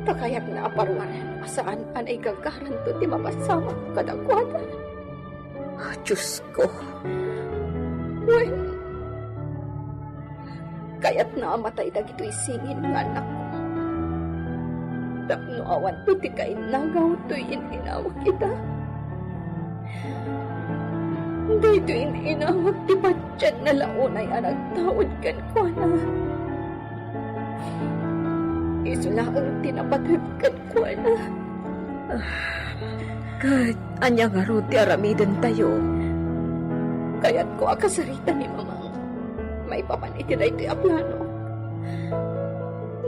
ta kayatna a paruaren a saan a naigagaranto ti mapasamak kadakuada. Ah, Diosko. Wen, kayatna a matay dagitoy singin nga annakko. Tapno awanto ti kainnagaw toy in-inawek ita. Daytoy in-inawek ti patienna la unay a nagtaud kenkuana. Isu laeng ti napated kenkuana. Ket ania ngarud ti aramidentayo? Kayatko a kasarita ni Mamang maipapan iti daytoy a plano.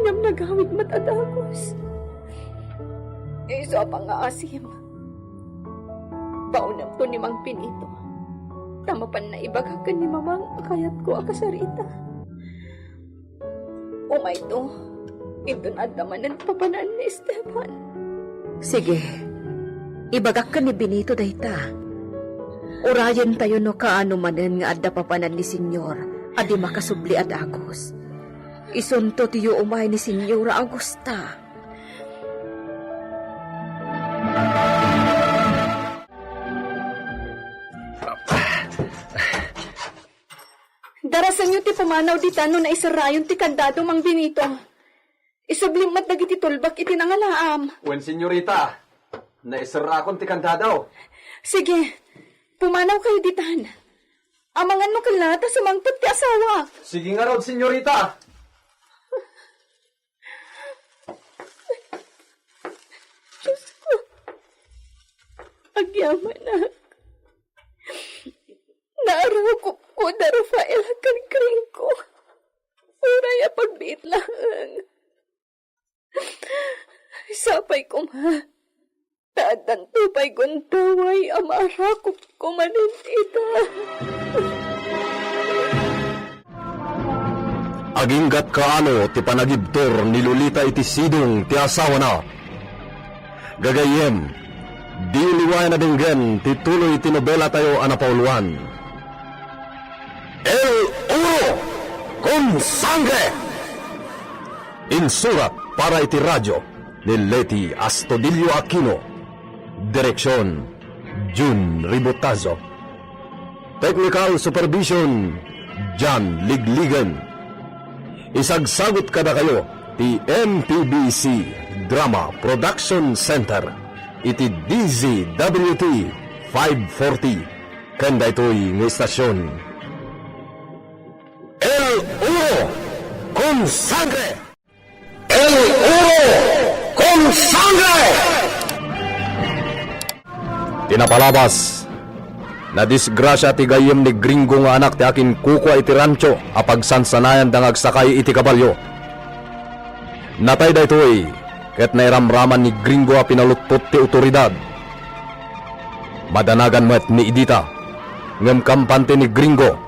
Ngem nagawid met a dagus. Isu a pangngaasim, baonemto ni Mang Benito, ta mapanna ibagak ken ni Mamang a kayatko a kasarita. Umayto, inton adda manen papanan ni Esteban. Sige, ibagak ken ni Benito dayta. Urayentayo no kaano manen nga adda papanan ni Señor a di makasubli a dagus. Isunto ti yuumay ni Señora Augusta. Darasenyo ti pumanaw ditan no naiserrayon ti kandado, Mang Benito. Isublim met dagiti tulbek iti nangalaam. Wen, senyorita, naiserrakon ti kandado. Sige, pumanawkayo ditan. Amangan no kalla ta sumangpet ti asawak. Sige ngarud, senyorita. Diosko, agyamanak. Naarakupko da Rafael ken Gringo. Uray a pagbiit laeng. Sapay koma ta addanto pay gundaway a maarakupko manen ita. Aginggat kaano ti panagibtur ni Lolita iti sidong ti asawana? Gagayyem, diyo liwayan a denggen ti tuloy ti nobelatayo a napauluan, El Oro con Sangre! Insurat para iti radio ni Leti Astudillo Aquino. Direksion, Jun Ribotazo. Technical supervision, John Ligligan. Isagsagut kadakayo ti M P B C Drama Production Center iti D Z W T five forty ken daytoy nga estasion. El Oro con Sangre! El Oro con Sangre! Ti napalabas, nadisgrasia ti gayyem ni Gringo nga anak ti akinkukua iti rancho a pagsansanayanda nga agsakay iti kabalio. Natay daytoy ket nairamraman ni Gringo a pinalutpot ti otoridad. Madanagan met ni Edita, ngem kampante ni Gringo.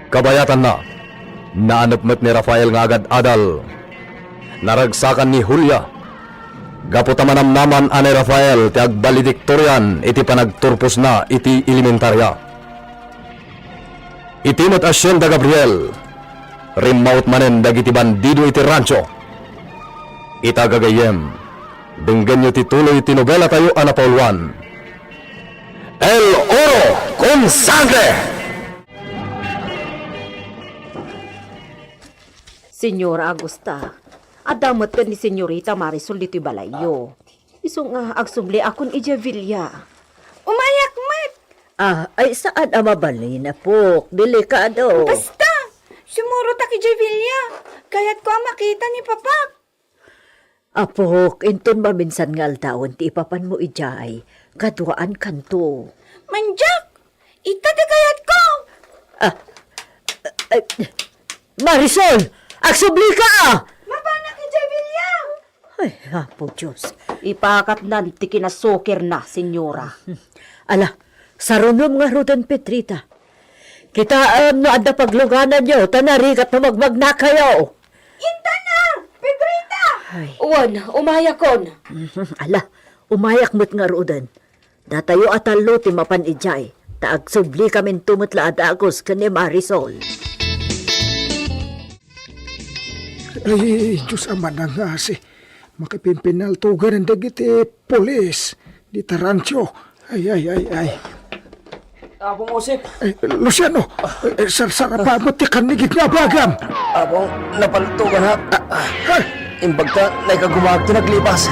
Kabayatanna, naanep met ni Rafael nga agad-adal. Naragsakan ni Julia. Gapu ta manamnaman a ni Rafael ti agbalediktorian iti panagturposna iti elementaria. Iti met a sienda Gabriel, rimmaut manen dagiti bandido iti rancho. Ita gagayyem, denggenyo ti tuloy ti nobelatayo a napauluan, El Oro con Sangre! Señora Augusta, adda met ken ni Señorita Marisol ditoy balayyo. Isu nga agsubliakon idiay villa. Umayak met! Ah, ay saan a mabalin, apok. Delikado. Basta! Sumurotak idiay villa. Kayatko a makita ni Papak. Apok, inton maminsan nga aldawen ti ipapanmo idiay, Kaduaankanto. Mandiak! Ita ti kayatko! Ah, eh, Marisol! Agsublika! Mapanak idiay bilia! Ay, Apo Dios. Ipakatnan ti kinasukirna, Senyora. Ala, sarunom ngaruden, Pedrita. Kitaem no adda paglugananyo, ta narigat no magmagnakayo. Intana, Pedrita! Ay. Wen, umayakon. Ala, umayak met ngaruden. Datayo a tallo ti mapan idiay, ta agsubli kaminto met la a dagus ken ni Marisol. Ay, Dios a manangngasi, makipimpinaltugan dagiti pulis, dita rancho. Ay, ay, ay, ay. Apo Joseph. Eh, Luciano, eh, sarsarapa met ti kannigit nga abagam. Apo, napaltugan ha. Ah, ah. Imbag ta naikagumag ti naglipas.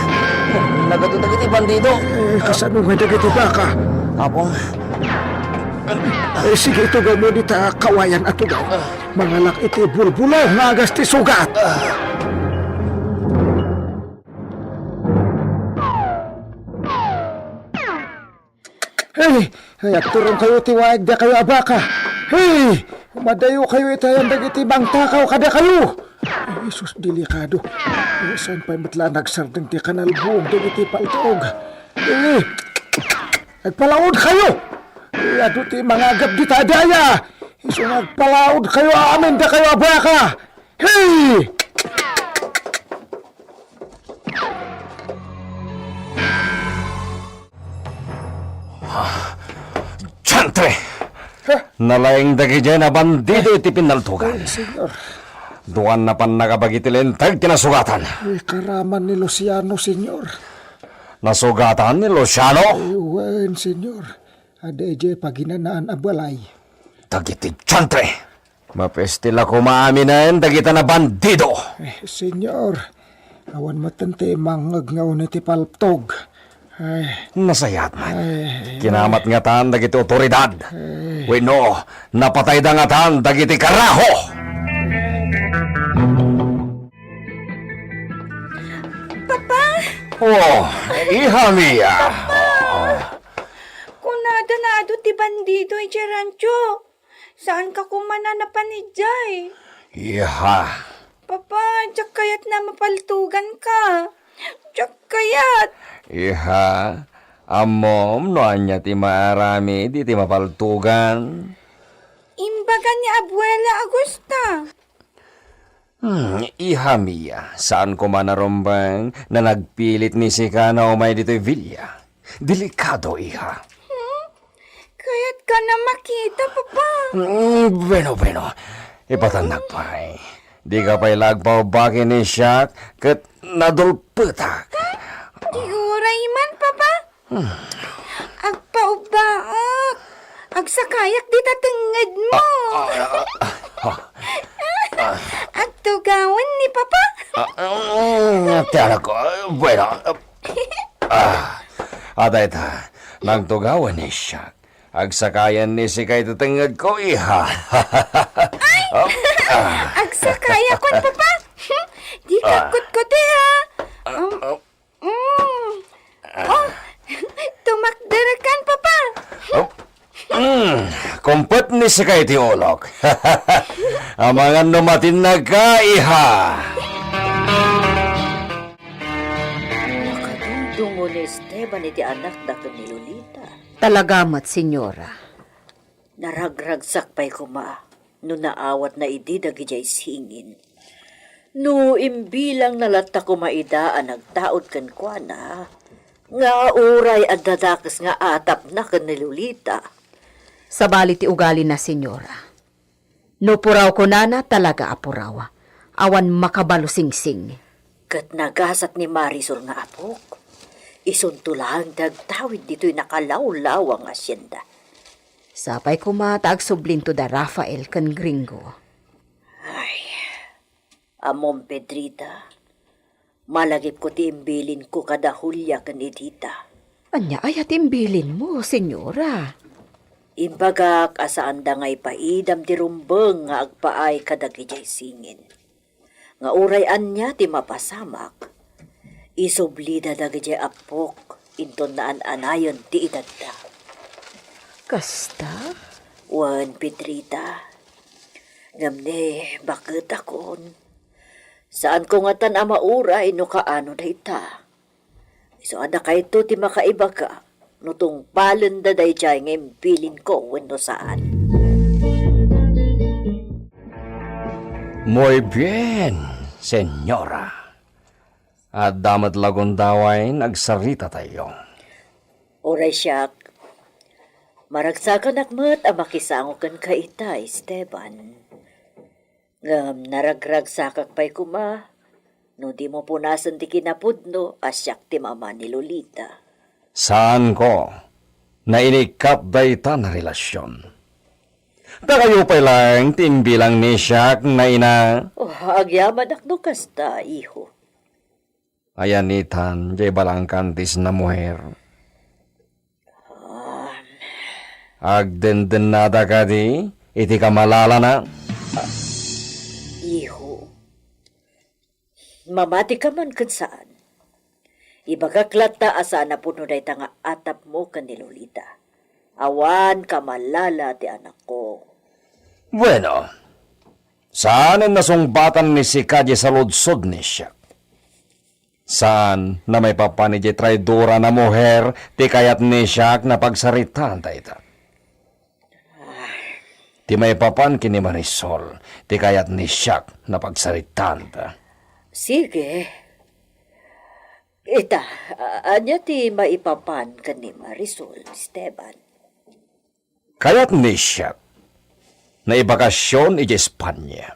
Nagadu dagiti bandido. Eh, kasano nga dagiti baka? Apo. Eh, sige, itugawmo dita kawayan a tugaw. Mangalak iti bulbulaw nga agas ti sugat. Hey! Ay, agturongkayo ti waig dakayo a baka. Hey! Madayokayo itayan dagiti mangtakaw kadakayo. Ay, sus, delikado. Ay, saan pay met la nagsardeng ti kanalbuog dagiti paltog? Hey! Agpalaudkayo! Hey, adu ti mangagap dita daya. Isu nga agpalaudkayo amin dakayo a baka. Hey! Diantre! Ha? Nalaing dagidiay a bandido iti pinaltugan. Ay, Senyor. Duan napan nakabagi ti linteg ti nasugatan. Ay, karaman ni Luciano, Senyor. Nasugatan ni Luciano? Ay, wen, Senyor. Adda idiay paginanaan a balay. Dagiti diantre! Mapestil a koma aminen dagita a bandido! Eh, Senyor, awan metten ti mangngeg nga uni ti paltog. Ay. Nasayaat man. Ay. Kinamat ngatan dagiti otoridad. Ay. Wenno, napatayda ngatan dagiti karaho! Papa! Oh, iha mia! Kunada nga adu ti bandido idiay rancho. Saanka koma a napan idiay? Iha. Papa, diak kayat a mapaltuganka. Diak kayat. Iha, ammom no ania ti maaramid iti mapaltugan? Imbaga ni Abuela Augusta. Hmm, iha mia, saan koma a narumbeng no nagpilit ni sika a umay ditoy villa. Delikado, iha. Hmm? Kayatka a makita, Papa? Hmm, bueno, bueno. Ipatannak pay. Dika pay la agpaubba ken ni siak ket nadulpetak. Di uray man, Papa. Hmm. Agpaubbaak. Agsakayak dita tengngedmo. Ah, ah, ah, ah. Agtugawen ni Papa. Ah, mm, ti anak ko. Bueno, ah, ah, dayta, nagtugawen ni siak. Agsakayan ni sika iti tengngedko, iha. Ay! Ah, ah. Agsakayakon, Papa. Di ka kutkuti, ha? Ah, um, ah. Mm. Oh, tumakderkan, Papa. Oh. Mm. Kumpet ni sika iti ulok. Amangan no matinnag ka, iha. Nakadungdungo ni Esteban iti anakda ken ni Lolita. Talaga met, Senyora. Naragragsak pay koma no naawatna idi dagidiay singin. No imbilangna latta koma ida a nagtaud kenkuana, nga uray adda dakes nga atapna ken ni Lolita. Sabali ti ugalina, Senyora. No puraw kunana, talaga a puraw. Awan makabalo singsing. Ket nagasat ni Marisol nga apok. Isunto laeng ti agtawid ditoy nakalawlawa nga hacienda. Sapay koma ta agsublinto da Rafael ken Gringo. Ay, ammom, Pedrita, malagipko ti imbilinko kada Julia ken Edita. Ania aya ti imbilinmo, Senyora? Imbagak a saanda nga ipaidam ti rumbeng nga agpaay kadagidiay singin. Nga uray ania ti mapasamak, isublida dagidiay appok inton naan-anayon ti edadda. Kasta? Wen, Pedrita. Ngem ni, baketakon. Saanko ngatan a mauray no kaano dayta. Isu a dakayto ti makaibaga no tungpalenda daydiay nga imbilinko wenno saan. Muy bien, señora. Adda met la gundaway nga agsaritatayo. Uray siak, maragsakanak met a makisango kenka ita, Esteban. Ngem naragragsakak pay koma no dimo punasen ti kinapudno a siak ti mama ni Lolita. Saanko nga inikkat dayta a relasion. Dakayo pay laeng ti imbilang ni siak nga ina. Oh, agyamanak no kasta, iho. Ayanitan, diay balangkan ti isna a muher. Agdendennada kadi iti kamalalana? Iho, mamatika man ken saan. Ibagak latta a saan a pudno dayta nga atapmo ken ni Lolita. Awan kamalala ti anakko. Bueno, saanen a sungbatan ni sika diay saludsod ni siak. Saan a maipapan idiay traidora a muher ti kayat ni siak a pagsaritaanta ita. Ti maipapan ken ni Marisol ti kayat ni siak a pagsaritaanta. Sige. Ita, a-, ania ti maipapan ken ni Marisol, Esteban? Kayat ni siak a ibakasion idiay Espania.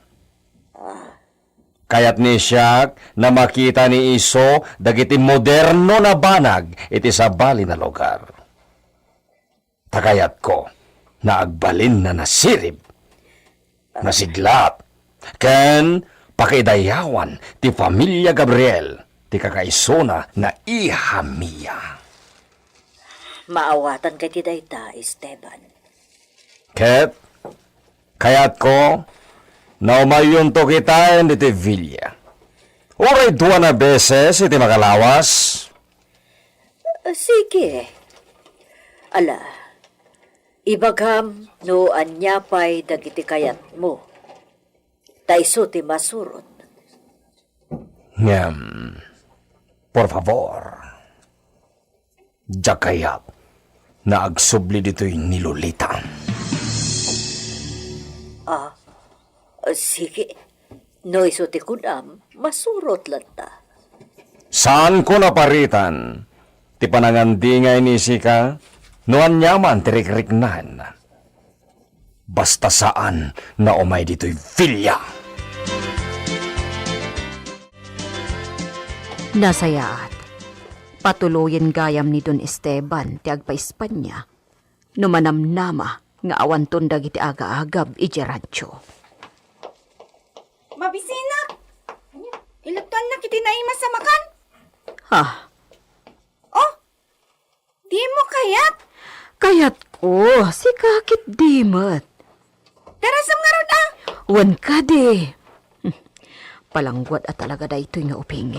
Kayat ni siak a makita ni isu dagiti moderno a banag iti sabali a lugar. Ta kayatko a agbalin a nasirib, nasiglat, ken pakaidayawan ti familia Gabriel ti kakaisuna a iha Mia. Maawatanka iti dayta, Esteban. Ket kayatko a umayyonto kitaen iti villa. Uray dua a beses iti makalawas. Ah, sige. Ala, ibagam no ania pay dagiti kayatmo. Ta isu ti masurot. Ngem, por favor, diak kayat a agsubli ditoy ni Lolita. Ah, sige. No isu ti kunam, masurot latta. Saanko a paritan ti panangandingay ni sika no ania man ti rikriknaan. Basta saan a umay ditoy villa. Nasayaat. Patuloyen gayam ni Don Esteban ti agpa-Espanya no manamnama nga awanton dagiti agaagab idiay rancho. Mabisinak! Ilatuannak iti naimas a makan. Ha? Oh, dimo kayat? Kayatko, sika ketdi met. Darasem ngarud, a. Wen kadi. Palangguad a talaga daytoy nga uping.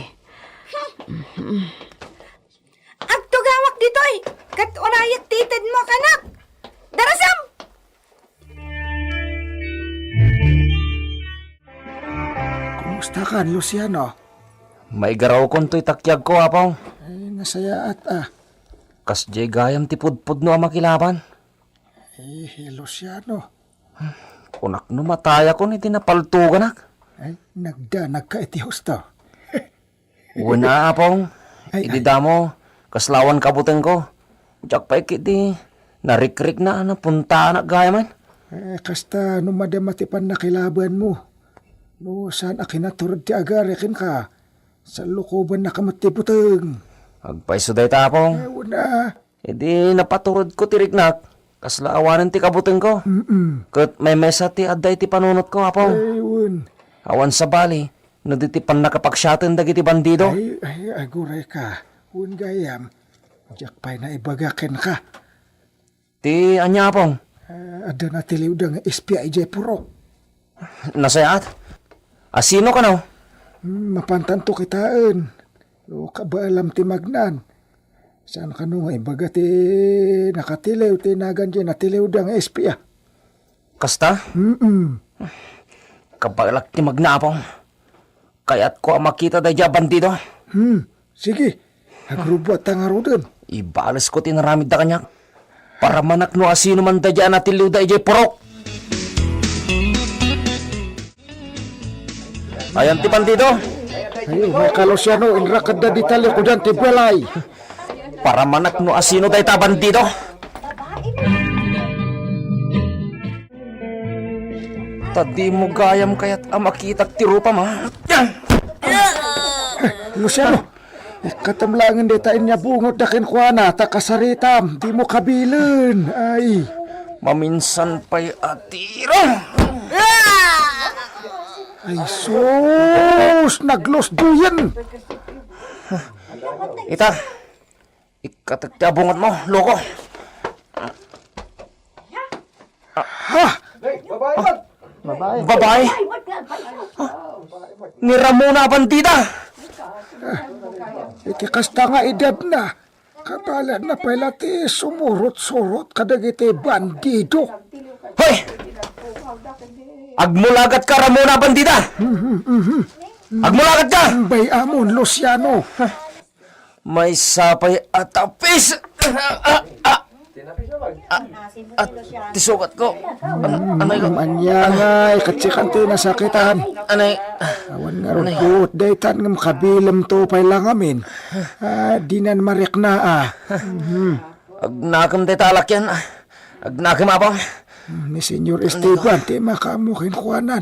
Agtugawak ditoy, ket urayek ti itedmo, kanak. Darasem! Kumustakan, Luciano? Maigarawkon toy takiagko, Apo. Ay, nasayaat, a. Kasdiay gayam ti pudpudno a makilaban. Eh, Luciano. Kunak no matayakon iti napaltoganak. Ay, nagdanagka iti husto. Wen, Apong, ay, idi ay. Damo, kasla awan kabutengko. Diak pay ketdi narikrikna a napuntaanak gayamen. Eh, kasta no madama ti pannakilabanmo. No saan a kinaturod ti agari kenka, salukobannaka met ti buteng. Agpayso dayta, Apong. Eh, wen a. Idi napaturodko ti riknak, kasla awanen ti kabutengko. Mm-mm. Ket maymaysa ti adda iti panunotko, Apo. Ay, wen. Awan sabali, no di ti pannakapaksiaten dagiti bandido. Ay, ay, agurayka. Wen gayam, diak pay naibaga kenka. Ti ania, Apong? Ah, adda natiliwda nga espia idiay purok. Nasayaat? A, sino kano? Hmm, mapantanto kitaen. No kabaalam ti magnan. Saan kano nga ibaga ti nakatiliw ti nagan diay natiliwda nga espia? Kasta? Mm-mm. Kabaelak ti magnapong. Kayatko a makita daydiay a bandido. Hmm, sige. Agrubbuatta ngaruden. Ibalesko ti inaramidda kaniak. Paramanak no asino man daydiay a natiliwda idiay purok. Ayan ti bandido. Ay, Mika Luciano, inrakadda dita likudan ti balay. Paramanak no asino dayta a bandido. Ta dimo gayam kayat a makitak ti rupam, a? Luciano, ikkatem laengen dayta inyabungotda kenkuana ta kasaritam, dimo kabilen. Ay. Maminsan pay a tiro. Ay, sus! Naglusdoyen! Ita, ikkatek ti abungotmo, loko. Ha? Babae. Babae? Ni Ramona a bandida. Iti kasta nga edadna, kabaelanna pay la ti sumurot-surot kadagiti bandido. Hoy! Agmulagatka, Ramona a bandida! Mhm, mhm. Agmulagatka! Bay-amon, Luciano. Maysa pay a tapis. Ah, ah, ah, ah, ti sugatko. An-, anay ko. Ania ngay, katsikan ti nasakitan. Anay. Awan nga rugot, daytan ngem kabilemto pay la ngamin. Ah, dinan marikna, ah. Mhm. Agnakem dayta a lakian. Agnakem, Apong. Ni Señor Esteban ti makaammo kenkuanan.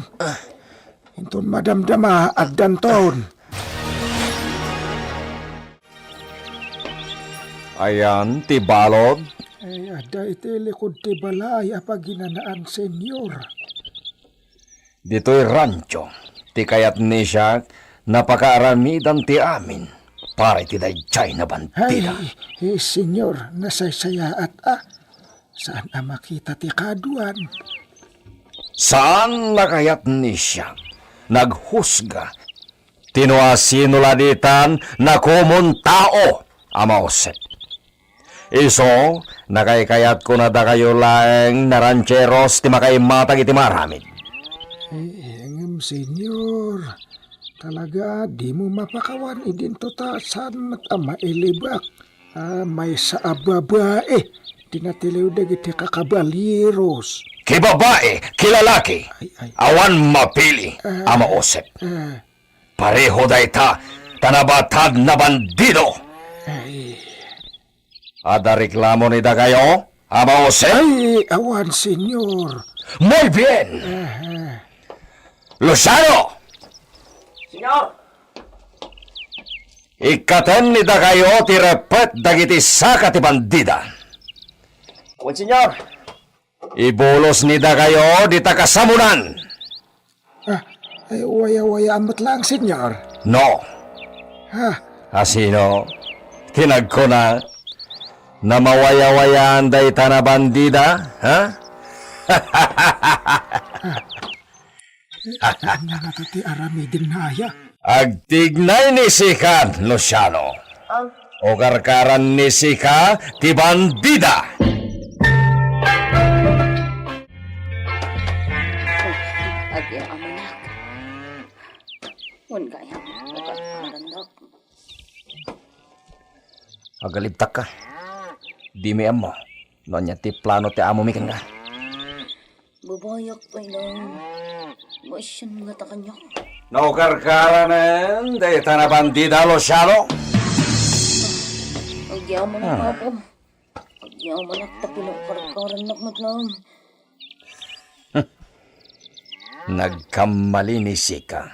Inton madamdama, addanton. Ayan ti balod. Ay, adda iti likod ti balay a paginanaan, Señor. Ditoy rancho, ti kayat ni Siak, napakaaramidan ti amin para iti daydiay a bandida. Ay, eh, Señor, nasaysayaat a. Saan a makita ti kaduan. Saan a kayat ni Siak naghusga ti no asino la ditan nakomon tao a mausep. Isu, nakaykayatko a dakayo laeng a rancheros ti makaimatag iti maaramid. Eh, ngem, Señor, talaga, dimo mapakawan idinto ta saan met a mailibak. Ah, maysa a babae ti natiliw dagiti kakabalieros. Ki babae, ki lalaki, ay, ay, awan mapili a mausep. Ah. Pareho dayta ta nabatad a bandido. Ay. Adda reklamo ni dakayo a mausep? Ay, awan, Señor. Muy bien! Aha. Luciano! Señor! Ikkatem ni dakayo ti repet dagiti saka ti bandida. Wen, Señor. Ibulos ni dakayo dita kasamunan. Ah, ay, waya-wayaan met laeng, Señor. No. Ha? Asino ti nagkuna a mawaya-wayaan dayta a bandida, ha? Ania ngata ti aramidenna aya? Agtignay ni sika, Luciano. Ah. O karkaran ni sika ti bandida. Agyamanak. Wen gayam, o karkarannak. Agalibtakka. Dimi ammo no ania ti plano ti amomi kenka. Babayak pay lang. Maisyan ngata kaniak. Naukarkaranen dayta a bandida, Luciano. Agyaman, ah, Apo. Agyamanak tapno karkarannak met lang. Nagkammali ni sika.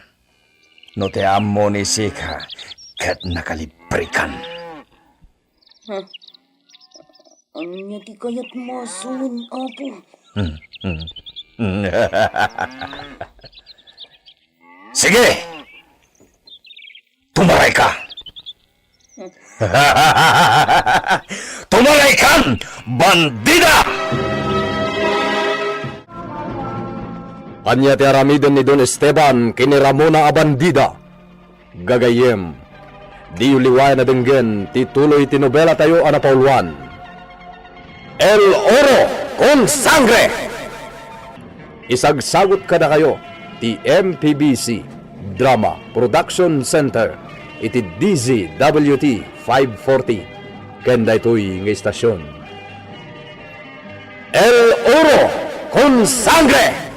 No ti ammo ni sika, ket nakalibrikan. Ha? Ania ti kayatmo a saan, Apo? Sige! Tumarayka! Tumaraykan, bandida! Ania ti aramiden ni Don Esteban ken ni Ramona a bandida? Gagayyem, Diyo liwayan a denggen ti tuloy ti nobelatayo a napauluan, El Oro con Sangre! Isagsagut kadakayo ti M P B C Drama Production Center iti D Z W T five forty ken daytoy nga istasion. El Oro con Sangre!